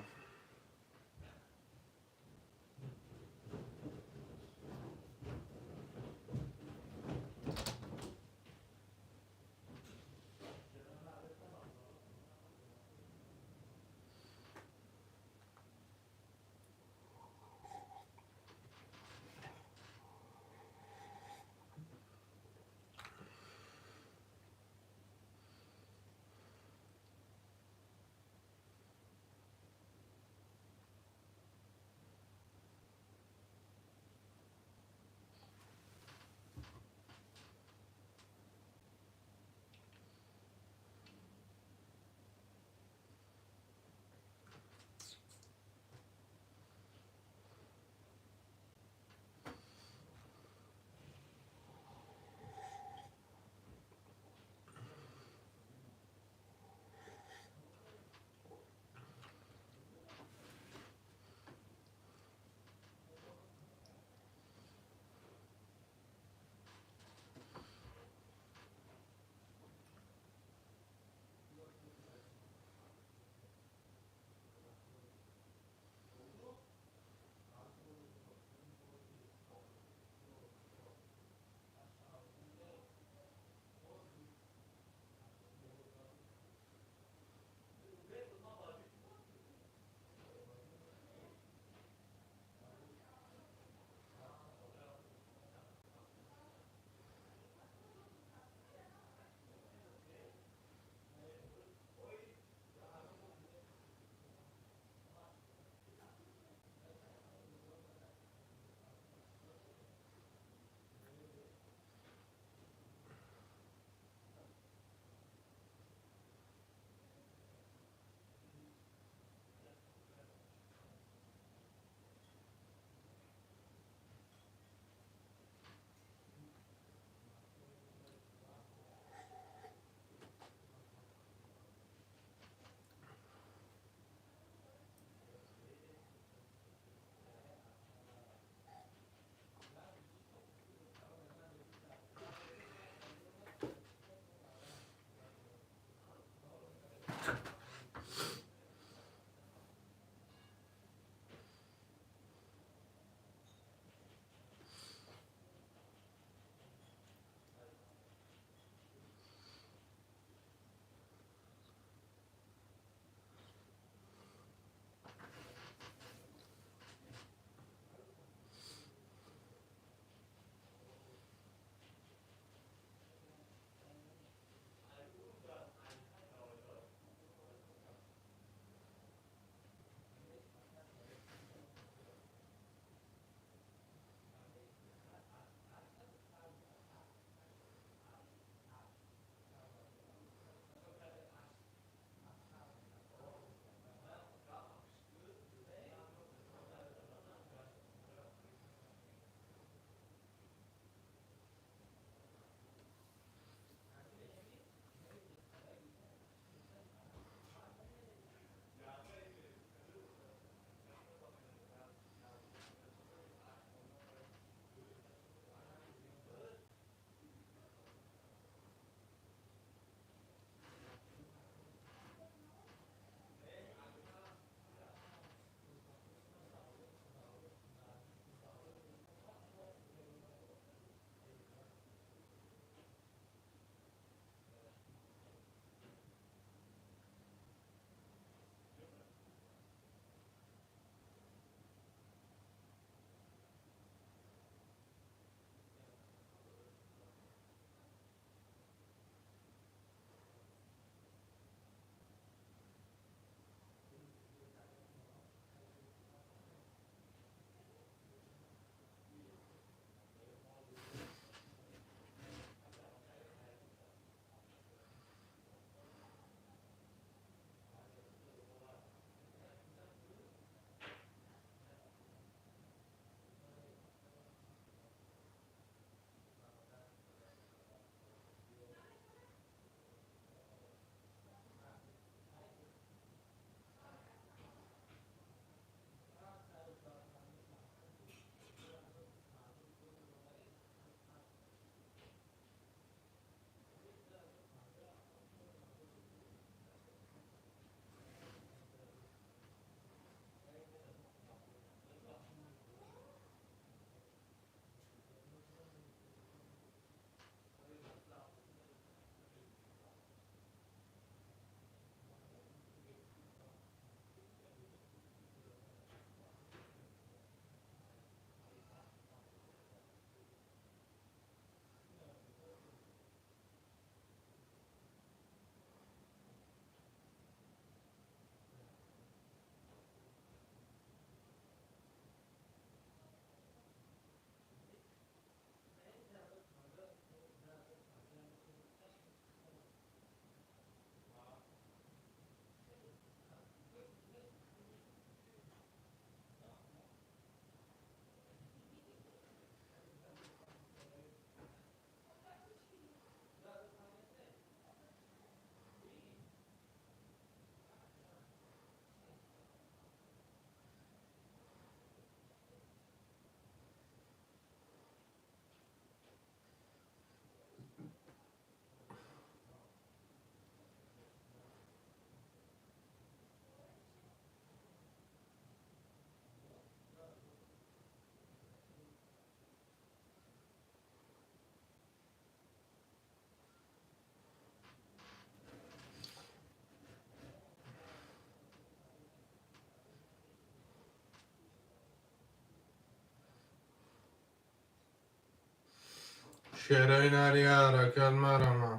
Шерои нари ҳаракат марама.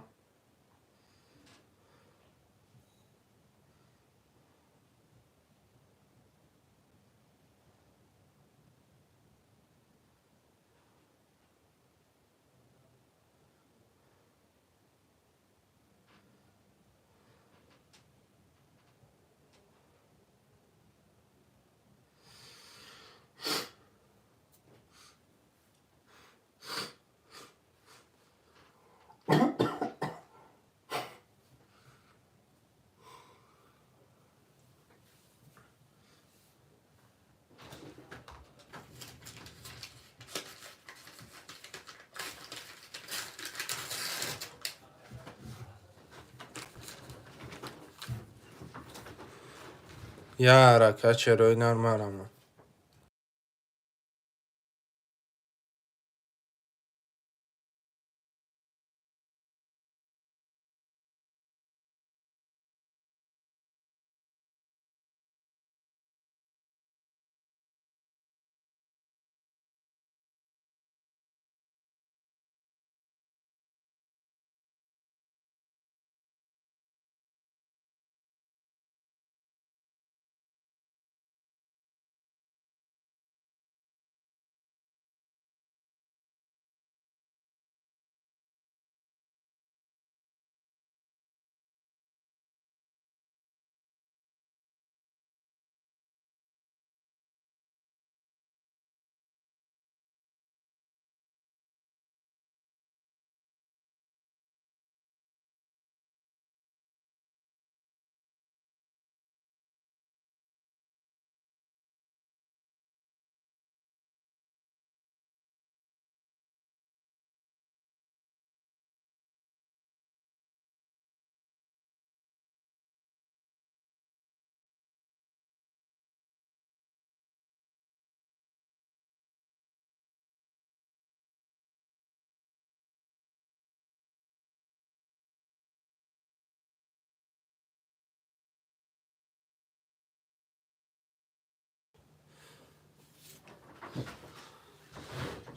Я ҳаракат шерои нар марама.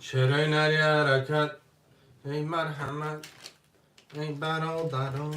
Шерои нари ҳаракат, эй марҳамат, эй бародарон.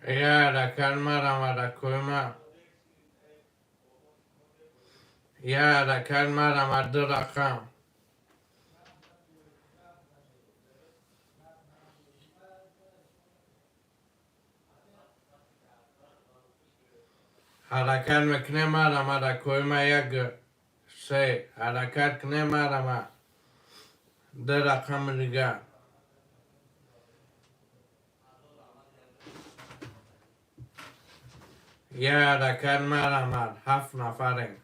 Я ҳаракат марама ракои ман. Я ҳаракат марама ду рақам. Ҳаракат мекунем, марама дакои ма як се ҳаракат кунем, марама ду рақами дига. Як ҳаракат, марама ҳафт нафарем.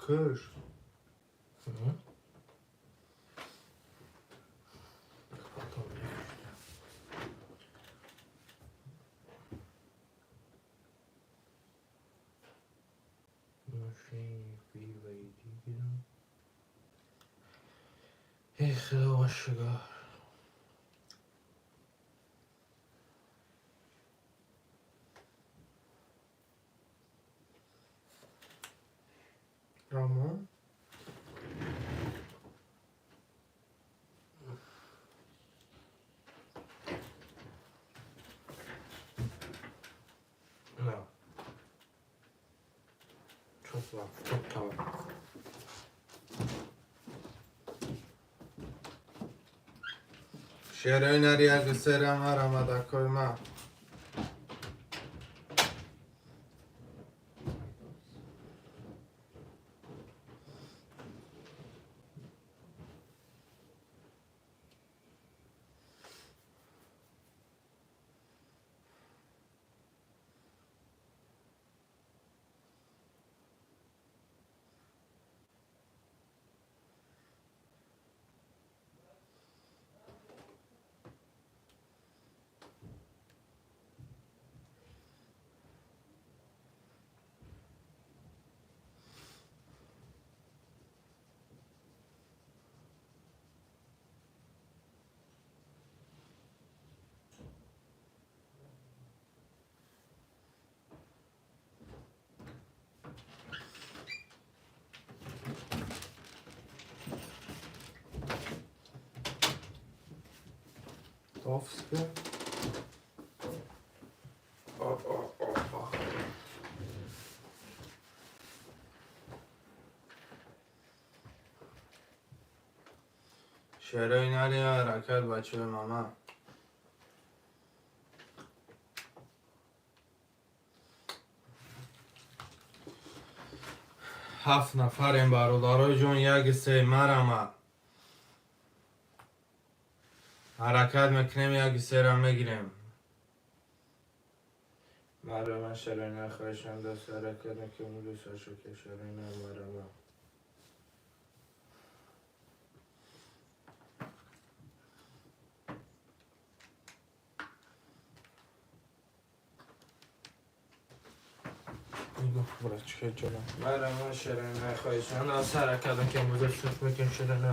Кыш. Рамон. Шерои нари як сера марама дакои ма. Товска. Шерои нари ҳаракат, бачаи мама. Ҳафт нафарем, бародарои ҷон, як се марама. Ҳаракат мекунем, як сера мегирем. Марама шерои нахоҳишам даст ҳаракат мекунем, дӯсташа ки шерои на марама. Марама шерои нахоҳишам даст ҳаракат мекунем, дӯсташ мекунем шерои на.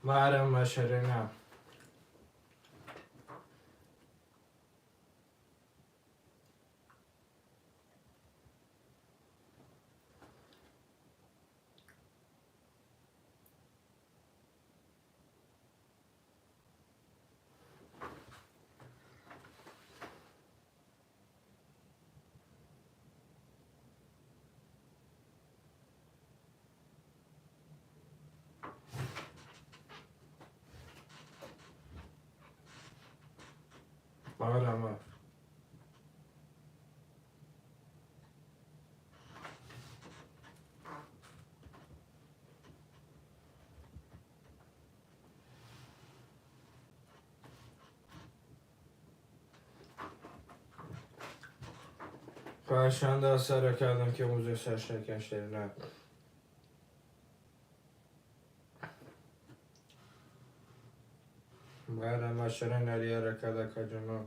Марама шерои. Марама. خواهشان سر کردم که موزه سر نه. مرحبا شرین علی رکادا کجنو.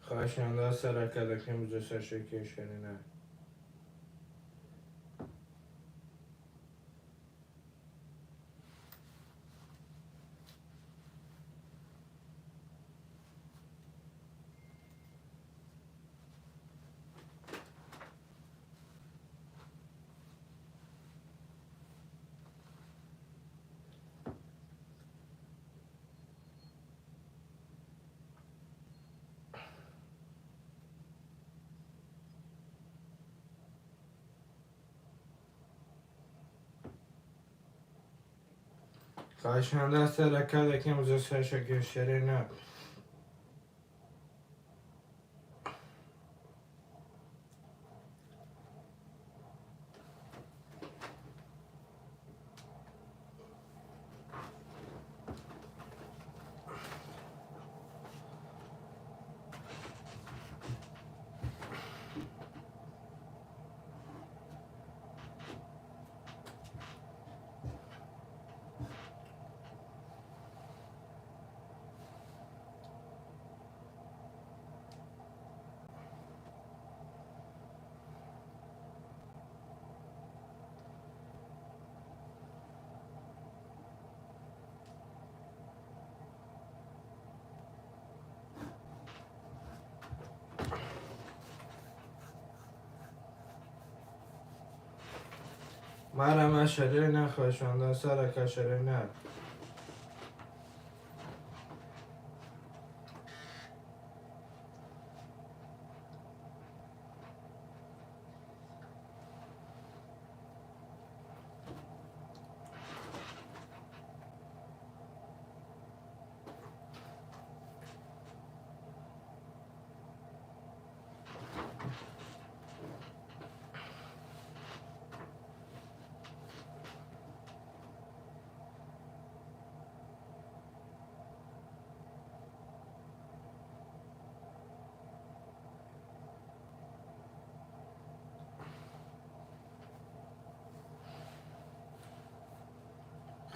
خواهشان سر کردم که موزه سر شرین. خواهشان سر کرده که موزه سر شرین. مرحبا شرین. خواهشان سر شرین.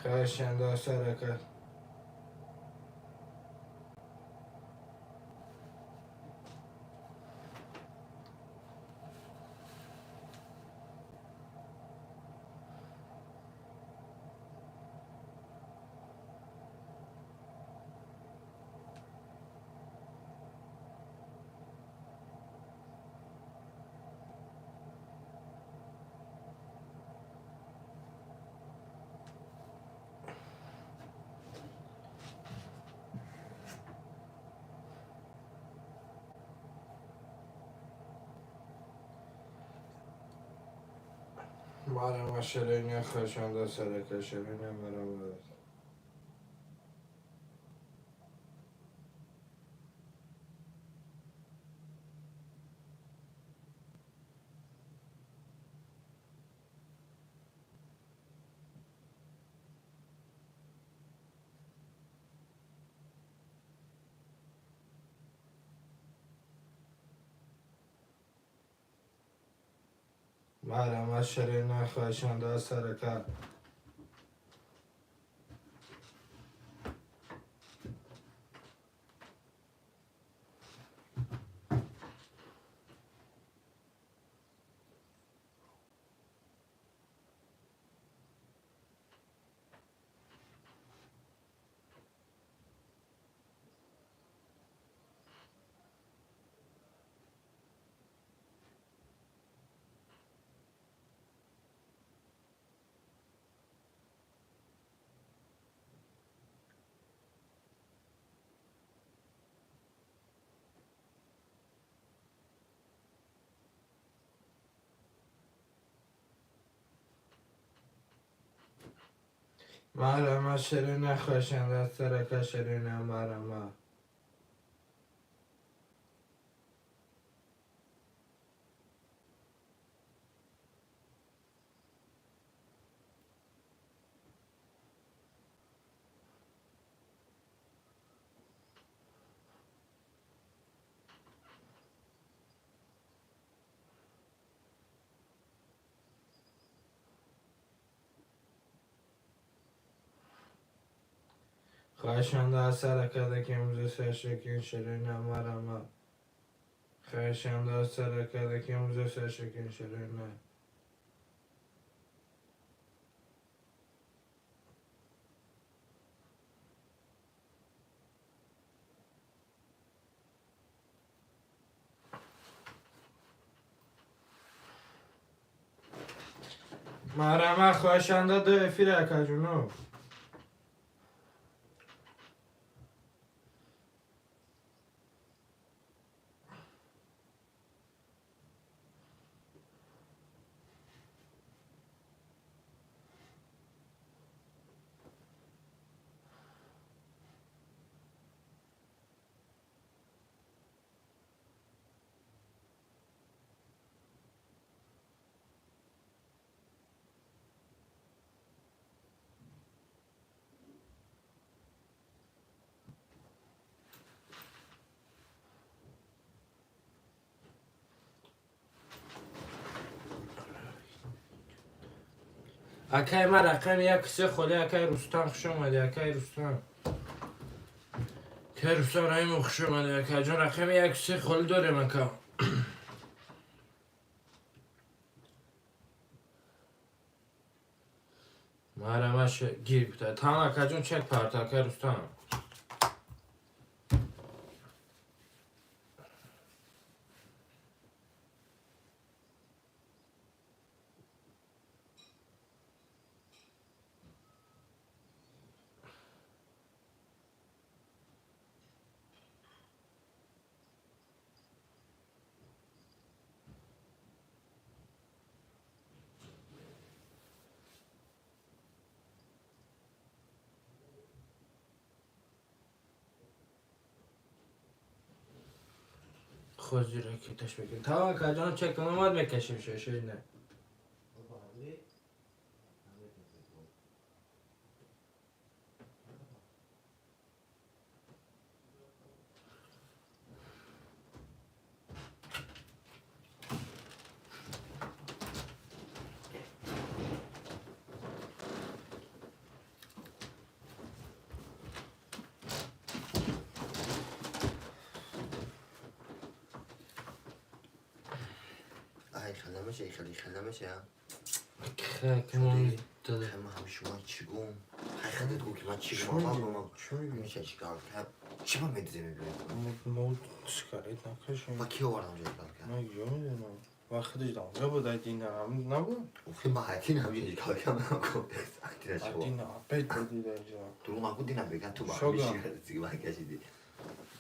خواهشان سر کرد. مرحبا شرین. خواهشان سر شرین. مرحبا. مرحبا شرین. خواهشان سر کرد. Марама ширина, хоҳишанда сарака ширина марама. Хоҳишанда саракада ки имрӯза саршакин ширина марама. Хоҳишанда саракада ки имрӯза саршакин ширина. Марама, хоҳишанда ду эфир, акаҷуно. Акай ман рақами як се холи. Акай Рустам, хуш омадӣ, акай Рустам. Акай Рустам Раимов, хуш омадӣ, акайҷон. Рақами як се холи дорем, ака. Марамаш гир там, акаҷон, чек парт, акай Рустам. Хозир ракеташ бекун. Тамом, акаҷон, чек омад, мекашем шоши не. ай хеле меше, хеле хеле меше. Хакмон. Хама ҳам шумо чӣ гум? Хай худат гу ки ман чӣ гум? Чӣ мегӯӣ? Меша чикор кард? Чӣ ба медизе мегӯӣ? Мо сигарет накашем. Ба ки овардам ҷои кор кард? Ман ё медонам. Ва худаш дамҷа буд, ай дина набуд? Охи ма ҳатин ҳам чикор кардам ку. Актира шумо. Дина опять буди дар ҷо. Дурӯғ нагу, дина бега ту ба Шога. сигарет ба кашидӣ.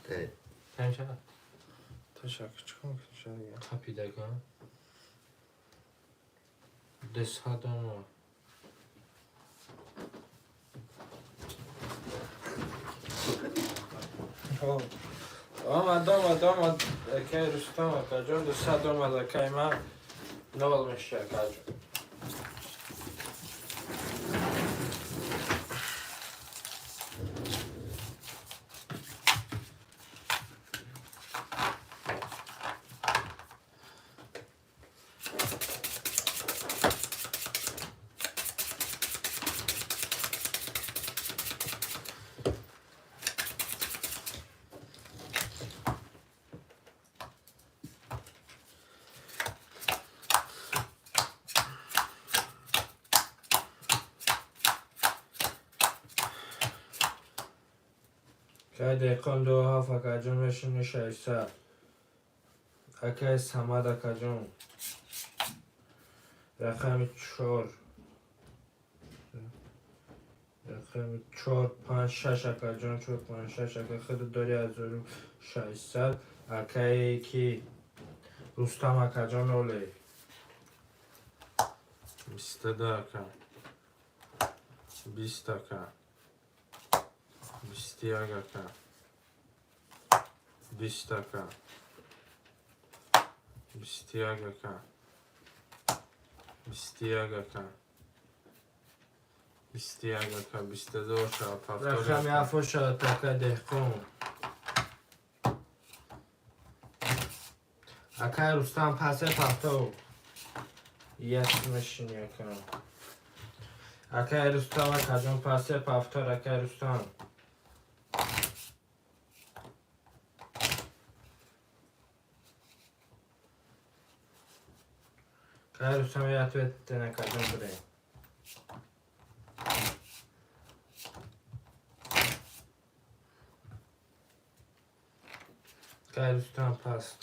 Те. Танча? Ташаккур, чикор мекунӣ дига? Қапидаган. Десадомо. Омад, омад, омад, акай Рустам, акаҷон, 200 омад, акай ман нол меша, акаҷон. Кай деҳқон ду ҳафт, акаҷон, мешини 600. Акай Самад, акаҷон. Рақами чор. Рақами чор панҷ шаш, акаҷон, чор панҷ шаш, ака худ дори 1600. Акай ки Рустам, акаҷон, оле. 22, ака. 20 ака, 21 ака, 20 ака, 21 ака, 21 ака, 21 ака, 22 шава, повтор. Рақами афо шава, така деҳқон. Акай Рустам, пасе пафтов. Як машини ака. Акай Рустам, акаҷон, пасе повтор, акай Рустам. Акай Рустам, я ответ акаҷон бире. Акай Рустам, пас.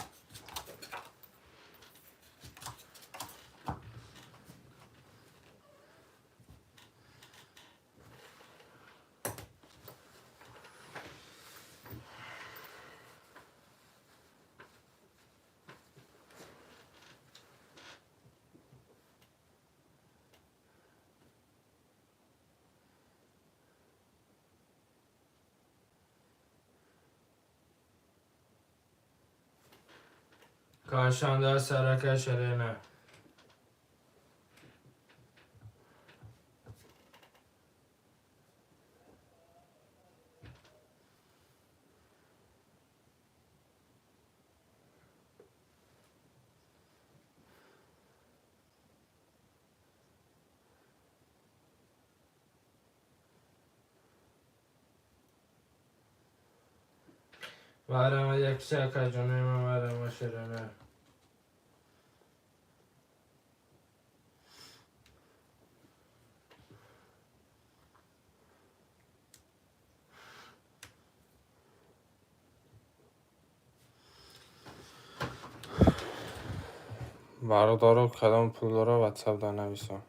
Кашанда сарака шерена. Варама якся акаҷонема, варама шерена. Бародаро, кадом пул дора, ватсап да нависам.